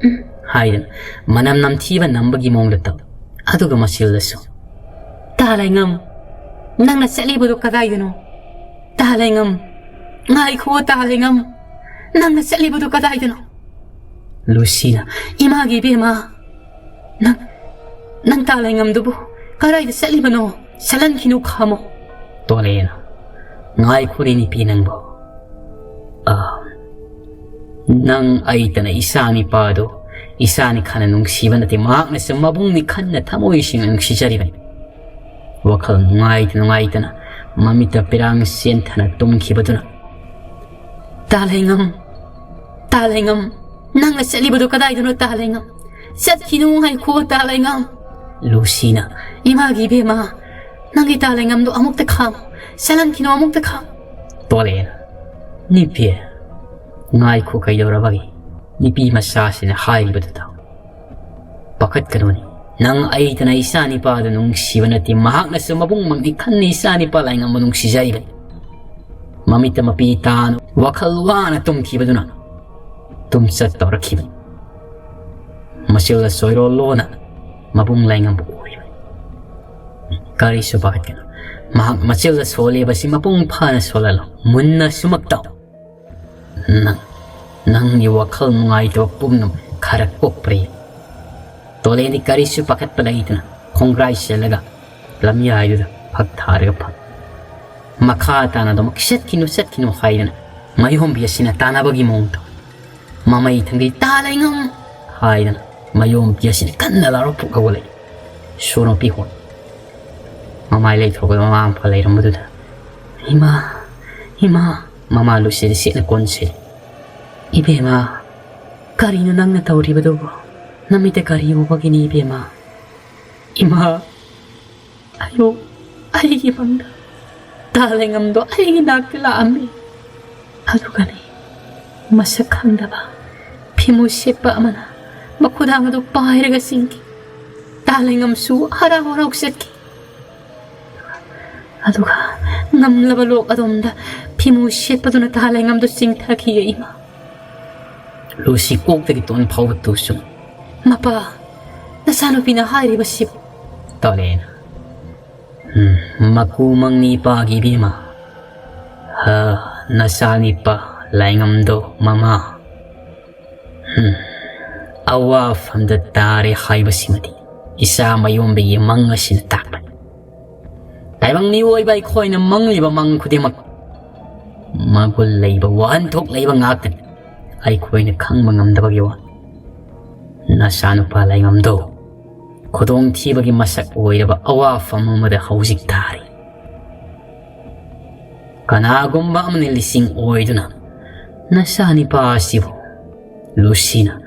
ꯎꯝ" ꯍꯥꯏꯗꯅ ꯃꯅꯝ ꯅꯝꯊꯤꯕ ꯅꯝꯕꯒꯤ ꯃꯑꯣꯡꯗ ꯇꯧ꯫ ꯑꯗꯨꯒ ꯃꯆꯤꯜꯗꯁꯨ, "ꯇꯥ ꯂꯩꯉꯝ, ꯅꯪꯅ ꯆꯠꯂꯤꯕꯗꯣ ꯀꯗꯥꯏꯗꯅꯣ? ꯇꯥ ꯂꯩꯉꯝ, ꯉꯥꯏꯈꯣ ꯇꯥ ꯂꯩꯉꯝ, ꯅꯪꯅ ꯆꯠꯂꯤꯕꯗꯣ ꯀꯗꯥꯏꯗꯅꯣ?" ꯂꯨꯁꯤꯅ, "ꯏꯃꯥꯒꯤ ꯏꯕꯦꯝꯃ, ꯅꯪ, ꯅꯪ ꯇꯥ ꯂꯩꯉꯝꯗꯨꯕꯨ ꯀꯗꯥꯏꯗ ꯆꯠꯂꯤꯕꯅꯣ? ꯆꯠꯍꯟꯈꯤꯅꯨ ꯈꯥꯝꯃꯣ꯫" ꯇꯣꯂꯦꯟꯅ, "ꯉꯥꯏꯈꯣꯅꯦ ꯅꯨꯄꯤ ꯅꯪꯕꯣ꯫ ꯑ, ꯅꯪ ꯑꯩꯇꯅ ꯏꯆꯥ ꯅꯤꯄꯥꯗꯨ ꯏꯆꯥꯅꯤ ꯈꯟꯅ ꯅꯨꯡꯁꯤꯕ ꯅꯠꯇꯦ, ꯃꯍꯥꯛꯅꯁꯨ ꯃꯕꯨꯡꯅꯤ ꯈꯟꯅ ꯊꯃꯣꯏ ꯁꯦꯡꯅ ꯅꯨꯡꯁꯤꯖꯔꯤꯕꯅꯤ꯫ ꯋꯥꯈꯜ ꯅꯨꯡꯉꯥꯏꯇ ꯅꯨꯡꯉꯥꯏꯇꯅ ꯃꯃꯤꯠꯇ ꯄꯤꯔꯥꯡ ꯆꯦꯟꯊꯅ ꯇꯨꯝꯈꯤꯕꯗꯨꯅ" "ꯇꯥ ꯂꯩꯉꯝ, ꯇꯥ ꯂꯩꯉꯝ, ꯅꯪꯅ ꯆꯠꯂꯤꯕꯗꯨ ꯀꯗꯥꯏꯗꯅꯣ ꯇꯥ ꯂꯩꯉꯝ? ꯆꯠꯈꯤꯅꯨ, ꯉꯥꯏꯈꯣ ꯇꯥ ꯂꯩꯉꯝ꯫" ꯂꯨꯁꯤꯅ, "ꯏꯃꯥꯒꯤ ꯏꯕꯦꯝꯃ, ꯅꯪꯒꯤ ꯇꯥ ꯂꯩꯉꯝꯗꯣ ꯑꯃꯨꯛꯇ ꯈꯥꯝꯃꯨ, ꯆꯠꯍꯟꯈꯤꯅꯨ ꯑꯃꯨꯛꯇ ꯈꯥꯝꯃꯨ꯫" ꯇꯣꯂꯦꯟꯅ, "ꯅꯨꯄꯤ, ꯉꯥꯏꯈꯣ, ꯀꯩꯗꯧꯔꯕꯒꯦ? ꯅꯨꯄꯤ ꯃꯆꯥꯁꯤꯅ ꯍꯥꯏꯔꯤꯕꯗꯨ ꯇꯧ꯫ ꯄꯥꯈꯠꯀꯅꯨꯅꯦ꯫ ꯅꯪ ꯑꯩꯇꯅ ꯏꯆꯥ ꯅꯤꯄꯥꯗꯨ ꯅꯨꯡꯁꯤꯕ ꯅꯠꯇꯦ, ꯃꯍꯥꯛꯅꯁꯨ ꯃꯕꯨꯡꯃꯛꯅꯤ ꯈꯟꯅ ꯏꯆꯥ ꯅꯤꯄꯥ ꯂꯥꯏꯉꯝꯕ ꯅꯨꯡꯁꯤꯖꯔꯤꯕꯅꯤ꯫" ꯃꯃꯤꯠꯇ ꯃꯄꯤ ꯇꯥꯅ ꯋꯥꯈꯜ ꯋꯥꯅ ꯇꯨꯝꯈꯤꯕꯗꯨꯅ ꯇꯨꯝꯆꯠ ꯇꯧꯔꯛꯈꯤꯕꯅꯤ꯫ ꯃꯆꯤꯜꯗ ꯁꯣꯏꯔꯣꯜꯂꯣꯅ ꯃꯕꯨꯡ ꯂꯥꯏꯉꯝꯕ ꯎꯔꯤꯕꯅꯤ꯫ ꯀꯔꯤꯁꯨ ꯄꯥꯈꯠꯀꯅꯨ꯫ ꯃꯍꯥꯛ ꯃꯆꯤꯜꯗ ꯁꯣꯜꯂꯤꯕꯁꯤ ꯃꯄꯨꯡ ꯐꯥꯅ ꯁꯣꯜꯍꯜꯂꯨ꯫ ꯃꯨꯟꯅ ꯁꯨꯃꯛ ꯇꯥꯎ꯫ ꯅꯪ, ꯅꯪꯒꯤ ꯋꯥꯈꯜ ꯅꯨꯡꯉꯥꯏꯇꯕ ꯄꯨꯝꯅꯃꯛ ꯈꯔ ꯀꯣꯛꯄ꯭ꯔ ꯌꯦꯡ꯫ ꯇꯣꯂꯦꯟꯗꯤ ꯀꯔꯤꯁꯨ ꯄꯥꯈꯠꯄ ꯂꯩꯇꯅ ꯈꯣꯡꯒ꯭ꯔꯥꯏ ꯆꯦꯜꯂꯒ ꯂꯝꯌꯥꯏꯗꯨꯗ ꯐꯛ ꯊꯥꯔꯒ ꯐꯝ꯫ ꯃꯈꯥ ꯇꯥꯅ ꯑꯗꯨꯃꯛ "ꯆꯠꯈꯤꯅꯨ, ꯆꯠꯈꯤꯅꯨ" ꯍꯥꯏꯗꯅ ꯃꯌꯣꯝꯕꯤ ꯑꯁꯤꯅ ꯇꯥꯟꯅꯕꯒꯤ ꯃꯑꯣꯡ ꯇꯧ꯫ ꯃꯃꯩ ꯊꯪꯒꯩ "ꯇꯥ ꯂꯩꯉꯝ" ꯍꯥꯏꯗꯅ ꯃꯌꯣꯝꯕꯤ ꯑꯁꯤꯅ ꯀꯟꯅ ꯂꯥꯎꯔ ꯐꯨꯛ ꯍꯧꯒꯠꯂꯛꯏ꯫ ꯁꯣꯔ ꯃꯄꯤ ꯍꯣꯟ꯫ ꯃꯃꯥꯏ ꯂꯩꯊꯣꯛꯄꯗ ꯃꯃꯥ ꯃꯄꯥ ꯂꯩꯔꯝꯕꯗꯨꯗ, "ꯏꯃꯥ, ꯏꯃꯥ!" ꯃꯃꯥ ꯂꯨꯁꯤꯗ ꯁꯦꯠꯅ ꯀꯣꯟꯁꯤꯜꯂꯤ꯫ "ꯏꯕꯦꯝꯃ, ꯀꯔꯤꯅꯣ ꯅꯪꯅ ꯇꯧꯔꯤꯕꯗꯨꯕꯨ? ꯅꯃꯤꯠꯇ ꯀꯔꯤ ꯎꯕꯒꯤꯅꯤ ꯏꯕꯦꯝꯃ?" "ꯏꯃꯥ, ꯑꯌꯨꯛ ꯑꯩꯒꯤ ꯃꯪꯗ ꯇꯥ ꯂꯩꯉꯝꯗꯣ ꯑꯩꯒꯤ ꯅꯥꯛꯇ ꯂꯥꯛꯑꯝꯃꯤ꯫ ꯑꯗꯨꯒꯅꯤ ꯃꯁꯛ ꯈꯪꯗꯕ ꯐꯤꯃꯨ ꯁꯦꯠꯄ ꯑꯃꯅ ꯃꯈꯨꯗꯥꯡ ꯑꯗꯨ ꯄꯥꯏꯔꯒ ꯆꯤꯡꯈꯤ꯫ ꯇꯥ ꯂꯩꯉꯝꯁꯨ ꯍꯔꯥꯎ ꯍꯔꯥꯎ ꯆꯠꯈꯤ꯫ ꯑꯗꯨꯒ ꯉꯝꯂꯕ ꯂꯣꯛ ꯑꯗꯣꯝꯗ ꯐꯤꯃꯨ ꯁꯦꯠꯄꯗꯨꯅ ꯇꯥ ꯂꯩꯉꯝꯗꯨ ꯆꯤꯡꯊꯈꯤꯌꯦ, ꯏꯃꯥ꯫ ꯂꯨꯁꯤ ꯀꯣꯛꯇꯒꯤ ꯇꯣꯟ ꯐꯥꯎꯕ ꯇꯨꯁꯨꯝ꯫ ꯃꯄꯥ, ꯅꯆꯥꯅꯨꯄꯤꯅ ꯍꯥꯏꯔꯤꯕꯁꯤꯕꯨ? ꯇꯣꯂꯦꯅ꯫ ꯎꯝ, ꯃꯀꯨ ꯃꯪꯅꯤ ꯄꯥꯒꯤ ꯏꯕꯦꯝꯃ꯫ ꯍ, ꯅꯆꯥꯅꯤꯄꯥ ꯂꯥꯏꯉꯝꯗꯣ ꯃꯃꯥ꯫ ꯎꯝ, ꯑꯋꯥꯐꯝꯗ ꯇꯥꯔꯦ ꯍꯥꯏꯕꯁꯤꯃꯗꯤ ꯏꯆꯥ ꯃꯌꯣꯝꯕꯒꯤ ꯃꯪ ꯑꯁꯤꯅ ꯇꯥꯛꯄꯅꯤ꯫ ꯇꯥꯏꯕꯪ ꯃꯤꯑꯣꯏꯕ ꯑꯩꯈꯣꯏꯅ ꯃꯪꯂꯤꯕ ꯃꯪ ꯈꯨꯗꯤꯡꯃꯛ ꯃꯒꯨꯟ ꯂꯩꯕ, ꯋꯥꯍꯟꯊꯣꯛ ꯂꯩꯕ ꯉꯥꯛꯇꯅꯤ꯫ ꯑꯩꯈꯣꯏꯅ ꯈꯪꯕ ꯉꯝꯗꯕꯒꯤ ꯋꯥ꯫ ꯅꯆꯥꯅꯨꯄꯥ ꯂꯥꯏꯉꯝꯗꯣ ꯈꯨꯗꯣꯡꯊꯤꯕꯒꯤ ꯃꯁꯛ ꯑꯣꯏꯔꯕ ꯑꯋꯥꯐꯝ ꯑꯃꯗ ꯍꯧꯖꯤꯛ ꯇꯥꯔꯤ꯫ ꯀꯅꯥꯒꯨꯝꯕ ꯑꯃꯅ ꯂꯤꯁꯤꯡ ꯑꯣꯏꯗꯨꯅ ꯅꯆꯥꯅꯤꯄꯥ ꯑꯁꯤꯕꯨ ꯂꯨꯁꯤꯅ,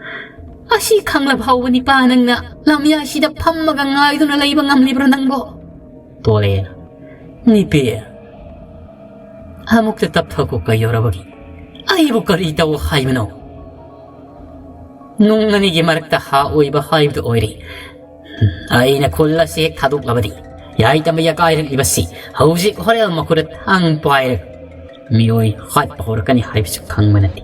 "ꯑꯁꯤ ꯈꯪꯂꯕ ꯐꯥꯎꯕ ꯅꯤꯄꯥ ꯅꯪꯅ ꯂꯝꯌꯥꯏꯁꯤꯗ ꯐꯝꯃꯒ ꯉꯥꯏꯗꯨꯅ ꯂꯩꯕ ꯉꯝꯂꯤꯕ꯭ꯔꯣ ꯅꯪꯕꯣ?" ꯇꯣꯂꯦ, ꯅꯤꯄꯤ, ꯑꯃꯨꯛꯇ ꯇꯞꯊꯈꯣ, ꯀꯩꯗꯧꯔꯕꯒꯦ? ꯑꯩꯕꯨ ꯀꯔꯤ ꯇꯧ ꯍꯥꯏꯕꯅꯣ? ꯅꯨꯡ ꯑꯅꯤꯒꯤ ꯃꯔꯛꯇ ꯍꯥ ꯑꯣꯏꯕ ꯍꯥꯏꯕꯗꯨ ꯑꯣꯏꯔꯦ꯫ ꯑꯩꯅ ꯈꯨꯜ ꯑꯁꯤ ꯍꯦꯛ ꯊꯥꯗꯣꯛꯂꯕꯗꯤ, ꯌꯥꯏꯇꯝꯕ ꯌꯥꯀꯥꯏꯔꯛꯂꯤꯕꯁꯤ ꯍꯧꯖꯤꯛ ꯍꯣꯔꯦꯜ ꯃꯈꯨꯗ ꯊꯥꯡ ꯄꯥꯏꯔꯒ ꯃꯤꯑꯣꯏ ꯍꯥꯠꯄ ꯍꯧꯔꯛꯀꯅꯤ ꯍꯥꯏꯕꯁꯨ ꯈꯪꯕ ꯅꯠꯇꯦ꯫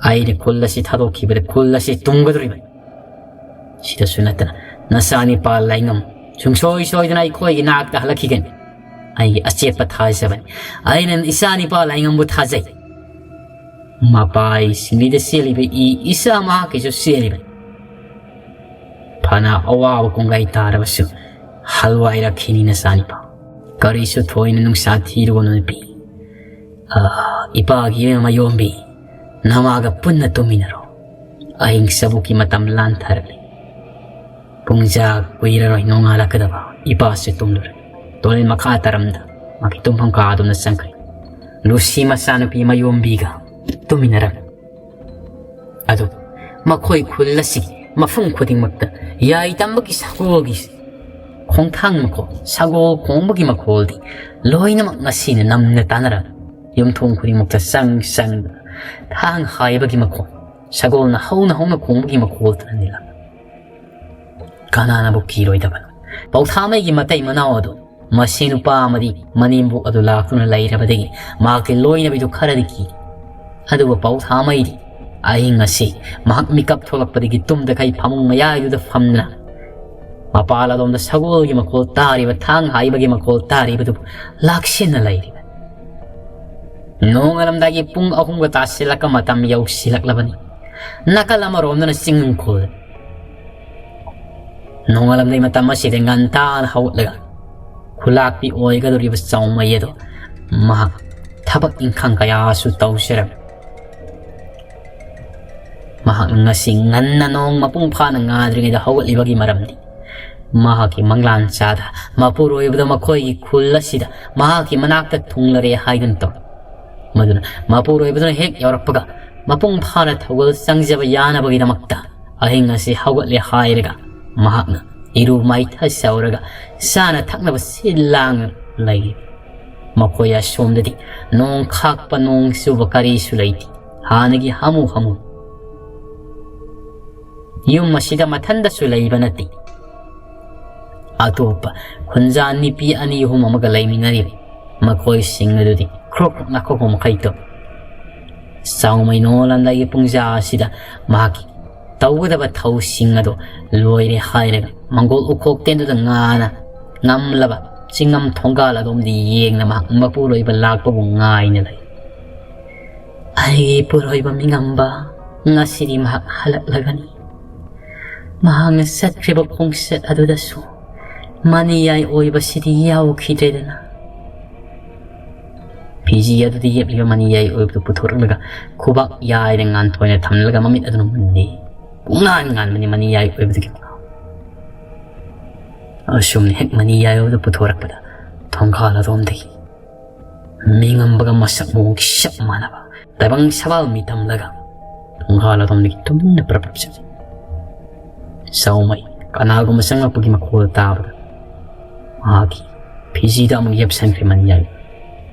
ꯑꯩꯅ ꯈꯨꯜ ꯑꯁꯤ ꯊꯥꯗꯣꯛꯈꯤꯕꯗ ꯈꯨꯜ ꯑꯁꯤ ꯇꯨꯝꯒꯗꯧꯔꯤꯕꯅꯤ꯫ ꯁꯤꯗꯁꯨ ꯅꯠꯇꯅ ꯅꯆꯥꯅꯤꯄꯥ ꯂꯥꯏꯉꯝ ꯁꯨꯡꯁꯣꯏ ꯁꯣꯏꯗꯅ ꯑꯩꯈꯣꯏꯒꯤ ꯅꯥꯛꯇ ꯍꯜꯂꯛꯈꯤꯒꯅꯤ꯫ ꯑꯩꯒꯤ ꯑꯆꯦꯠꯄ ꯊꯥꯖꯕꯅꯤ꯫ ꯑꯩꯅ ꯏꯆꯥꯅꯤꯄꯥ ꯂꯥꯏꯉꯝꯕꯨ ꯊꯥꯖꯩ꯫ ꯃꯄꯥꯏ ꯁꯤꯡꯂꯤꯗ ꯆꯦꯜꯂꯤꯕ ꯏ ꯏꯆꯥ ꯃꯍꯥꯛꯀꯤꯁꯨ ꯆꯦꯜꯂꯤꯕꯅꯤ꯫ ꯐꯅ ꯑꯋꯥꯕ ꯀꯣꯡꯒꯥꯏ ꯇꯥꯔꯕꯁꯨ ꯍꯜꯋꯥꯏꯔꯛꯈꯤꯅꯤ ꯅꯆꯥꯅꯤꯄꯥ꯫ ꯀꯔꯤꯁꯨ ꯊꯣꯏꯅ ꯅꯨꯡꯁꯥ ꯊꯤꯔꯨꯒꯅꯨ ꯅꯨꯄꯤ꯫ ꯑꯥ, ꯏꯄꯥꯒꯤ ꯃꯌꯣꯝꯕꯤ, ꯅꯃꯥꯒ ꯄꯨꯟꯅ ꯇꯨꯝꯃꯤꯟꯅꯔꯣ꯫ ꯑꯍꯤꯡ ꯆꯕꯨꯛꯀꯤ ꯃꯇꯝ ꯂꯥꯟꯊꯔꯛꯂꯤ꯫ ꯄꯨꯡꯖꯥ ꯀꯨꯏꯔꯔꯣꯏ ꯅꯣꯡꯉꯥꯜꯂꯛꯀꯗꯕ꯫ ꯏꯄꯥꯁꯨ ꯇꯨꯝꯂꯨꯔꯦ꯫ ꯇꯣꯂꯦꯟ ꯃꯈꯥ ꯇꯥꯔꯝꯗ ꯃꯥꯒꯤ ꯇꯨꯝꯐꯝ ꯀꯥ ꯑꯗꯣꯝꯗ ꯆꯪꯈ꯭ꯔꯦ꯫ ꯂꯨꯁꯤ ꯃꯆꯥꯅꯨꯄꯤ ꯃꯌꯣꯝꯕꯤꯒ ꯇꯨꯝꯃꯤꯟꯅꯔꯝꯃꯤ꯫ ꯑꯗꯨ ꯃꯈꯣꯏ ꯈꯨꯜ ꯑꯁꯤꯒꯤ ꯃꯐꯝ ꯈꯨꯗꯤꯡꯃꯛꯇ ꯌꯥꯏ ꯇꯝꯕꯒꯤ ꯁꯒꯣꯜꯒꯤ ꯈꯣꯡꯊꯥꯡ ꯃꯈꯣꯜ, ꯁꯒꯣꯜ ꯈꯣꯡꯕꯒꯤ ꯃꯈꯣꯜꯗꯤ ꯂꯣꯏꯅꯃꯛ ꯉꯁꯤꯅ ꯅꯝꯅ ꯇꯥꯅꯔꯝꯃꯤ꯫ ꯌꯨꯝꯊꯣꯡ ꯈꯨꯗꯤꯡꯃꯛꯇ ꯆꯪ ꯆꯪꯗꯨꯅ ꯊꯥꯡ ꯍꯥꯏꯕꯒꯤ ꯃꯈꯣꯜ, ꯁꯒꯣꯜꯅ ꯍꯧꯅ ꯍꯧꯅ ꯈꯣꯡꯕꯒꯤ ꯃꯈꯣꯜꯗꯨꯅ ꯅꯤꯜꯂꯝꯃꯤ꯫ ꯀꯅꯥꯅꯕꯨ ꯀꯤꯔꯣꯏꯗꯕꯅꯣ? ꯄꯧꯊꯥꯃꯩꯒꯤ ꯃꯇꯩ ꯃꯅꯥꯎ ꯑꯗꯨ, ꯃꯁꯤ ꯅꯨꯄꯥ ꯑꯃꯗꯤ ꯃꯅꯦꯝꯕꯣꯛ ꯑꯗꯨ ꯂꯥꯛꯇꯨꯅ ꯂꯩꯔꯕꯗꯒꯤ ꯃꯍꯥꯛꯀꯤ ꯂꯣꯏꯅꯕꯤꯗꯨ ꯈꯔꯗꯤ ꯀꯤ꯫ ꯑꯗꯨꯕꯨ ꯄꯧꯊꯥꯃꯩꯗꯤ ꯑꯍꯤꯡ ꯑꯁꯤ ꯃꯍꯥꯛ ꯃꯤꯀꯞ ꯊꯣꯛꯂꯛꯄꯗꯒꯤ ꯇꯨꯝꯗꯈꯩ ꯐꯃꯨꯡ ꯃꯌꯥꯏꯗꯨꯗ ꯐꯝꯗꯨꯅ ꯃꯄꯥꯜ ꯑꯗꯣꯝꯗ ꯁꯒꯣꯜꯒꯤ ꯃꯈꯣꯜ ꯇꯥꯔꯤꯕ, ꯊꯥꯡ ꯍꯥꯏꯕꯒꯤ ꯃꯈꯣꯜ ꯇꯥꯔꯤꯕꯗꯨ ꯂꯥꯛꯁꯤꯟꯅ ꯂꯩꯔꯤꯕ꯫ ꯅꯣꯡꯉꯥꯜꯂꯝꯗꯥꯏꯒꯤ ꯄꯨꯡ ꯑꯍꯨꯝꯒ ꯇꯥꯁꯤꯜꯂꯛꯄ ꯃꯇꯝ ꯌꯧꯁꯤꯜꯂꯛꯂꯕꯅꯤ꯫ ꯅꯥꯀꯜ ꯑꯃꯔꯣꯝꯗꯅ ꯆꯤꯡ ꯈꯨꯜ꯫ ꯅꯣꯡꯉꯥꯜꯂꯝꯗꯥꯏ ꯃꯇꯝ ꯑꯁꯤꯗ ꯉꯟꯇꯥꯅ ꯍꯧꯒꯠꯂꯒ ꯈꯨꯂꯥꯛꯄꯤ ꯑꯣꯏꯒꯗꯧꯔꯤꯕ ꯆꯥꯎꯃꯩ ꯑꯗꯣ ꯃꯍꯥꯛ ꯊꯕꯛ ꯏꯪꯈꯥꯡ ꯀꯌꯥꯁꯨ ꯇꯧꯖꯔꯝꯃꯤ꯫ ꯃꯍꯥꯛꯅ ꯉꯁꯤ ꯉꯟꯅ ꯅꯣꯡ ꯃꯄꯨꯡ ꯐꯥꯅ ꯉꯥꯟꯗ꯭ꯔꯤꯉꯩꯗ ꯍꯧꯒꯠꯂꯤꯕꯒꯤ ꯃꯔꯝꯗꯤ ꯃꯍꯥꯛꯀꯤ ꯃꯪꯂꯥꯟ ꯆꯥꯗ ꯃꯄꯨꯔꯣꯏꯕꯗ ꯃꯈꯣꯏꯒꯤ ꯈꯨꯜ ꯑꯁꯤꯗ ꯃꯍꯥꯛꯀꯤ ꯃꯅꯥꯛꯇ ꯊꯨꯡꯂꯔꯦ ꯍꯥꯏꯗꯨꯅ ꯇꯧꯏ꯫ ꯃꯗꯨꯅ ꯃꯄꯨꯔꯣꯏꯕꯗꯨꯅ ꯍꯦꯛ ꯌꯧꯔꯛꯄꯒ ꯃꯄꯨꯡ ꯐꯥꯅ ꯊꯧꯒꯜ ꯆꯪꯖꯕ ꯌꯥꯅꯕꯒꯤꯗꯃꯛꯇ ꯑꯍꯤꯡ ꯑꯁꯤ ꯍꯧꯒꯠꯂꯦ ꯍꯥꯏꯔꯒ ꯃꯍꯥꯛꯅ ꯏꯔꯨ ꯃꯥꯏꯊꯖꯔꯒ ꯆꯥꯅ ꯊꯛꯅꯕ ꯁꯤꯜ ꯂꯥꯡꯅ ꯂꯩꯔꯤ꯫ ꯃꯈꯣꯏ ꯑꯁꯣꯝꯗꯗꯤ ꯅꯣꯡ ꯈꯥꯛꯄ ꯅꯣꯡ ꯆꯨꯕ ꯀꯔꯤꯁꯨ ꯂꯩꯇꯦ꯫ ꯍꯥꯟꯅꯒꯤ ꯍꯥꯃꯨ ꯍꯥꯃꯨ꯫ ꯌꯨꯝ ꯑꯁꯤꯗ ꯃꯊꯟꯗꯁꯨ ꯂꯩꯕ ꯅꯠꯇꯦ꯫ ꯑꯇꯣꯞꯄ ꯈꯨꯟꯖꯥ ꯅꯨꯄꯤ ꯑꯅꯤ ꯑꯍꯨꯝ ꯑꯃꯒ ꯂꯩꯃꯤꯟꯅꯔꯤꯕ ꯃꯈꯣꯏꯁꯤꯡ ꯑꯗꯨꯗꯤ ꯈ꯭ꯔꯣꯛ ꯈ꯭ꯔꯣꯛ ꯅꯥꯈꯣꯛꯄ ꯃꯈꯩ ꯇꯧꯏ꯫ ꯆꯥꯎꯃꯩ ꯅꯣꯡꯉꯥꯜꯂꯝꯗꯥꯏꯒꯤ ꯄꯨꯡꯖꯥ ꯑꯁꯤꯗ ꯃꯍꯥꯛꯀꯤ ꯇꯧꯒꯗꯕ ꯊꯧꯁꯤꯡ ꯑꯗꯨ ꯂꯣꯏꯔꯦ ꯍꯥꯏꯔꯒ ꯃꯪꯒꯣꯜ ꯎꯈꯣꯛ ꯇꯦꯟꯗꯨꯗ ꯉꯥꯅ ꯉꯝꯂꯕ ꯆꯤꯡꯉꯝ ꯊꯣꯡꯒꯥꯜ ꯑꯗꯣꯝꯗ ꯌꯦꯡꯅ ꯃꯍꯥꯛ ꯃꯄꯨꯔꯣꯏꯕ ꯂꯥꯛꯄꯕꯨ ꯉꯥꯏꯅ ꯂꯩ꯫ ꯑꯩꯒꯤ ꯏꯄꯨꯔꯣꯏꯕ ꯃꯤꯉꯝꯕ, ꯉꯁꯤꯗꯤ ꯃꯍꯥꯛ ꯍꯜꯂꯛꯂꯒꯅꯤ꯫ ꯃꯍꯥꯛꯅ ꯆꯠꯈ꯭ꯔꯤꯕ ꯈꯣꯡꯆꯠ ꯑꯗꯨꯗꯁꯨ ꯃꯅꯤꯌꯥꯏ ꯑꯣꯏꯕꯁꯤꯗꯤ ꯌꯥꯎꯈꯤꯗ꯭ꯔꯦꯗꯅ꯫ ꯐꯤꯖꯤ ꯑꯗꯨꯗ ꯌꯦꯞꯂꯤꯕ ꯃꯅꯤꯌꯥꯏ ꯑꯣꯏꯕꯗꯨ ꯄꯨꯊꯣꯔꯛꯂꯒ ꯈꯨꯕꯥꯛ ꯌꯥꯏꯗ ꯉꯥꯟꯊꯣꯏꯅ ꯊꯝꯂꯒ ꯃꯃꯤꯠ ꯑꯗꯨꯅ ꯃꯨꯟꯅꯤ꯫ ꯄꯨꯡꯉꯥꯟ ꯉꯥꯟꯕꯅꯤ ꯃꯅꯤꯌꯥꯏ ꯑꯣꯏꯕꯗꯨꯒꯤ ꯃꯉꯥꯜ꯫ ꯑꯁꯨꯝꯅ ꯍꯦꯛ ꯃꯅꯤꯌꯥꯏ ꯑꯣꯏꯕꯗꯨ ꯄꯨꯊꯣꯔꯛꯄꯗ ꯊꯣꯡꯒꯥꯜ ꯑꯗꯣꯝꯗꯒꯤ ꯃꯤꯉꯝꯕꯒ ꯃꯁꯛ ꯃꯑꯣꯡ ꯆꯞ ꯃꯥꯟꯅꯕ ꯇꯥꯏꯕꯪ ꯁꯕꯥꯜ ꯃꯤ ꯇꯝꯂꯒ ꯊꯣꯡꯒꯥꯜ ꯑꯗꯣꯝꯗꯒꯤ ꯇꯨꯃꯤꯟꯅ ꯄ꯭ꯔꯞ ꯄ꯭ꯔꯞ ꯆꯠꯂꯤ꯫ ꯆꯥꯎꯃꯩ ꯀꯅꯥꯒꯨꯝꯕ ꯆꯪꯂꯛꯄꯒꯤ ꯃꯈꯣꯜ ꯇꯥꯕꯗ ꯃꯍꯥꯛꯀꯤ ꯐꯤꯖꯤꯗ ꯑꯃꯨꯛ ꯌꯦꯞꯁꯟꯈ꯭ꯔꯦ ꯃꯅꯤꯌꯥꯏ꯫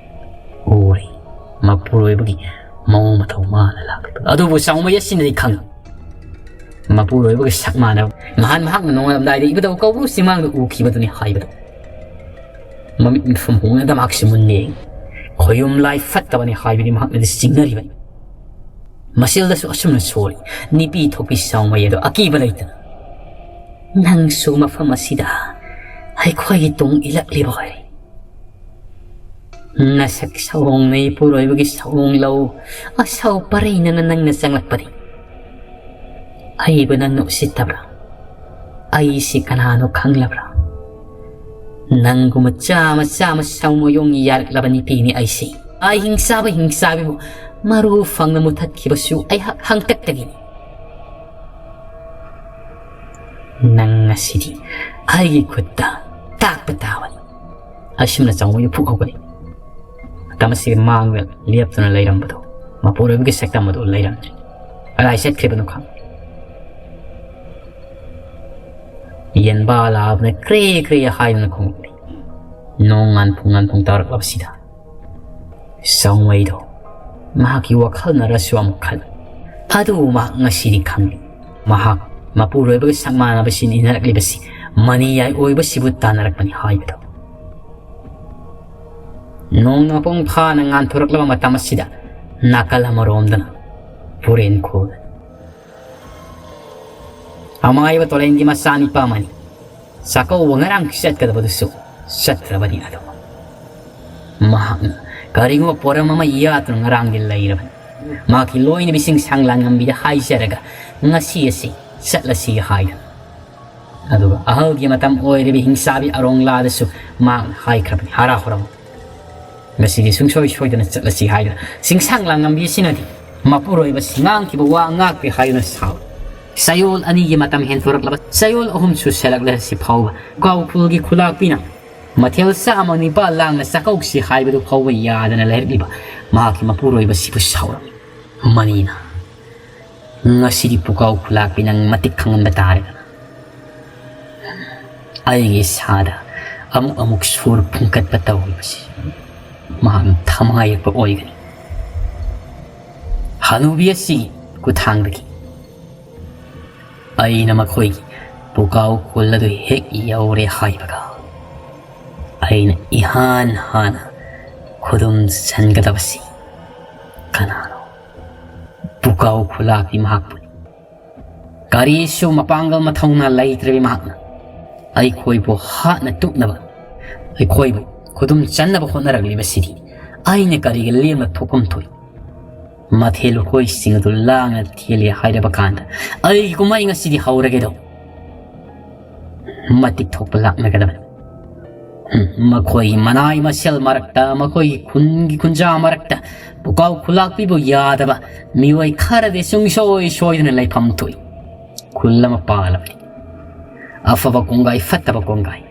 ꯎꯔꯦ, ꯃꯄꯨꯔꯣꯏꯕꯒꯤ ꯃꯑꯣꯡ ꯃꯇꯧ ꯃꯥꯅ ꯂꯥꯛꯂꯤꯕ ꯑꯗꯨꯕꯨ ꯆꯥꯎꯃꯩ ꯑꯁꯤꯅꯗꯤ ꯈꯪꯏ꯫ ꯃꯄꯨꯔꯣꯏꯕꯒꯤ ꯁꯛ ꯃꯥꯟꯅꯕ ꯅꯍꯥꯟ ꯃꯍꯥꯛꯅ ꯅꯣꯡꯉꯥꯜꯂꯝꯗꯥꯏꯗ ꯏꯕꯨꯙꯧ ꯀꯧꯕ꯭ꯔꯨ ꯆꯤꯡꯃꯥꯡꯗ ꯎꯈꯤꯕꯗꯨꯅꯤ ꯍꯥꯏꯕꯗꯨ꯫ ꯃꯃꯤꯠ ꯃꯤꯐꯝ ꯍꯣꯡꯅꯗ ꯃꯍꯥꯛꯁꯤ ꯃꯨꯟꯅ ꯌꯦꯡꯏ꯫ ꯈꯣꯌꯨꯝ ꯂꯥꯏ ꯐꯠꯇꯕꯅꯤ ꯍꯥꯏꯕꯗꯤ ꯃꯍꯥꯛꯅꯗꯤ ꯆꯤꯡꯅꯔꯤꯕꯅꯤ꯫ ꯃꯁꯤꯜꯗꯁꯨ ꯑꯁꯨꯝꯅ ꯁꯣꯜꯂꯤ꯫ ꯅꯨꯄꯤ ꯊꯣꯛꯄꯤ ꯆꯥꯎꯃꯩ ꯑꯗꯣ ꯑꯀꯤꯕ ꯂꯩꯇꯅ, "ꯅꯪꯁꯨ ꯃꯐꯝ ꯑꯁꯤꯗ ꯑꯩꯈꯣꯏꯒꯤ ꯇꯨꯡ ꯏꯜꯂꯛꯂꯤꯕ ꯑꯣꯏꯔꯦ꯫ ꯅꯁꯛ ꯁꯑꯣꯡꯅ ꯏꯄꯨꯔꯣꯏꯕꯒꯤ ꯁꯑꯣꯡ ꯂꯧ꯫ ꯑꯁꯥꯎ ꯄꯔꯩꯅꯅ ꯅꯪꯅ ꯆꯪꯂꯛꯄꯗꯤ ꯑꯩꯕꯨ ꯅꯪꯅ ꯎꯁꯤꯠꯇꯕ꯭ꯔꯥ? ꯑꯩꯁꯤ ꯀꯅꯥꯅꯣ ꯈꯪꯂꯕ꯭ꯔꯥ? ꯅꯪꯒꯨꯝꯕ ꯆꯥꯃ ꯆꯥꯃ ꯁꯥꯎꯃꯌꯣꯡ ꯌꯥꯔꯛꯂꯕ ꯅꯨꯄꯤꯅꯤ ꯑꯩꯁꯤ꯫ ꯑꯩ ꯍꯤꯡꯆꯥꯕ ꯍꯤꯡꯆꯥꯕꯤꯕꯨ ꯃꯔꯨ ꯐꯪꯅ ꯃꯨꯊꯠꯈꯤꯕꯁꯨ ꯑꯩꯍꯥꯛ ꯍꯪꯇꯛꯇꯒꯤꯅꯤ꯫ ꯅꯪ ꯉꯁꯤꯗꯤ ꯑꯩꯒꯤ ꯈꯨꯠꯇ ꯇꯥꯛꯄ ꯇꯥꯕꯅꯤ"꯫ ꯑꯁꯨꯝꯅ ꯆꯥꯎꯃꯩ ꯐꯨꯛ ꯍꯧꯒꯠꯂꯤ꯫ ꯃꯇꯝ ꯑꯁꯤꯒꯤ ꯃꯥꯡꯗ ꯂꯦꯞꯇꯨꯅ ꯂꯩꯔꯝꯕꯗꯣ ꯃꯄꯨꯔꯣꯏꯕꯒꯤ ꯁꯛꯇꯝ ꯑꯗꯨ ꯂꯩꯔꯝꯗ꯭ꯔꯦ꯫ ꯀꯗꯥꯏ ꯆꯠꯈ꯭ꯔꯤꯕꯅꯣ ꯈꯪꯗꯦ꯫ ꯌꯦꯟꯕꯥ ꯂꯥꯕꯅ ꯀ꯭ꯔꯦ ꯀ꯭ꯔꯦ ꯍꯥꯏꯗꯨꯅ ꯈꯣꯡꯂꯛꯂꯤ꯫ ꯅꯣꯡ ꯉꯥꯟꯐꯨꯡ ꯉꯥꯟꯐꯨꯡ ꯇꯥꯔꯛꯂꯕꯁꯤꯗ ꯆꯥꯎꯃꯩꯗꯣ ꯃꯍꯥꯛꯀꯤ ꯋꯥꯈꯜꯅꯔꯁꯨ ꯑꯃꯨꯛ ꯈꯜꯂꯤ꯫ ꯑꯗꯨꯕꯨ ꯃꯍꯥꯛ ꯉꯁꯤꯗꯤ ꯈꯪꯂꯤ꯫ ꯃꯍꯥꯛ ꯃꯄꯨꯔꯣꯏꯕꯒ ꯁꯛ ꯃꯥꯟꯅꯕꯁꯤꯅ ꯏꯟꯅꯔꯛꯂꯤꯕꯁꯤ ꯃꯅꯤ ꯌꯥꯏ ꯑꯣꯏꯕꯁꯤꯕꯨ ꯇꯥꯟꯅꯔꯛꯄꯅꯤ ꯍꯥꯏꯕꯗꯣ꯫ ꯅꯣꯡ ꯃꯄꯨꯡ ꯐꯥꯅ ꯉꯥꯟꯊꯣꯔꯛꯂꯕ ꯃꯇꯝ ꯑꯁꯤꯗ ꯅꯥꯀꯜ ꯑꯃꯔꯣꯝꯗꯅ ꯄꯨꯔꯦꯟ ꯈꯣꯜ ꯑꯃꯥꯏꯕ ꯇꯣꯂꯦꯟꯒꯤ ꯃꯆꯥꯅꯤꯄꯥ ꯑꯃꯅꯤ꯫ ꯆꯥꯛꯀꯧꯕ ꯉꯔꯥꯡ ꯆꯠꯀꯗꯕꯗꯨꯁꯨ ꯆꯠꯇ꯭ꯔꯕꯅꯤ꯫ ꯑꯗꯨ ꯃꯍꯥꯛꯅ ꯀꯔꯤꯒꯨꯝꯕ ꯄꯣꯔꯝ ꯑꯃ ꯌꯥꯠꯇꯨꯅ ꯉꯔꯥꯡꯗꯤ ꯂꯩꯔꯕꯅꯤ꯫ ꯃꯍꯥꯛꯀꯤ ꯂꯣꯏꯅꯕꯤꯁꯤꯡ ꯁꯪꯂꯥꯡꯉꯝꯕꯤꯗ ꯍꯥꯏꯖꯔꯒ ꯉꯁꯤ ꯑꯁꯤ ꯆꯠꯂꯁꯤ ꯍꯥꯏꯗꯨꯅ꯫ ꯑꯗꯨꯒ ꯑꯍꯜꯒꯤ ꯃꯇꯝ ꯑꯣꯏꯔꯤꯕ ꯍꯤꯡꯆꯥꯕꯤ ꯑꯔꯣꯡꯂꯥꯗꯁꯨ ꯃꯍꯥꯛꯅ ꯍꯥꯏꯈ꯭ꯔꯕꯅꯤ, "ꯍꯔꯥ ꯍꯣꯔꯝ, ꯉꯁꯤꯗꯤ ꯁꯨꯡꯁꯣꯏ ꯁꯣꯏꯗꯅ ꯆꯠꯂꯁꯤ" ꯍꯥꯏꯗꯨꯅ꯫ ꯆꯤꯡꯁꯥꯡ ꯂꯥꯡꯉꯝꯕꯤ ꯑꯁꯤꯅꯗꯤ ꯃꯄꯨꯔꯣꯏꯕꯁꯤ ꯉꯥꯡꯈꯤꯕ ꯋꯥ ꯉꯥꯛꯇꯦ ꯍꯥꯏꯗꯨꯅ ꯁꯥꯎꯏ꯫ ꯆꯌꯣꯜ ꯑꯅꯤꯒꯤ ꯃꯇꯝ ꯍꯦꯟꯗꯣꯔꯛꯂꯕ, ꯆꯌꯣꯜ ꯑꯍꯨꯝ ꯁꯨꯁꯜꯂꯛꯂꯦ꯫ ꯁꯤ ꯐꯥꯎꯕ ꯀꯥꯎ ꯈꯨꯜꯒꯤ ꯈꯨꯂꯥꯛꯄꯤꯅ ꯃꯊꯦꯜ ꯆꯥꯝꯃ ꯅꯤꯄꯥꯜ ꯂꯥꯡꯅ ꯆꯥꯛꯀꯧꯁꯤ ꯍꯥꯏꯕꯗꯨ ꯐꯥꯎꯕ ꯌꯥꯗꯅ ꯂꯩꯔꯛꯂꯤꯕ ꯃꯍꯥꯛꯀꯤ ꯃꯄꯨꯔꯣꯏꯕꯁꯤꯕꯨ ꯁꯥꯎꯔꯝꯃꯤ꯫ ꯃꯅꯤꯅ, "ꯉꯁꯤꯗꯤ ꯄꯨꯀꯥꯎ ꯈꯨꯂꯥꯛꯄꯤ ꯅꯪ ꯃꯇꯤꯛ ꯈꯪꯍꯟꯕ ꯇꯥꯔꯦꯗꯅ꯫ ꯑꯩꯒꯤ ꯏꯁꯥꯗ ꯑꯃꯨꯛ ꯑꯃꯨꯛ ꯁꯣꯔ ꯐꯨꯟꯀꯠꯄ ꯇꯧꯔꯤꯕꯁꯤ ꯃꯍꯥꯛꯅ ꯊꯃꯥꯏ ꯌꯦꯛꯄ ꯑꯣꯏꯒꯅꯤ"꯫ ꯍꯅꯨꯕꯤ ꯑꯁꯤꯒꯤ ꯈꯨꯠꯊꯥꯡꯗꯒꯤ ꯑꯩꯅ ꯃꯈꯣꯏꯒꯤ ꯄꯨꯀꯥꯎ ꯈꯨꯜ ꯑꯗꯨ ꯍꯦꯛ ꯌꯧꯔꯦ ꯍꯥꯏꯕꯒ, ꯑꯩꯅ ꯏꯍꯥꯟ ꯍꯥꯟꯅ ꯈꯨꯗꯨꯝ ꯆꯟꯒꯗꯕꯁꯤ ꯀꯅꯥꯅꯣ? ꯄꯨꯀꯥꯎ ꯈꯨꯂꯥꯛꯄꯤ ꯃꯍꯥꯛꯄꯨꯅꯤ꯫ ꯀꯔꯤꯁꯨ ꯃꯄꯥꯡꯒꯜ ꯃꯊꯧꯅꯥ ꯂꯩꯇ꯭ꯔꯕꯤ ꯃꯍꯥꯛꯅ ꯑꯩꯈꯣꯏꯕꯨ ꯍꯥꯠꯅ ꯇꯨꯞꯅꯕ, ꯑꯩꯈꯣꯏꯕꯨ ꯈꯨꯗꯨꯝ ꯆꯟꯅꯕ ꯍꯣꯠꯅꯔꯛꯂꯤꯕꯁꯤꯗꯤ ꯑꯩꯅ ꯀꯔꯤꯒꯤ ꯂꯦꯝꯅ ꯊꯣꯛꯐꯝ ꯊꯣꯛꯏ? ꯃꯊꯦꯜ ꯂꯨꯀꯣꯏꯁꯤꯡ ꯑꯗꯨ ꯂꯥꯡꯅ ꯊꯦꯜꯂꯦ ꯍꯥꯏꯔꯕ ꯀꯥꯟꯗ ꯑꯩꯒꯤ ꯀꯨꯝꯍꯩ ꯉꯁꯤꯗꯤ ꯍꯧꯔꯒꯦꯗꯧ꯫ ꯃꯇꯤꯛ ꯊꯣꯛꯄ ꯂꯥꯛꯅꯒꯗꯕꯅꯤ꯫ ꯍꯨꯝ, ꯃꯈꯣꯏꯒꯤ ꯃꯅꯥꯏ ꯃꯁꯦꯜ ꯃꯔꯛꯇ, ꯃꯈꯣꯏꯒꯤ ꯈꯨꯟꯒꯤ ꯈꯨꯟꯖꯥ ꯃꯔꯛꯇ ꯄꯨꯀꯥꯎ ꯈꯨꯂꯥꯛꯄꯤꯕꯨ ꯌꯥꯗꯕ ꯃꯤꯑꯣꯏ ꯈꯔꯗꯤ ꯁꯨꯡꯁꯣꯏ ꯁꯣꯏꯗꯅ ꯂꯩꯐꯝ ꯊꯣꯛꯏ꯫ ꯈꯨꯜ ꯑꯃ ꯄꯥꯜꯂꯕꯅꯤ꯫ ꯑꯐꯕ ꯀꯣꯡꯒꯥꯏ, ꯐꯠꯇꯕ ꯀꯣꯡꯒꯥꯏ꯫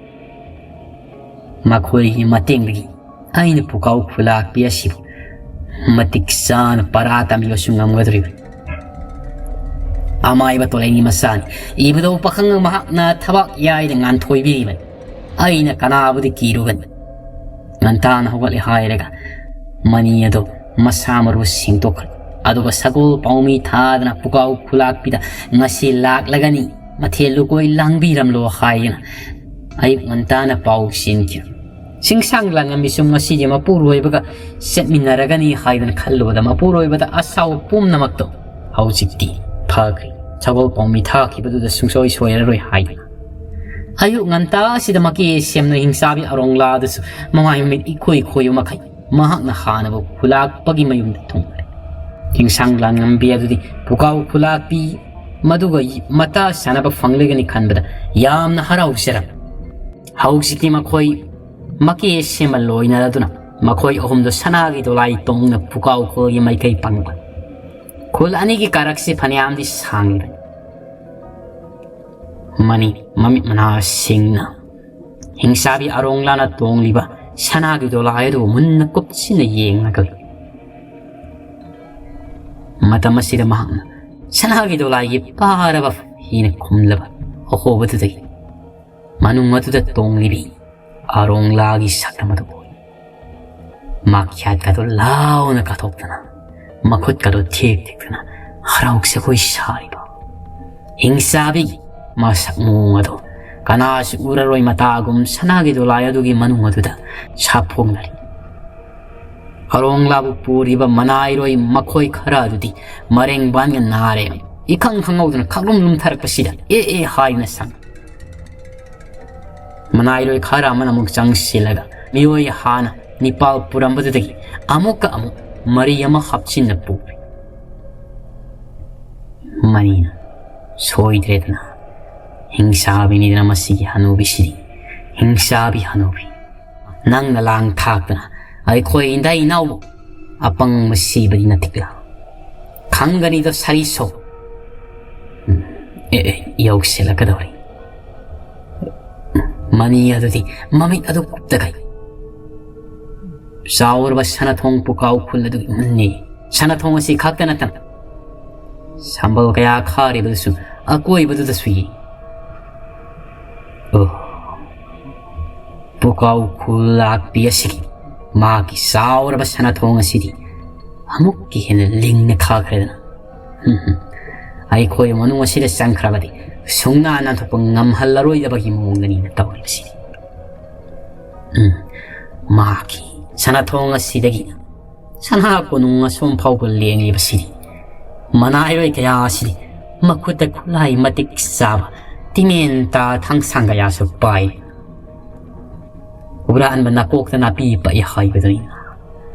ꯃꯈꯣꯏꯒꯤ ꯃꯇꯦꯡꯗꯒꯤ ꯑꯩꯅ ꯄꯨꯀꯥꯎ ꯈꯨꯂꯥꯛꯄꯤ ꯑꯁꯤꯕꯨ ꯃꯇꯤꯛ ꯆꯥꯅ ꯄꯔꯥ ꯇꯝꯕꯤꯕꯁꯨ ꯉꯝꯒꯗꯧꯔꯤꯕꯅꯤ꯫ ꯑꯃꯥꯏꯕ ꯇꯣꯂꯩꯒꯤ ꯃꯆꯥꯅꯤ꯫ ꯏꯕꯨꯙꯧ ꯄꯥꯈꯪ ꯃꯍꯥꯛꯅ ꯊꯕꯥꯛ ꯌꯥꯏꯗ ꯉꯥꯟꯊꯣꯏꯕꯤꯔꯤꯕꯅꯤ꯫ ꯑꯩꯅ ꯀꯅꯥꯕꯨꯗꯤ ꯀꯤꯔꯨꯒꯅꯤ? ꯉꯟꯇꯥꯅ ꯍꯧꯒꯠꯂꯦ ꯍꯥꯏꯔꯒ ꯃꯅꯤ ꯑꯗꯨ ꯃꯁꯥ ꯃꯔꯨ ꯁꯦꯡꯗꯣꯛꯈ꯭ꯔꯦ꯫ ꯑꯗꯨꯒ ꯁꯒꯣꯜ ꯄꯥꯎꯃꯤ ꯊꯥꯗꯅ ꯄꯨꯀꯥꯎ ꯈꯨꯂꯥꯛꯄꯤꯗ ꯉꯁꯤ ꯂꯥꯛꯂꯒꯅꯤ, ꯃꯊꯦꯜ ꯂꯨꯀꯣꯏ ꯂꯥꯡꯕꯤꯔꯝꯂꯣ ꯍꯥꯏꯗꯅ ꯑꯌꯨꯛ ꯉꯟꯇꯥꯅ ꯄꯥꯎ ꯆꯦꯟꯈꯤ꯫ ꯆꯤꯡꯁꯥꯡ ꯂꯥꯡꯉꯝꯃꯤꯁꯨ ꯉꯁꯤꯗꯤ ꯃꯄꯨꯔꯣꯏꯕꯒ ꯆꯠꯃꯤꯟꯅꯔꯒꯅꯤ ꯍꯥꯏꯗꯅ ꯈꯜꯂꯨꯕꯗ ꯃꯄꯨꯔꯣꯏꯕꯗ ꯑꯁꯥꯎꯕ ꯄꯨꯝꯅꯃꯛꯇꯣ ꯍꯧꯖꯤꯛꯇꯤ ꯐꯈ꯭ꯔꯦ꯫ ꯁꯒꯣꯜ ꯄꯥꯎꯃꯤ ꯊꯥꯈꯤꯕꯗꯨꯗ ꯁꯨꯡꯁꯣꯏ ꯁꯣꯏꯔꯔꯣꯏ ꯍꯥꯏꯗꯅ ꯑꯌꯨꯛ ꯉꯟꯇꯥ ꯑꯁꯤꯗ ꯃꯀꯦ ꯁꯦꯝꯅ ꯍꯤꯡꯆꯥꯕꯤ ꯑꯔꯣꯡꯂꯥꯗꯨꯁꯨ ꯃꯃꯥꯏ ꯃꯃꯤꯠ ꯏꯈꯣꯏ ꯈꯣꯏꯕ ꯃꯈꯩ ꯃꯍꯥꯛꯅ ꯍꯥꯟꯅꯕꯨ ꯈꯨꯂꯥꯛꯄꯒꯤ ꯃꯌꯨꯝꯗ ꯊꯨꯡꯂꯦ꯫ ꯆꯤꯡꯁꯥꯡ ꯂꯥꯡꯉꯝꯕꯤ ꯑꯗꯨꯗꯤ ꯄꯨꯀꯥꯎ ꯈꯨꯂꯥꯛꯄꯤ ꯃꯗꯨꯒ ꯃꯇꯥ ꯁꯥꯟꯅꯕ ꯐꯪꯂꯒꯅꯤ ꯈꯟꯕꯗ ꯌꯥꯝꯅ ꯍꯔꯥꯎꯖꯔꯝꯃꯤ꯫ ꯍꯧꯖꯤꯛꯇꯤ ꯃꯈꯣꯏ ꯃꯀꯦ ꯁꯦꯝꯕ ꯂꯣꯏꯅꯔꯗꯨꯅ ꯃꯈꯣꯏ ꯑꯍꯨꯝꯗꯨ ꯁꯅꯥꯒꯤ ꯗꯣꯂꯥꯏ ꯇꯣꯡꯅ ꯄꯨꯀꯥꯎ ꯈꯨꯜꯒꯤ ꯃꯥꯏꯀꯩ ꯄꯪꯕ ꯈꯨꯜ ꯑꯅꯤꯒꯤ ꯀꯥꯔꯛꯁꯤ ꯐꯅꯌꯥꯝꯗꯤ ꯁꯥꯡꯂꯤꯕꯅꯤ꯫ ꯃꯅꯤ ꯃꯃꯤꯠ ꯃꯅꯥ ꯁꯤꯡꯅ ꯍꯤꯡꯆꯥꯕꯤ ꯑꯔꯣꯡꯂꯥꯅ ꯇꯣꯡꯂꯤꯕ ꯁꯅꯥꯒꯤ ꯗꯣꯂꯥꯏ ꯑꯗꯨ ꯃꯨꯟꯅ ꯀꯨꯞꯁꯤꯟꯅ ꯌꯦꯡꯂꯒ ꯂꯩ꯫ ꯃꯇꯝ ꯑꯁꯤꯗ ꯃꯍꯥꯛꯅ ꯁꯅꯥꯒꯤ ꯗꯣꯂꯥꯏꯒꯤ ꯄꯥꯔꯕ ꯍꯤꯅ ꯈꯨꯝꯂꯕ ꯑꯍꯣꯕꯗꯨꯗꯒꯤ ꯃꯅꯨꯡ ꯑꯗꯨꯗ ꯇꯣꯡꯂꯤꯕꯤ ꯑꯔꯣꯡꯂꯥꯒꯤ ꯁꯛꯇꯝ ꯑꯗꯨ ꯎꯏ꯫ ꯃꯥꯈ꯭ꯌꯥꯠꯀꯗꯨ ꯂꯥꯎꯅ ꯀꯥꯊꯣꯛꯇꯨꯅ ꯃꯈꯨꯠꯀꯗꯣ ꯊꯦꯛ ꯊꯦꯛꯇꯅ ꯍꯔꯥꯎ ꯁꯥꯈꯣꯏ ꯁꯥꯔꯤꯕ ꯍꯤꯡꯆꯥꯕꯤꯒꯤ ꯃꯁꯛ ꯃꯑꯣꯡ ꯑꯗꯣ ꯀꯅꯥꯁꯨ ꯎꯔꯔꯣꯏ ꯃꯇꯥꯒꯨꯝ ꯁꯅꯥꯒꯤ ꯗꯣꯂꯥꯏ ꯑꯗꯨꯒꯤ ꯃꯅꯨꯡ ꯑꯗꯨꯗ ꯁꯥꯐꯣꯡꯅꯔꯤ꯫ ꯑꯔꯣꯡꯂꯥꯕꯨ ꯄꯨꯔꯤꯕ ꯃꯅꯥꯏꯔꯣꯏ ꯃꯈꯣꯏ ꯈꯔ ꯑꯗꯨꯗꯤ ꯃꯔꯦꯡꯕꯥꯟꯒ ꯅꯥꯔꯦ꯫ ꯏꯈꯪ ꯈꯪꯍꯧꯗꯅ ꯈꯛꯂꯨꯝ ꯂꯨꯝꯊꯔꯛꯄꯁꯤꯗ ꯑꯦ ꯑꯦ ꯍꯥꯏꯅ ꯁꯪ꯫ ꯃꯅꯥꯏꯔꯣꯏ ꯈꯔ ꯑꯃꯅ ꯑꯃꯨꯛ ꯆꯪꯁꯤꯜꯂꯒ ꯃꯤꯑꯣꯏ ꯍꯥꯟꯅ ꯅꯤꯄꯥꯜ ꯄꯨꯔꯝꯕꯗꯨꯗꯒꯤ ꯑꯃꯨꯛꯀ ꯑꯃꯨꯛ ꯃꯔꯤ ꯑꯃ ꯍꯥꯞꯆꯤꯟꯅ ꯄꯨꯈ꯭ꯔꯦ꯫ ꯃꯅꯤꯅ ꯁꯣꯏꯗ꯭ꯔꯦꯗꯅ, ꯍꯤꯡꯁꯥꯕꯤꯅꯤꯗꯅ ꯃꯁꯤꯒꯤ ꯍꯅꯨꯕꯤꯁꯤꯗꯤ꯫ ꯍꯤꯡꯁꯥꯕꯤ ꯍꯅꯨꯕꯤ꯫ ꯅꯪꯅ ꯂꯥꯡ ꯊꯥꯛꯇꯅ ꯑꯩꯈꯣꯏ ꯏꯟꯗꯥꯏ ꯏꯅꯥꯎꯕꯨ ꯑꯄꯪꯕ ꯁꯤꯕꯗꯤ ꯅꯠꯇꯦ꯫ ꯈꯪꯒꯅꯤꯗ ꯁꯔꯤꯁꯣ꯫ ꯎꯝ, ꯑꯦ, ꯑꯦ, ꯌꯧꯁꯤꯜꯂꯛꯀꯗꯧꯔꯦ꯫ ꯃꯅꯤ ꯑꯗꯨꯗꯤ ꯃꯃꯤꯠ ꯑꯗꯨ ꯀꯨꯞꯇꯈꯩ ꯆꯥꯎꯔꯕ ꯁꯅꯥꯊꯣꯡ ꯄꯨꯀꯥꯎ ꯈꯨꯜ ꯑꯗꯨꯒꯤ ꯃꯨꯟꯅꯤ꯫ ꯁꯅꯥꯊꯣꯡ ꯑꯁꯤ ꯈꯛꯇ ꯅꯠꯇꯅ ꯁꯝꯕꯜ ꯀꯌꯥ ꯈꯥꯔꯤꯕꯗꯨꯁꯨ ꯑꯀꯣꯏꯕꯗꯨꯗꯁꯨ ꯌꯦꯡ꯫ ꯑꯣ, ꯄꯨꯀꯥꯎ ꯈꯨꯜ ꯂꯥꯛꯄꯤ ꯑꯁꯤꯒꯤ ꯃꯥꯒꯤ ꯆꯥꯎꯔꯕ ꯁꯅꯥꯊꯣꯡ ꯑꯁꯤꯗꯤ ꯑꯃꯨꯛꯀ ꯍꯦꯟꯅ ꯂꯤꯡꯅ ꯈꯥꯈ꯭ꯔꯦꯗꯅ꯫ ꯍꯝ, ꯍꯝ꯫ ꯑꯩꯈꯣꯏ ꯃꯅꯨꯡ ꯑꯁꯤꯗ ꯆꯪꯈ꯭ꯔꯕꯗꯤ ꯁꯨꯡꯅꯥ ꯅꯥꯟꯊꯣꯛꯄ ꯉꯝꯍꯜꯂꯔꯣꯏꯗꯕꯒꯤ ꯃꯑꯣꯡꯗꯅꯤꯅ ꯇꯧꯔꯤꯕꯁꯤꯗꯤ꯫ ꯎꯝ, ꯃꯍꯥꯛꯀꯤ ꯁꯅꯥꯊꯣꯡ ꯑꯁꯤꯗꯒꯤ ꯁꯅꯥ ꯀꯣꯅꯨꯡ ꯑꯁꯣꯝ ꯐꯥꯎꯕ ꯂꯦꯡꯂꯤꯕꯁꯤꯗꯤ ꯃꯅꯥꯏꯔꯣꯏ ꯀꯌꯥ ꯑꯁꯤꯗꯤ ꯃꯈꯨꯠꯇ ꯈꯨꯠꯂꯥꯏ ꯃꯇꯤꯛ ꯆꯥꯕ ꯇꯤꯃꯦꯟ ꯇꯥ ꯊꯥꯡꯁꯥꯡ ꯀꯌꯥꯁꯨ ꯄꯥꯏ꯫ ꯍꯨꯔꯥꯟꯕ ꯅꯥꯀꯣꯛꯇ ꯅꯥꯄꯤ ꯄꯛꯏ ꯍꯥꯏꯕꯗꯨꯅꯤ꯫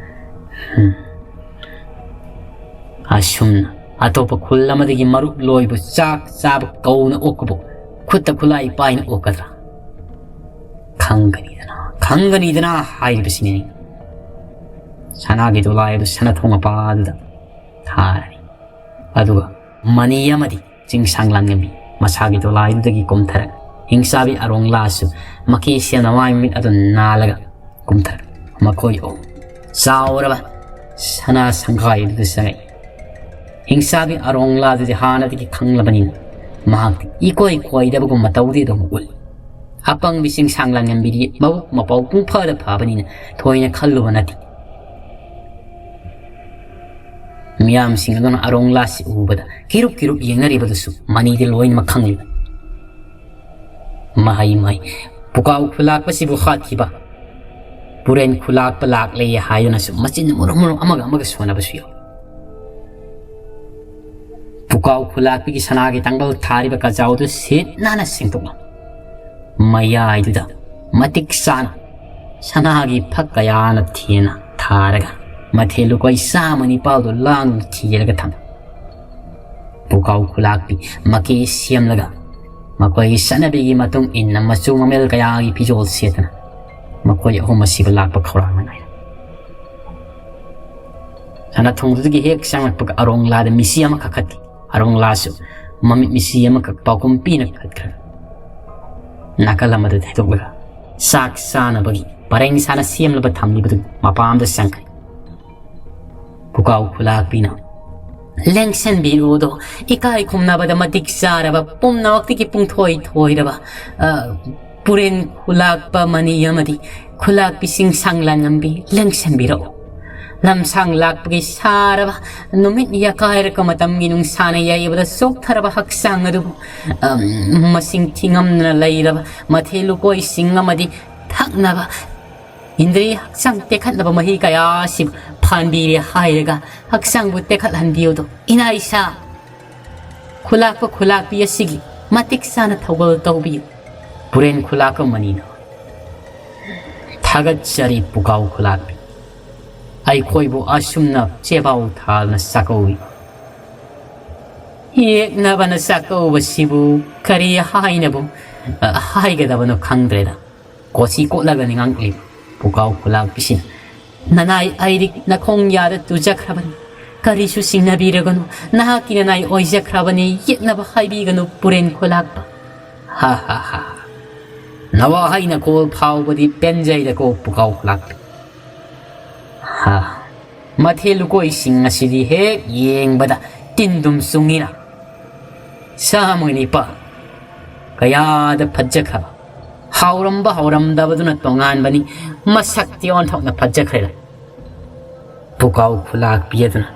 ꯍꯝ꯫ ꯑꯁꯨꯝꯅ ꯑꯇꯣꯞꯄ ꯈꯨꯜ ꯑꯃꯗꯒꯤ ꯃꯔꯨꯞ ꯂꯣꯏꯕꯨ ꯆꯥꯛ ꯆꯥꯕ ꯀꯧꯅ ꯑꯣꯛꯄꯕꯨ ꯈꯨꯠꯇ ꯈꯨꯠꯂꯥꯏ ꯄꯥꯏꯅ ꯑꯣꯛꯀꯗ꯭ꯔꯥ? ꯈꯪꯒꯅꯤꯗꯅ, ꯈꯪꯒꯅꯤꯗꯅ ꯍꯥꯏꯔꯤꯕꯁꯤꯅꯤ꯫ ꯁꯅꯥꯒꯤ ꯗꯣꯂꯥꯏ ꯑꯗꯨ ꯁꯅꯥꯊꯣꯡ ꯃꯄꯥꯗꯨꯗ ꯊꯥꯔꯅꯤ꯫ ꯑꯗꯨꯒ ꯃꯅꯤ ꯑꯃꯗꯤ ꯆꯤꯡꯁꯥꯡ ꯂꯥꯡꯉꯝꯃꯤ꯫ ꯃꯁꯥꯒꯤ ꯗꯣꯂꯥꯏꯗꯨꯗꯒꯤ ꯀꯨꯝꯊꯔꯛ ꯍꯤꯡꯆꯥꯕꯤ ꯑꯔꯣꯡꯂꯥꯁꯨ ꯃꯀꯤ ꯁꯦꯝꯅ ꯃꯥꯏ ꯃꯃꯤꯠ ꯑꯗꯨ ꯅꯥꯜꯂꯒ ꯀꯨꯝꯊꯔꯛ ꯃꯈꯣꯏ ꯑꯍꯨꯝ ꯆꯥꯎꯔꯕ ꯁꯅꯥ ꯁꯪꯒꯥꯏꯗꯨꯗ ꯆꯪꯉꯛꯏ꯫ ꯍꯤꯡꯆꯥꯕꯤ ꯑꯔꯣꯡꯂꯥꯗꯨꯗꯤ ꯍꯥꯟꯅꯗꯒꯤ ꯈꯪꯂꯕꯅꯤꯅ ꯃꯍꯥꯛꯇꯤ ꯏꯀꯣꯏ ꯀꯣꯏꯗꯕꯒꯨꯝ ꯃꯇꯧꯗꯤ ꯑꯗꯨꯝ ꯎꯠꯂꯤ꯫ ꯑꯄꯪꯕꯤ ꯆꯤꯡꯁꯥꯡ ꯂꯥꯡꯉꯝꯕꯤꯗꯤ ꯃꯕꯨꯛ ꯃꯄꯥꯎ ꯄꯨꯡꯐꯗ ꯐꯕꯅꯤꯅ ꯊꯣꯏꯅ ꯈꯜꯂꯨꯕ ꯅꯠꯇꯦ꯫ ꯃꯤꯌꯥꯝꯁꯤꯡ ꯑꯗꯨꯅ ꯑꯔꯣꯡꯂꯥꯁꯤ ꯎꯕꯗ ꯀꯤꯔꯨꯞ ꯀꯤꯔꯨꯞ ꯌꯦꯡꯅꯔꯤꯕꯗꯨꯁꯨ ꯃꯅꯤꯗꯤ ꯂꯣꯏꯅꯃꯛ ꯈꯪꯂꯤꯕ꯫ ꯃꯍꯩ ꯃꯍꯩ ꯄꯨꯀꯥꯎ ꯈꯨꯂꯥꯛꯄꯁꯤꯕꯨ ꯍꯥꯠꯈꯤꯕ ꯄꯨꯔꯦꯟ ꯈꯨꯂꯥꯛꯄ ꯂꯥꯛꯂꯦ ꯍꯥꯏꯗꯨꯅꯁꯨ ꯃꯆꯤꯟ ꯃꯔꯨꯝ ꯃꯔꯨꯝ ꯑꯃꯒ ꯑꯃꯒ ꯁꯣꯟꯅꯕꯁꯨ ꯌꯥꯎꯏ꯫ ꯄꯨꯀꯥꯎ ꯈꯨꯂꯥꯛꯄꯤꯒꯤ ꯁꯅꯥꯒꯤ ꯇꯥꯡꯕꯜ ꯊꯥꯔꯤꯕ ꯀꯖꯥꯎꯗꯨ ꯁꯤꯠ ꯅꯥꯟꯅ ꯁꯦꯡꯗꯣꯛꯂꯝꯃꯤ꯫ ꯃꯌꯥꯏꯗꯨꯗ ꯃꯇꯤꯛ ꯆꯥꯅ ꯁꯅꯥꯒꯤ ꯐꯛ ꯀꯌꯥꯅ ꯊꯦꯟꯅ ꯊꯥꯔꯒ ꯃꯊꯦꯜ ꯂꯨꯀꯣꯏ ꯆꯥꯝꯃ ꯅꯤꯄꯥꯜꯗꯨ ꯂꯥꯡꯗꯨꯅ ꯊꯤꯔꯒ ꯊꯝꯃꯤ꯫ ꯄꯨꯀꯥꯎ ꯈꯨꯂꯥꯛꯄꯤ ꯃꯀꯦ ꯁꯦꯝꯂꯒ ꯃꯈꯣꯏꯒꯤ ꯆꯠꯅꯕꯤꯒꯤ ꯃꯇꯨꯡ ꯏꯟꯅ ꯃꯆꯨ ꯃꯃꯦꯜ ꯀꯌꯥꯒꯤ ꯐꯤꯖꯣꯜ ꯁꯦꯠꯇꯅ ꯃꯈꯣꯏ ꯑꯍꯨꯝ ꯑꯁꯤꯕꯨ ꯂꯥꯛꯄ ꯈꯧꯔꯥꯡꯅ ꯉꯥꯏꯔꯝꯃꯤ꯫ ꯁꯅꯥ ꯊꯣꯡꯗꯨꯗꯒꯤ ꯍꯦꯛ ꯆꯪꯂꯛꯄꯒ ꯑꯔꯣꯡꯂꯥꯗ ꯃꯤꯁꯤ ꯑꯃ ꯀꯥꯈꯠꯈꯤ꯫ ꯑꯔꯣꯡꯂꯥꯁꯨ ꯃꯃꯤꯠ ꯃꯤꯁꯤ ꯑꯃꯈꯛ ꯄꯥꯎꯈꯨꯝ ꯄꯤꯅ ꯀꯥꯈꯠꯈ꯭ꯔꯦ꯫ ꯅꯥꯀꯜ ꯑꯃꯗ ꯊꯩꯗꯣꯛꯂꯒ ꯆꯥꯛ ꯆꯥꯅꯕꯒꯤ ꯄꯔꯦꯡ ꯁꯥꯅ ꯁꯦꯝꯂꯕ ꯊꯝꯂꯤꯕꯗꯨ ꯃꯄꯥꯝꯗ ꯆꯪꯈ꯭ꯔꯦ꯫ ꯄꯨꯀꯥꯎ ꯈꯨꯂꯥꯛꯄꯤꯅ, "ꯂꯦꯡꯁꯟꯕꯤꯔꯨꯗꯣ, ꯏꯀꯥꯏ ꯈꯨꯝꯅꯕꯗ ꯃꯇꯤꯛ ꯆꯥꯔꯕ, ꯄꯨꯝꯅꯃꯛꯇꯒꯤ ꯄꯨꯡꯊꯣꯏ ꯊꯣꯏꯔꯕ, ꯑ, ꯄꯨꯔꯦꯟ ꯈꯨꯂꯥꯛꯄ ꯃꯅꯤ ꯑꯃꯗꯤ ꯈꯨꯂꯥꯛꯄꯤꯁꯤꯡ ꯁꯪꯂꯥꯟ ꯉꯝꯕꯤ, ꯂꯦꯡꯁꯟꯕꯤꯔꯛꯎ꯫ ꯂꯝꯁꯥꯡ ꯂꯥꯛꯄꯒꯤ ꯁꯥꯔꯕ ꯅꯨꯃꯤꯠ ꯌꯥꯀꯥꯏꯔꯛꯄ ꯃꯇꯝꯒꯤ ꯅꯨꯡꯁꯥꯅ ꯌꯩꯕꯗ ꯆꯣꯛꯊꯔꯕ ꯍꯛꯆꯥꯡ ꯑꯗꯨꯕꯨ, ꯑꯝ, ꯃꯁꯤꯡ ꯊꯤꯉꯝꯗꯅ ꯂꯩꯔꯕ ꯃꯊꯦꯜ ꯂꯨꯀꯣꯏꯁꯤꯡ ꯑꯃꯗꯤ ꯊꯛꯅꯕ ꯏꯟꯗ꯭ꯔꯤ ꯍꯛꯆꯥꯡ ꯇꯦꯛꯈꯠꯅꯕ ꯃꯍꯤ ꯀꯌꯥ ꯑꯁꯤ ꯐꯥꯟꯕꯤꯔꯦ ꯍꯥꯏꯔꯒ ꯍꯛꯆꯥꯡꯕꯨ ꯇꯦꯛꯈꯠꯍꯟꯕꯤꯌꯨꯗꯣ꯫ ꯏꯅꯥ ꯏꯁꯥ ꯈꯨꯂꯥꯛꯄ ꯈꯨꯂꯥꯛꯄꯤ ꯑꯁꯤꯒꯤ ꯃꯇꯤꯛ ꯆꯥꯅ ꯊꯧꯒꯜ ꯇꯧꯕꯤꯌꯨ꯫ ꯄꯨꯔꯦꯟ ꯈꯨꯂꯥꯛꯄ ꯃꯅꯤꯅ ꯊꯥꯒꯠꯆꯔꯤ ꯄꯨꯀꯥꯎ ꯈꯨꯂꯥꯛꯄꯤ꯫ ꯑꯩꯈꯣꯏꯕꯨ ꯑꯁꯨꯝꯅ ꯆꯦꯕꯥꯎ ꯊꯥꯗꯨꯅ ꯆꯥꯛꯀꯧꯏ꯫ ꯌꯦꯛꯅꯕꯅ ꯆꯥꯛꯀꯧꯕꯁꯤꯕꯨ ꯀꯔꯤ ꯍꯥꯏꯅꯕꯨ, ꯑ, ꯍꯥꯏꯒꯗꯕꯅꯣ ꯈꯪꯗ꯭ꯔꯦꯗ꯫ ꯀꯣꯆꯤ ꯀꯣꯠꯂꯒ ꯅꯤꯡꯉꯥꯡꯂꯤ ꯄꯨꯀꯥꯎ ꯈꯨꯂꯥꯛꯄꯤꯁꯤꯅ꯫ ꯅꯅꯥꯏ ꯑꯩꯔꯤꯛ ꯅꯈꯣꯡ ꯌꯥꯗ ꯇꯨꯖꯈ꯭ꯔꯕꯅꯤ꯫ ꯀꯔꯤꯁꯨ ꯆꯤꯡꯅꯕꯤꯔꯒꯅꯨ꯫ ꯅꯍꯥꯛꯀꯤ ꯅꯅꯥꯏ ꯑꯣꯏꯖꯈ꯭ꯔꯕꯅꯤ꯫ ꯌꯦꯛꯅꯕ ꯍꯥꯏꯕꯤꯒꯅꯨ ꯄꯨꯔꯦꯟ ꯈꯨꯂꯥꯛꯄ꯫ ꯍꯥ ꯍꯥ ꯍꯥ꯫ ꯅꯋꯥꯍꯩ ꯅꯈꯣꯜ ꯐꯥꯎꯕꯗꯤ ꯄꯦꯟꯖꯩꯗꯀꯣ ꯄꯨꯀꯥꯎ ꯈꯨꯂꯥꯛꯄꯤ꯫ ꯍꯥ꯫ ꯃꯊꯦꯜ ꯂꯨꯀꯣꯏꯁꯤꯡ ꯑꯁꯤꯗꯤ ꯍꯦꯛ ꯌꯦꯡꯕꯗ ꯇꯤꯟꯗꯨꯝ ꯆꯨꯡꯉꯤꯅ꯫ ꯆꯥꯝꯃꯒ ꯅꯤꯄꯥꯜ꯫ ꯀꯌꯥꯗ ꯐꯖꯈ꯭ꯔꯕ꯫ ꯍꯥꯎꯔꯝꯕ ꯍꯥꯎꯔꯝꯗꯕꯗꯨꯅ ꯇꯣꯉꯥꯟꯕꯅꯤ꯫ ꯃꯁꯛꯇꯤ ꯑꯣꯟꯊꯣꯛꯅ ꯐꯖꯈ꯭ꯔꯦꯗ꯫ ꯄꯨꯀꯥꯎ ꯈꯨꯂꯥꯛꯄꯤ ꯑꯗꯨꯅ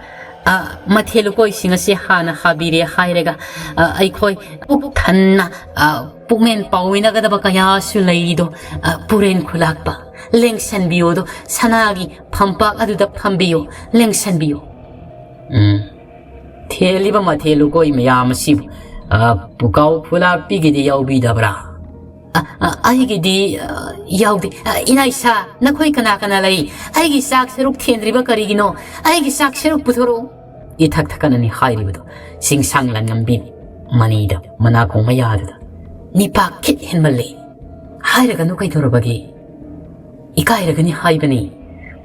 ꯑ, ꯃꯊꯦꯜ ꯂꯨꯀꯣꯏꯁꯤꯡ ꯑꯁꯤ ꯍꯥꯟꯅ ꯍꯥꯕꯤꯔꯦ ꯍꯥꯏꯔꯒ, ꯑ, ꯑꯩꯈꯣꯏ ꯄꯨꯛ ꯊꯟꯅ, ꯑ, ꯄꯨꯛꯃꯦꯟ ꯄꯥꯎꯃꯤꯟꯅꯒꯗꯕ ꯀꯌꯥꯁꯨ ꯂꯩꯔꯤꯗꯣ, ꯑ, ꯄꯨꯔꯦꯟ ꯈꯨꯂꯥꯛꯄ, ꯂꯦꯡꯁꯟꯕꯤꯌꯣꯗꯣ, ꯁꯅꯥꯒꯤ ꯐꯝꯄꯥꯛ ꯑꯗꯨꯗ ꯐꯝꯕꯤꯌꯣ, ꯂꯦꯡꯁꯟꯕꯤꯌꯣ꯫ ꯎꯝ, ꯊꯦꯜꯂꯤꯕ ꯃꯊꯦꯜ ꯂꯨꯀꯣꯏ ꯃꯌꯥꯝ ꯑꯁꯤꯕꯨ, ꯑ, ꯄꯨꯀꯥꯎ ꯈꯨꯂꯥꯛꯄꯤꯒꯤꯗꯤ ꯌꯥꯎꯕꯤꯗꯕ꯭ꯔꯥ? ꯑ, ꯑ, ꯑꯩꯒꯤꯗꯤ, ꯑ, ꯌꯥꯎꯗꯦ꯫ ꯑ, ꯏꯅꯥ ꯏꯁꯥ, ꯅꯈꯣꯏ ꯀꯅꯥ ꯀꯅꯥ ꯂꯩ? ꯑꯩꯒꯤ ꯆꯥꯛ ꯁꯔꯨꯛ ꯊꯦꯟꯗ꯭ꯔꯤꯕ ꯀꯔꯤꯒꯤꯅꯣ? ꯑꯩꯒꯤ ꯆꯥꯛ ꯁꯔꯨꯛ ꯄꯨꯊꯣꯔꯛꯎ꯫ ꯏꯊꯛ ꯊꯛꯀꯠꯅꯅꯤ ꯍꯥꯏꯔꯤꯕꯗꯣ ꯆꯤꯡꯁꯥꯡ ꯂꯥꯟꯉꯝꯕꯤ ꯃꯅꯤꯗ ꯃꯅꯥꯀꯣꯡ ꯃꯌꯥꯗꯨꯗ, "ꯅꯤꯄꯥ ꯈꯤꯠ ꯍꯦꯟꯃꯜꯂꯦ꯫ ꯍꯥꯏꯔꯒꯅꯨ ꯀꯩꯗꯧꯔꯕꯒꯦ? ꯏꯀꯥꯏꯔꯒꯅꯤ ꯍꯥꯏꯕꯅꯤ꯫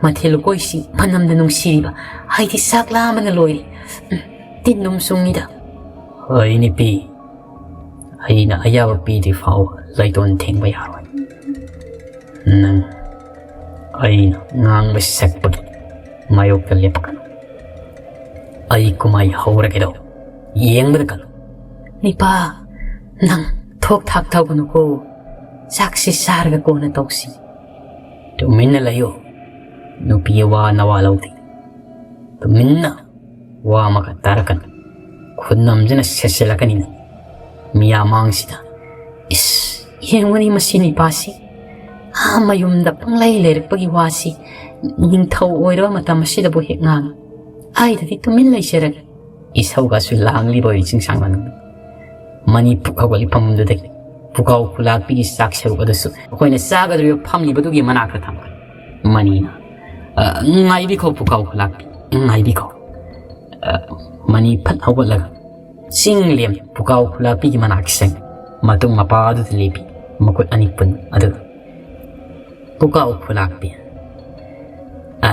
ꯃꯊꯦꯜ ꯂꯨꯀꯣꯏꯁꯤ ꯃꯅꯝꯅ ꯅꯨꯡꯁꯤꯔꯤꯕ, ꯍꯥꯏꯗꯤ ꯆꯥꯛ ꯂꯥꯝꯕꯅ ꯂꯣꯏꯔꯦ꯫ ꯎꯝ, ꯇꯤꯟ ꯑꯗꯨꯝ ꯆꯨꯡꯉꯤꯗ꯫" "ꯍꯣꯏ ꯅꯨꯄꯤ, ꯑꯩꯅ ꯑꯌꯥꯕ ꯄꯤꯗ꯭ꯔꯤ ꯐꯥꯎꯕ ꯂꯩꯇꯣꯟ ꯊꯦꯡꯕ ꯌꯥꯔꯣꯏ꯫ ꯅꯪ ꯑꯩꯅ ꯉꯥꯡꯕ ꯁꯛꯄꯒꯤ ꯃꯥꯌꯣꯛꯇ ꯂꯦꯞꯀꯅꯨ꯫ ꯑꯩ ꯀꯨꯝꯍꯩ ꯍꯧꯔꯒꯦꯗꯣ, ꯌꯦꯡꯕꯗ ꯀꯜꯂꯨ꯫" "ꯅꯤꯄꯥ, ꯅꯪ ꯊꯣꯛ ꯊꯥꯛ ꯇꯧꯒꯅꯨꯀꯣ꯫ ꯆꯥꯛꯁꯤ ꯆꯥꯔꯒ ꯀꯣꯟꯅ ꯇꯧꯁꯤ꯫" "ꯇꯨꯃꯤꯟꯅ ꯂꯩꯌꯨ꯫ ꯅꯨꯄꯤ ꯋꯥ ꯅꯋꯥ ꯂꯧꯗꯦ꯫ ꯇꯨꯃꯤꯟꯅ ꯋꯥ ꯑꯃꯈꯛ ꯇꯥꯔꯛꯀꯅꯨ꯫ ꯈꯨꯠꯅꯝꯁꯤꯅ ꯁꯦꯠꯆꯤꯜꯂꯛꯀꯅꯤ ꯅꯪ ꯃꯤꯌꯥꯝ ꯃꯥꯡꯁꯤꯗ꯫" "ꯏꯁ, ꯌꯦꯡꯉꯨꯅꯤ ꯃꯁꯤ ꯅꯤꯄꯥꯁꯤ꯫ ꯑꯥ ꯃꯌꯨꯝꯗ ꯄꯪꯂꯩ ꯂꯩꯔꯛꯄꯒꯤ ꯋꯥꯁꯤ ꯅꯤꯡꯊꯧ ꯑꯣꯏꯔꯕ ꯃꯇꯝ ꯑꯁꯤꯗꯕꯨ ꯍꯦꯛ ꯉꯥꯡꯏ꯫ ꯑꯩꯗꯗꯤ ꯇꯨꯃꯤꯟ ꯂꯩꯖꯔꯒꯦ꯫" ꯏꯁꯧꯒꯁꯨ ꯂꯥꯡꯂꯤꯕ ꯑꯣꯏꯔꯤ ꯆꯤꯡꯁꯥꯡ ꯃꯅꯨꯡꯗ꯫ ꯃꯅꯤ ꯄꯨꯛ ꯍꯧꯒꯠꯂꯤ ꯐꯝꯐꯝꯗꯨꯗꯒꯤ꯫ ꯄꯨꯀꯥꯎ ꯈꯨꯂꯥꯛꯄꯤꯒꯤ ꯆꯥꯛ ꯁꯔꯨꯛ ꯑꯗꯨꯁꯨ ꯑꯩꯈꯣꯏꯅ ꯆꯥꯒꯗꯧꯔꯤꯕ ꯐꯝꯂꯤꯕꯗꯨꯒꯤ ꯃꯅꯥꯛꯇ ꯊꯝꯈ꯭ꯔꯦ꯫ ꯃꯅꯤꯅ, "ꯑ, ꯉꯥꯏꯕꯤꯈꯣ ꯄꯨꯀꯥꯎ ꯈꯨꯂꯥꯛꯄꯤ, ꯉꯥꯏꯕꯤꯈꯣ꯫" ꯑ, ꯃꯅꯤ ꯐꯠ ꯍꯧꯒꯠꯂꯒ ꯆꯤꯡ ꯂꯦꯝ ꯄꯨꯀꯥꯎ ꯈꯨꯂꯥꯛꯄꯤꯒꯤ ꯃꯅꯥꯛꯀꯤ ꯁꯪ ꯃꯇꯨꯡ ꯃꯄꯥ ꯑꯗꯨꯗ ꯂꯦꯞꯄꯤ, ꯃꯈꯨꯠ ꯑꯅꯤ ꯄꯨꯟ ꯑꯗꯨꯒ꯫ "ꯄꯨꯀꯥꯎ ꯈꯨꯂꯥꯛꯄꯤ, ꯑ,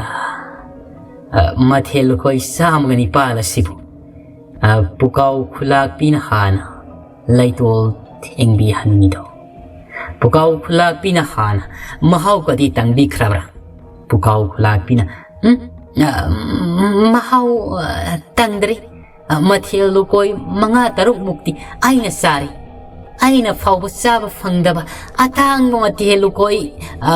ꯑ, ꯃꯊꯦꯜ ꯂꯨꯀꯣꯏ ꯆꯥꯝꯃꯒ ꯅꯤꯄꯥꯜ ꯑꯁꯤꯕꯨ, ꯑ, ꯄꯨꯀꯥꯎ ꯈꯨꯂꯥꯛꯄꯤꯅ ꯍꯥꯟꯅ ꯂꯩꯇꯣꯜ ꯊꯦꯡꯕꯤꯍꯟꯅꯤꯡꯉꯤꯗꯣ꯫ ꯄꯨꯀꯥꯎ ꯈꯨꯂꯥꯛꯄꯤꯅ ꯍꯥꯟꯅ ꯃꯍꯥꯎꯒꯗꯤ ꯇꯪꯕꯤꯈ꯭ꯔꯕ꯭ꯔꯥ?" ꯄꯨꯀꯥꯎ ꯈꯨꯂꯥꯛꯄꯤꯅ, "ꯎꯝ, ꯑ, ꯃꯍꯥꯎ, ꯑ, ꯇꯪꯗ꯭ꯔꯤ꯫ ꯑ, ꯃꯊꯦꯜ ꯂꯨꯀꯣꯏ ꯃꯉꯥ ꯇꯔꯨꯛ ꯃꯨꯛꯇꯤ ꯑꯩꯅ ꯆꯥꯔꯤ꯫" ꯑꯩꯅ ꯐꯥꯎꯕ ꯆꯥꯕ ꯐꯪꯗꯕ ꯑꯇꯥꯡꯕ ꯃꯊꯦꯜ ꯂꯨꯀꯣꯏ, ꯑ,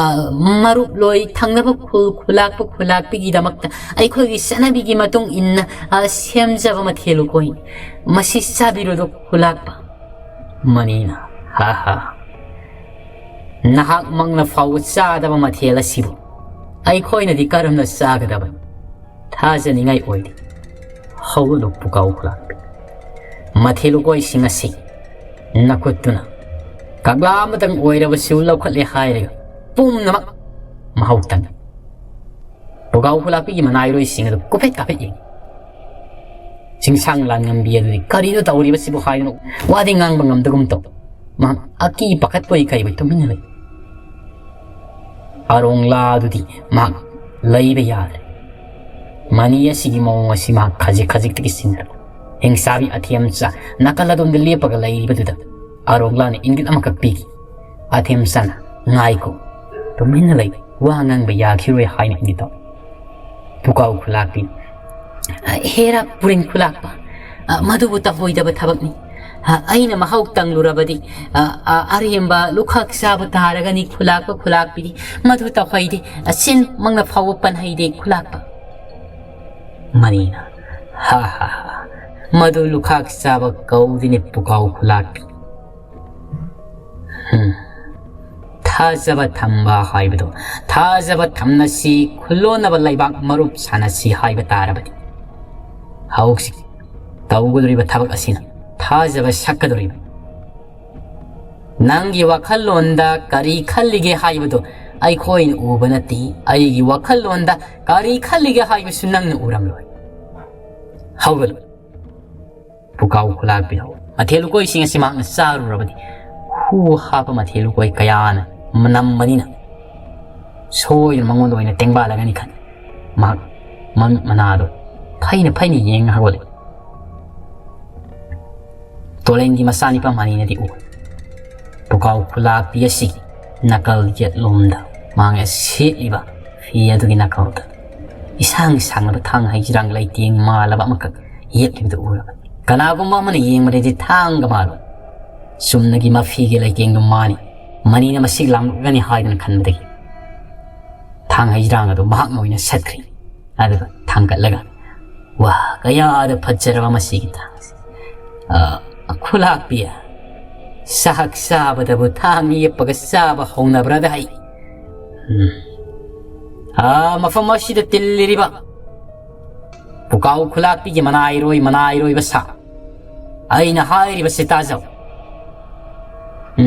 ꯃꯔꯨꯞ ꯂꯣꯏ ꯊꯪꯅꯕ ꯈꯨꯜ ꯈꯨꯂꯥꯛꯄ ꯈꯨꯂꯥꯛꯄꯤꯒꯤꯗꯃꯛꯇ ꯑꯩꯈꯣꯏꯒꯤ ꯆꯠꯅꯕꯤꯒꯤ ꯃꯇꯨꯡ ꯏꯟꯅ, ꯑ, ꯁꯦꯝꯖꯕ ꯃꯊꯦꯜ ꯂꯨꯀꯣꯏ꯫ ꯃꯁꯤ ꯆꯥꯕꯤꯔꯣꯗꯣ ꯈꯨꯂꯥꯛꯄ꯫ ꯃꯅꯤꯅ, "ꯍꯥ ꯍꯥ, ꯅꯍꯥꯛꯃꯛꯅ ꯐꯥꯎꯕ ꯆꯥꯗꯕ ꯃꯊꯦꯜ ꯑꯁꯤꯕꯨ ꯑꯩꯈꯣꯏꯅꯗꯤ ꯀꯔꯝꯅ ꯆꯥꯒꯗꯕꯅꯣ? ꯊꯥꯖꯅꯤꯡꯉꯥꯏ ꯑꯣꯏꯗꯦ꯫ ꯍꯧꯒꯠꯂꯨ ꯄꯨꯀꯥꯎ ꯈꯨꯂꯥꯛꯄꯤ꯫ ꯃꯊꯦꯜ ꯂꯨꯀꯣꯏꯁꯤꯡ ꯑꯁꯤ ꯅꯈꯨꯠꯇꯨꯅ ꯀꯪꯂꯥ ꯑꯃꯇꯪ ꯑꯣꯏꯔꯕꯁꯨ ꯂꯧꯈꯠꯂꯦ ꯍꯥꯏꯔꯒ ꯄꯨꯝꯅꯃꯛ ꯃꯍꯥꯎ ꯇꯪꯉꯤ꯫" ꯄꯨꯀꯥꯎ ꯈꯨꯂꯥꯛꯄꯤꯒꯤ ꯃꯅꯥꯏꯔꯣꯏꯁꯤꯡ ꯑꯗꯨ ꯀꯨꯞꯐꯦꯠ ꯀꯥꯐꯦꯠ ꯌꯦꯡꯉꯤ꯫ ꯆꯤꯡꯁꯥꯡ ꯂꯥꯟꯉꯝꯕꯤ ꯑꯗꯨꯗꯤ ꯀꯔꯤꯅꯣ ꯇꯧꯔꯤꯕꯁꯤꯕꯨ ꯍꯥꯏꯗꯨꯅ ꯋꯥꯗꯤ ꯉꯥꯡꯕ ꯉꯝꯗꯒꯨꯝ ꯇꯧ꯫ ꯃꯍꯥꯛ ꯑꯀꯤ ꯄꯥꯈꯠꯄꯣꯏ ꯀꯩꯕꯣꯏ ꯇꯨꯃꯤꯟꯅ ꯂꯩ꯫ ꯑꯔꯣꯡꯂꯥ ꯑꯗꯨꯗꯤ ꯃꯍꯥꯛ ꯂꯩꯕ ꯌꯥꯗ꯭ꯔꯦ꯫ ꯃꯅꯤ ꯑꯁꯤꯒꯤ ꯃꯑꯣꯡ ꯑꯁꯤ ꯃꯍꯥꯛ ꯈꯖꯤꯛ ꯈꯖꯤꯛꯇꯒꯤ ꯆꯤꯡꯅꯔꯛꯂꯦ꯫ ꯍꯤꯡꯆꯥꯕꯤ ꯑꯊꯦꯝꯆꯥ ꯅꯥꯀꯜ ꯑꯗꯣꯝꯗ ꯂꯦꯞꯄꯒ ꯂꯩꯔꯤꯕꯗꯨꯗ ꯑꯔꯣꯡꯂꯥꯅ ꯏꯪꯒꯤꯠ ꯑꯃꯈꯛ ꯄꯤꯈꯤ꯫ ꯑꯊꯦꯝꯆꯥꯅ, "ꯉꯥꯏꯈꯣ, ꯇꯨꯃꯤꯟꯅ ꯂꯩ, ꯋꯥ ꯉꯥꯡꯕ ꯌꯥꯈꯤꯔꯣꯏ" ꯍꯥꯏꯅ ꯏꯪꯒꯤꯠ ꯇꯧ꯫ ꯄꯨꯀꯥꯎ ꯈꯨꯂꯥꯛꯄꯤ, "ꯍꯦꯔꯥ ꯄꯨꯔꯦꯟ ꯈꯨꯂꯥꯛꯄ, ꯃꯗꯨꯕꯨ ꯇꯧꯍꯣꯏꯗꯕ ꯊꯕꯛꯅꯤ꯫ ꯑꯩꯅ ꯃꯍꯥꯎ ꯇꯪꯂꯨꯔꯕꯗꯤ, ꯑꯔꯦꯝꯕ ꯂꯨꯈꯥꯛ ꯆꯥꯕ ꯇꯥꯔꯒꯅꯤ ꯈꯨꯂꯥꯛꯄ ꯈꯨꯂꯥꯛꯄꯤꯗꯤ꯫ ꯃꯗꯨ ꯇꯧꯍꯩꯗꯦ, ꯆꯤꯟꯃꯛꯅ ꯐꯥꯎꯕ ꯄꯟꯍꯩꯗꯦ ꯈꯨꯂꯥꯛꯄ꯫" ꯃꯅꯤꯅ, "ꯍꯥ ꯍꯥ ꯍꯥ, ꯃꯗꯨ ꯂꯨꯈꯥꯛ ꯆꯥꯕ ꯀꯧꯗꯦꯅꯦ ꯄꯨꯀꯥꯎ ꯈꯨꯂꯥꯛꯄꯤ꯫ ꯍꯝ, ꯊꯥꯖꯕ ꯊꯝꯕ ꯍꯥꯏꯕꯗꯣ, ꯊꯥꯖꯕ ꯊꯝꯅꯁꯤ, ꯈꯨꯜꯂꯣꯟꯅꯕ ꯂꯩꯕꯥꯛ ꯃꯔꯨꯞ ꯁꯥꯟꯅꯁꯤ ꯍꯥꯏꯕ ꯇꯥꯔꯕꯗꯤ, ꯍꯧꯖꯤꯛ ꯇꯧꯒꯗꯧꯔꯤꯕ ꯊꯕꯛ ꯑꯁꯤꯅ ꯊꯥꯖꯕ ꯁꯛꯀꯗꯧꯔꯤꯕ꯫ ꯅꯪꯒꯤ ꯋꯥꯈꯜꯂꯣꯟꯗ ꯀꯔꯤ ꯈꯜꯂꯤꯒꯦ ꯍꯥꯏꯕꯗꯨ ꯑꯩꯈꯣꯏꯅ ꯎꯕ ꯅꯠꯇꯦ꯫ ꯑꯩꯒꯤ ꯋꯥꯈꯜꯂꯣꯟꯗ ꯀꯔꯤ ꯈꯜꯂꯤꯒꯦ ꯍꯥꯏꯕꯁꯨ ꯅꯪꯅ ꯎꯔꯝꯂꯣꯏ꯫ ꯍꯧꯒꯠꯂꯨ꯫ ꯄꯨꯀꯥꯎ ꯈꯨꯂꯥꯛꯄꯤꯔꯣ꯫ ꯃꯊꯦꯜ ꯂꯨꯀꯣꯏꯁꯤꯡ ꯑꯁꯤ ꯃꯍꯥꯛꯅ ꯆꯥꯔꯨꯔꯕꯗꯤ ꯍꯨ ꯍꯥꯞꯄ ꯃꯊꯦꯜ ꯂꯨꯀꯣꯏ ꯀꯌꯥꯅ ꯅꯝꯕꯅꯤꯅ ꯁꯣꯏꯗꯅ ꯃꯉꯣꯟꯗ ꯑꯣꯏꯅ ꯇꯦꯡꯕꯥꯜꯂꯒꯅꯤ ꯈꯟ ꯃꯍꯥꯛ ꯃꯃꯤꯠ ꯃꯅꯥꯗꯣ ꯐꯩꯅ ꯐꯩꯅ ꯌꯦꯡ ꯍꯧꯒꯠꯂꯦ꯫ ꯇꯣꯂꯦꯟꯒꯤ ꯃꯆꯥꯅꯤꯄꯥ ꯃꯅꯤꯅꯗꯤ ꯎ꯫ ꯄꯨꯀꯥꯎ ꯈꯨꯂꯥꯛꯄꯤ ꯑꯁꯤ ꯅꯥꯀꯜ ꯌꯦꯠꯂꯣꯝꯗ ꯃꯥꯡꯉꯦ ꯁꯦꯠꯂꯤꯕ ꯐꯤ ꯑꯗꯨꯒꯤ ꯅꯥꯀꯜꯗ ꯏꯁꯥꯡ ꯁꯥꯡꯂꯕ ꯊꯥꯡ ꯍꯩꯖꯤꯔꯥꯡ ꯂꯩꯇꯦꯡ ꯃꯥꯜꯂꯕ ꯑꯃꯈꯛ ꯌꯦꯞꯂꯤꯕꯗꯨ ꯎꯔꯕ꯫ ꯀꯅꯥꯒꯨꯝꯕ ꯑꯃꯅ ꯌꯦꯡꯕꯗꯗꯤ ꯊꯥꯡꯒ ꯃꯥꯜꯂꯨ꯫ ꯆꯨꯝꯅꯒꯤ ꯃꯐꯤꯒꯤ ꯂꯩꯇꯦꯡꯗꯨ ꯃꯥꯅꯤ꯫ ꯃꯅꯤꯅ ꯃꯁꯤ ꯂꯥꯝꯂꯛꯂꯅꯤ ꯍꯥꯏꯗꯨꯅ ꯈꯟꯕꯗꯒꯤ ꯊꯥꯡ ꯍꯩꯖ꯭ꯔꯥꯡ ꯑꯗꯨ ꯃꯍꯥꯛꯅ ꯑꯣꯏꯅ ꯁꯠꯈ꯭ꯔꯦ꯫ ꯑꯗꯨꯒ ꯊꯥꯡꯒꯠꯂꯒ, "ꯋꯥ, ꯀꯌꯥꯗ ꯐꯖꯔꯕ ꯃꯁꯤꯒꯤ ꯊꯥꯡꯁꯦ! ꯑ, ꯈꯨꯂꯥꯛꯄꯤ, ꯆꯥꯛ ꯆꯥꯕꯗꯕꯨ ꯊꯥꯡ ꯌꯦꯞꯄꯒ ꯆꯥꯕ ꯍꯧꯅꯕ꯭ꯔꯥꯗ ꯍꯩ꯫ ꯎꯝ꯫ ꯑ, ꯃꯐꯝ ꯑꯁꯤꯗ ꯇꯤꯜꯂꯤꯔꯤꯕ ꯄꯨꯀꯥꯎ ꯈꯨꯂꯥꯛꯄꯤꯒꯤ ꯃꯅꯥꯏꯔꯣꯏ, ꯃꯅꯥꯏꯔꯣꯏꯕ ꯁꯥ ꯑꯩꯅ ꯍꯥꯏꯔꯤꯕꯁꯤ ꯇꯥꯖꯧ꯫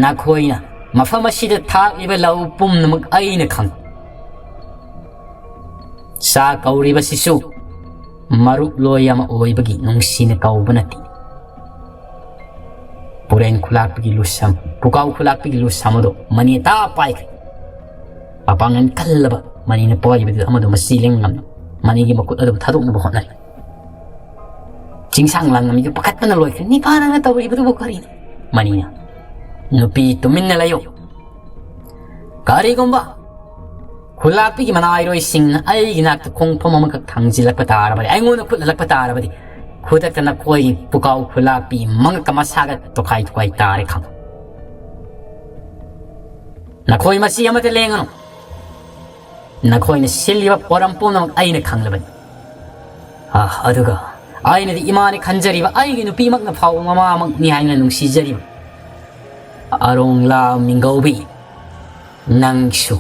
ꯅꯈꯣꯏꯅ ꯃꯐꯝ ꯑꯁꯤꯗ ꯊꯥꯛꯂꯤꯕ ꯂꯧ ꯄꯨꯝꯅꯃꯛ ꯑꯩꯅ ꯈꯪꯏ꯫ ꯆꯥ ꯀꯧꯔꯤꯕꯁꯤꯁꯨ ꯃꯔꯨꯞꯂꯣꯏ ꯑꯃ ꯑꯣꯏꯕꯒꯤ ꯅꯨꯡꯁꯤꯅ ꯀꯧꯕ ꯅꯠꯇꯦ꯫" ꯄꯨꯔꯦꯟ ꯈꯨꯂꯥꯛꯄꯤꯒꯤ ꯂꯨꯁꯝ, ꯄꯨꯀꯥꯎ ꯈꯨꯂꯥꯛꯄꯤꯒꯤ ꯂꯨꯁꯝ ꯑꯗꯨ ꯃꯅꯤ ꯇꯥ ꯄꯥꯏꯈ꯭ꯔꯦ꯫ ꯃꯄꯥꯡꯒꯜ ꯀꯜꯂꯕ ꯃꯅꯤꯅ ꯄꯥꯏꯕꯗꯨꯗ ꯑꯃꯗꯨ ꯃꯆꯤ ꯂꯦꯡ ꯉꯝꯅ ꯃꯅꯤꯒꯤ ꯃꯈꯨꯠ ꯑꯗꯨꯕꯨ ꯊꯥꯗꯣꯛꯅꯕ ꯍꯣꯠꯅꯔꯤ꯫ ꯆꯤꯡꯁꯥꯡ ꯂꯥꯡꯉꯝꯃꯤꯗꯨ ꯄꯥꯈꯠꯄꯅ ꯂꯣꯏꯈ꯭ꯔꯦ꯫ "ꯅꯤꯄꯥ, ꯅꯪꯅ ꯇꯧꯔꯤꯕꯗꯨꯕꯨ ꯀꯔꯤꯅꯣ?" ꯃꯅꯤꯅ, "ꯅꯨꯄꯤ, ꯇꯨꯃꯤꯟꯅ ꯂꯩꯌꯨ꯫ ꯀꯔꯤꯒꯨꯝꯕ ꯈꯨꯂꯥꯛꯄꯤꯒꯤ ꯃꯅꯥꯏꯔꯣꯏꯁꯤꯡꯅ ꯑꯩꯒꯤ ꯅꯥꯛꯇ ꯈꯣꯡꯐꯝ ꯑꯃꯈꯛ ꯊꯥꯡꯖꯤꯜꯂꯛꯄ ꯇꯥꯔꯕꯗꯤ, ꯑꯩꯉꯣꯟꯗ ꯈꯨꯠ ꯍꯜꯂꯛꯄ ꯇꯥꯔꯕꯗꯤ, ꯈꯨꯗꯛꯇ ꯅꯈꯣꯏꯒꯤ ꯄꯨꯀꯥꯎ ꯈꯨꯂꯥꯛꯄꯤ ꯃꯉꯛꯀ ꯃꯁꯥꯒ ꯇꯣꯈꯥꯏ ꯇꯣꯈꯥꯏ ꯇꯥꯔꯦ ꯈꯪꯉꯨ꯫ ꯅꯈꯣꯏ ꯃꯁꯤ ꯑꯃꯠꯇ ꯂꯦꯡꯒꯅꯨ꯫ ꯅꯈꯣꯏꯅ ꯁꯤꯜꯂꯤꯕ ꯄꯣꯔꯝ ꯄꯨꯝꯅꯃꯛ ꯑꯩꯅ ꯈꯪꯂꯕꯅꯤ꯫ ꯑꯥ, ꯑꯗꯨꯒ ꯑꯩꯅꯗꯤ ꯏꯃꯥꯅꯤ ꯈꯟꯖꯔꯤꯕ, ꯑꯩꯒꯤ ꯅꯨꯄꯤꯃꯛꯅ ꯐꯥꯎꯕ ꯃꯃꯥꯃꯛꯅꯤ ꯍꯥꯏꯅ ꯅꯨꯡꯁꯤꯖꯔꯤꯕ ꯑꯔꯣꯡꯂꯥ ꯃꯤꯡꯒꯧꯕꯤ, ꯅꯪꯁꯨ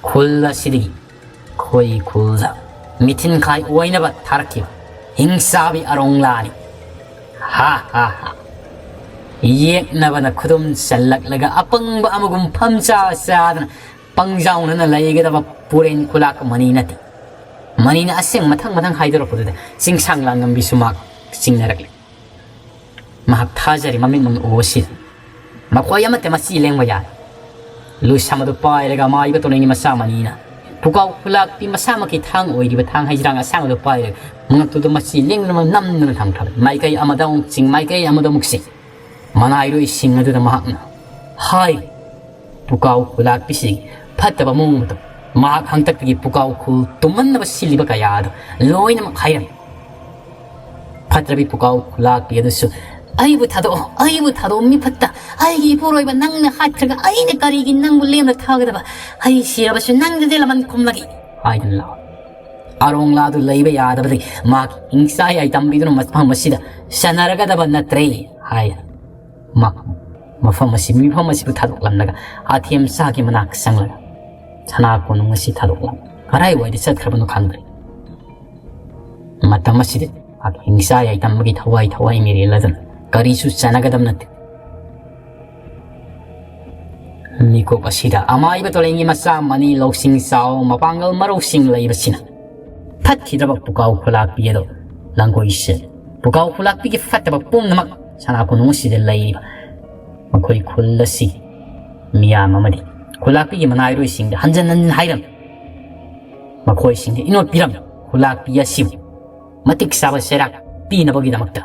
ꯈꯨꯜ ꯑꯁꯤꯗꯒꯤ ꯑꯩꯈꯣꯏ ꯈꯨꯜꯗ ꯃꯤꯊꯤꯟꯈꯥꯏ ꯑꯣꯏꯅꯕ ꯊꯥꯔꯛꯈꯤꯕ ꯍꯤꯡꯆꯥꯕꯤ ꯑꯔꯣꯡꯂꯥꯅꯤ꯫ ꯍꯥ ꯍꯥ ꯍꯥ꯫ ꯌꯦꯛꯅꯕꯅ ꯈꯨꯗꯨꯝ ꯆꯜꯂꯛꯂꯒ ꯑꯄꯪꯕ ꯑꯃꯒꯨꯝ ꯐꯝꯆꯥ ꯆꯥꯗꯅ ꯄꯪꯖꯥꯎꯅꯅ ꯂꯩꯒꯗꯕ ꯄꯨꯔꯦꯟ ꯈꯨꯂꯥꯛ ꯃꯅꯤ ꯅꯠꯇꯦ꯫ ꯃꯅꯤꯅ ꯑꯁꯦꯡ ꯃꯊꯪ ꯃꯊꯪ ꯍꯥꯏꯗꯣꯔꯛꯄꯗꯨꯗ ꯆꯤꯡꯁꯥꯡ ꯂꯥꯡꯉꯝꯕꯤꯁꯨ ꯃꯍꯥꯛ ꯆꯤꯡꯅꯔꯛꯂꯦ꯫ ꯃꯍꯥꯛ ꯊꯥꯖꯔꯤ ꯃꯃꯤꯠꯃꯛꯅ ꯎꯕꯁꯤꯗ꯫ ꯃꯈꯣꯏ ꯑꯃꯠꯇ ꯃꯆꯤ ꯂꯦꯡꯕ ꯌꯥꯏ꯫ ꯂꯨꯁꯝ ꯑꯗꯨ ꯄꯥꯏꯔꯒ ꯃꯥꯏꯕ ꯇꯣꯔꯦꯟꯒꯤ ꯃꯆꯥ ꯃꯅꯤꯅ ꯄꯨꯀꯥꯎ ꯈꯨꯂꯥꯛꯄꯤ ꯃꯁꯥꯃꯛꯀꯤ ꯊꯥꯡ ꯑꯣꯏꯔꯤꯕ ꯊꯥꯡ ꯍꯩꯖ꯭ꯔꯥꯡ ꯑꯁꯥꯡꯕꯗꯨ ꯄꯥꯏꯔꯒ ꯃꯉꯛꯇꯨꯗ ꯃꯆꯤ ꯂꯦꯡꯗꯅ ꯅꯝꯗꯨꯅ ꯊꯝꯈ꯭ꯔꯕꯅꯤ꯫ ꯃꯥꯏꯀꯩ ꯑꯃꯗ ꯑꯃꯨꯛ ꯆꯤꯡ, ꯃꯥꯏꯀꯩ ꯑꯃꯗ ꯑꯃꯨꯛ ꯆꯤꯡ꯫ ꯃꯅꯥꯏꯔꯣꯏꯁꯤꯡ ꯑꯗꯨꯗ ꯃꯍꯥꯛꯅ ꯍꯥꯏ, ꯄꯨꯀꯥꯎ ꯈꯨꯂꯥꯛꯄꯤꯁꯤ ꯐꯠꯇꯕ ꯃꯑꯣꯡ ꯃꯇꯧ, ꯃꯍꯥꯛ ꯍꯟꯇꯛꯇꯒꯤ ꯄꯨꯀꯥꯎ ꯈꯨꯜ ꯇꯨꯝꯍꯟꯅꯕ ꯁꯤꯜꯂꯤꯕ ꯀꯌꯥ ꯑꯗꯨ ꯂꯣꯏꯅꯃꯛ ꯍꯥꯏꯔꯝꯃꯤ꯫ ꯐꯠꯇ꯭ꯔꯕꯤ ꯄꯨꯀꯥꯎ ꯈꯨꯂꯥꯛꯄꯤ ꯑꯗꯨꯁꯨ "ꯑꯩꯕꯨ ꯊꯥꯗꯣꯛꯑꯣ, ꯑꯩꯕꯨ ꯊꯥꯗꯣꯛꯑꯣ, ꯃꯤ ꯐꯠꯇ꯫ ꯑꯩꯒꯤ ꯏꯄꯨꯔꯣꯏꯕ ꯅꯪꯅ ꯍꯥꯠꯈ꯭ꯔꯒ ꯑꯩꯅ ꯀꯔꯤꯒꯤ ꯅꯪꯕꯨ ꯂꯦꯝꯅ ꯊꯥꯒꯗꯕ? ꯑꯩ ꯁꯤꯔꯕꯁꯨ ꯅꯪꯗꯗꯤ ꯂꯃꯟ ꯈꯨꯝꯂꯒꯦ" ꯍꯥꯏꯗꯨꯅ ꯂꯥꯎꯏ꯫ ꯑꯔꯣꯡꯂꯥꯗꯨ ꯂꯩꯕ ꯌꯥꯗꯕꯗꯒꯤ ꯃꯍꯥꯛ ꯍꯤꯡꯆꯥ ꯌꯥꯏ ꯇꯝꯕꯤꯗꯨꯅ ꯃꯐꯝ ꯑꯁꯤꯗ ꯆꯟꯅꯔꯒꯗꯕ ꯅꯠꯇ꯭ꯔꯦ ꯍꯥꯏ꯫ ꯃꯍꯥꯛ ꯃꯐꯝ ꯑꯁꯤ, ꯃꯤꯐꯝ ꯑꯁꯤꯕꯨ ꯊꯥꯗꯣꯛꯂꯝꯂꯒ ꯑꯊꯦꯝꯆꯥꯒꯤ ꯃꯅꯥꯛ ꯆꯪꯂꯒ ꯁꯅꯥ ꯀꯣꯅꯨꯡ ꯑꯁꯤ ꯊꯥꯗꯣꯛꯂꯝ ꯀꯔꯥꯏꯋꯥꯏꯗ ꯆꯠꯈ꯭ꯔꯕꯅꯣ ꯈꯪꯗ꯭ꯔꯦ꯫ ꯃꯇꯝ ꯑꯁꯤꯗ ꯃꯍꯥꯛ ꯍꯤꯡꯆꯥ ꯌꯥꯏ ꯇꯝꯕꯒꯤ ꯊꯋꯥꯏ ꯊꯋꯥꯏ ꯃꯤꯔꯦꯜ ꯑꯗꯨꯅ ꯀꯔꯤꯁꯨ ꯆꯟꯅꯒꯗꯕ ꯅꯠꯇꯦ꯫ ꯃꯤꯀꯨꯞ ꯑꯁꯤꯗ ꯑꯃꯥꯏꯕ ꯇꯣꯂꯦꯟꯒꯤ ꯃꯆꯥ ꯃꯅꯤ ꯂꯧꯁꯤꯡ ꯆꯥꯎ ꯃꯄꯥꯡꯒꯜ ꯃꯔꯧꯁꯤꯡ ꯂꯩꯕꯁꯤꯅ ꯐꯠꯈꯤꯗ꯭ꯔꯕ ꯄꯨꯀꯥꯎ ꯈꯨꯂꯥꯛꯄꯤ ꯑꯗꯨ ꯂꯥꯡꯒꯣꯏꯁꯦ꯫ ꯄꯨꯀꯥꯎ ꯈꯨꯂꯥꯛꯄꯤꯒꯤ ꯐꯠꯇꯕ ꯄꯨꯝꯅꯃꯛ ꯁꯅꯥ ꯀꯣꯅꯨꯡ ꯑꯁꯤꯗ ꯂꯩꯔꯤꯕ ꯃꯈꯣꯏ ꯈꯨꯜ ꯑꯁꯤ ꯃꯤꯌꯥꯝ ꯑꯃꯗꯤ ꯈꯨꯂꯥꯛꯄꯤꯒꯤ ꯃꯅꯥꯏꯔꯣꯏꯁꯤꯡꯗ ꯍꯟꯖꯟ ꯍꯟꯖꯟ ꯍꯥꯏꯔꯝꯃꯤ꯫ ꯃꯈꯣꯏꯁꯤꯡꯗ ꯏꯅꯣꯠ ꯄꯤꯔꯝꯃꯤ꯫ ꯈꯨꯂꯥꯛꯄꯤ ꯑꯁꯤꯕꯨ ꯃꯇꯤꯛ ꯆꯥꯕ ꯆꯩꯔꯥꯛ ꯄꯤꯅꯕꯒꯤꯗꯃꯛꯇ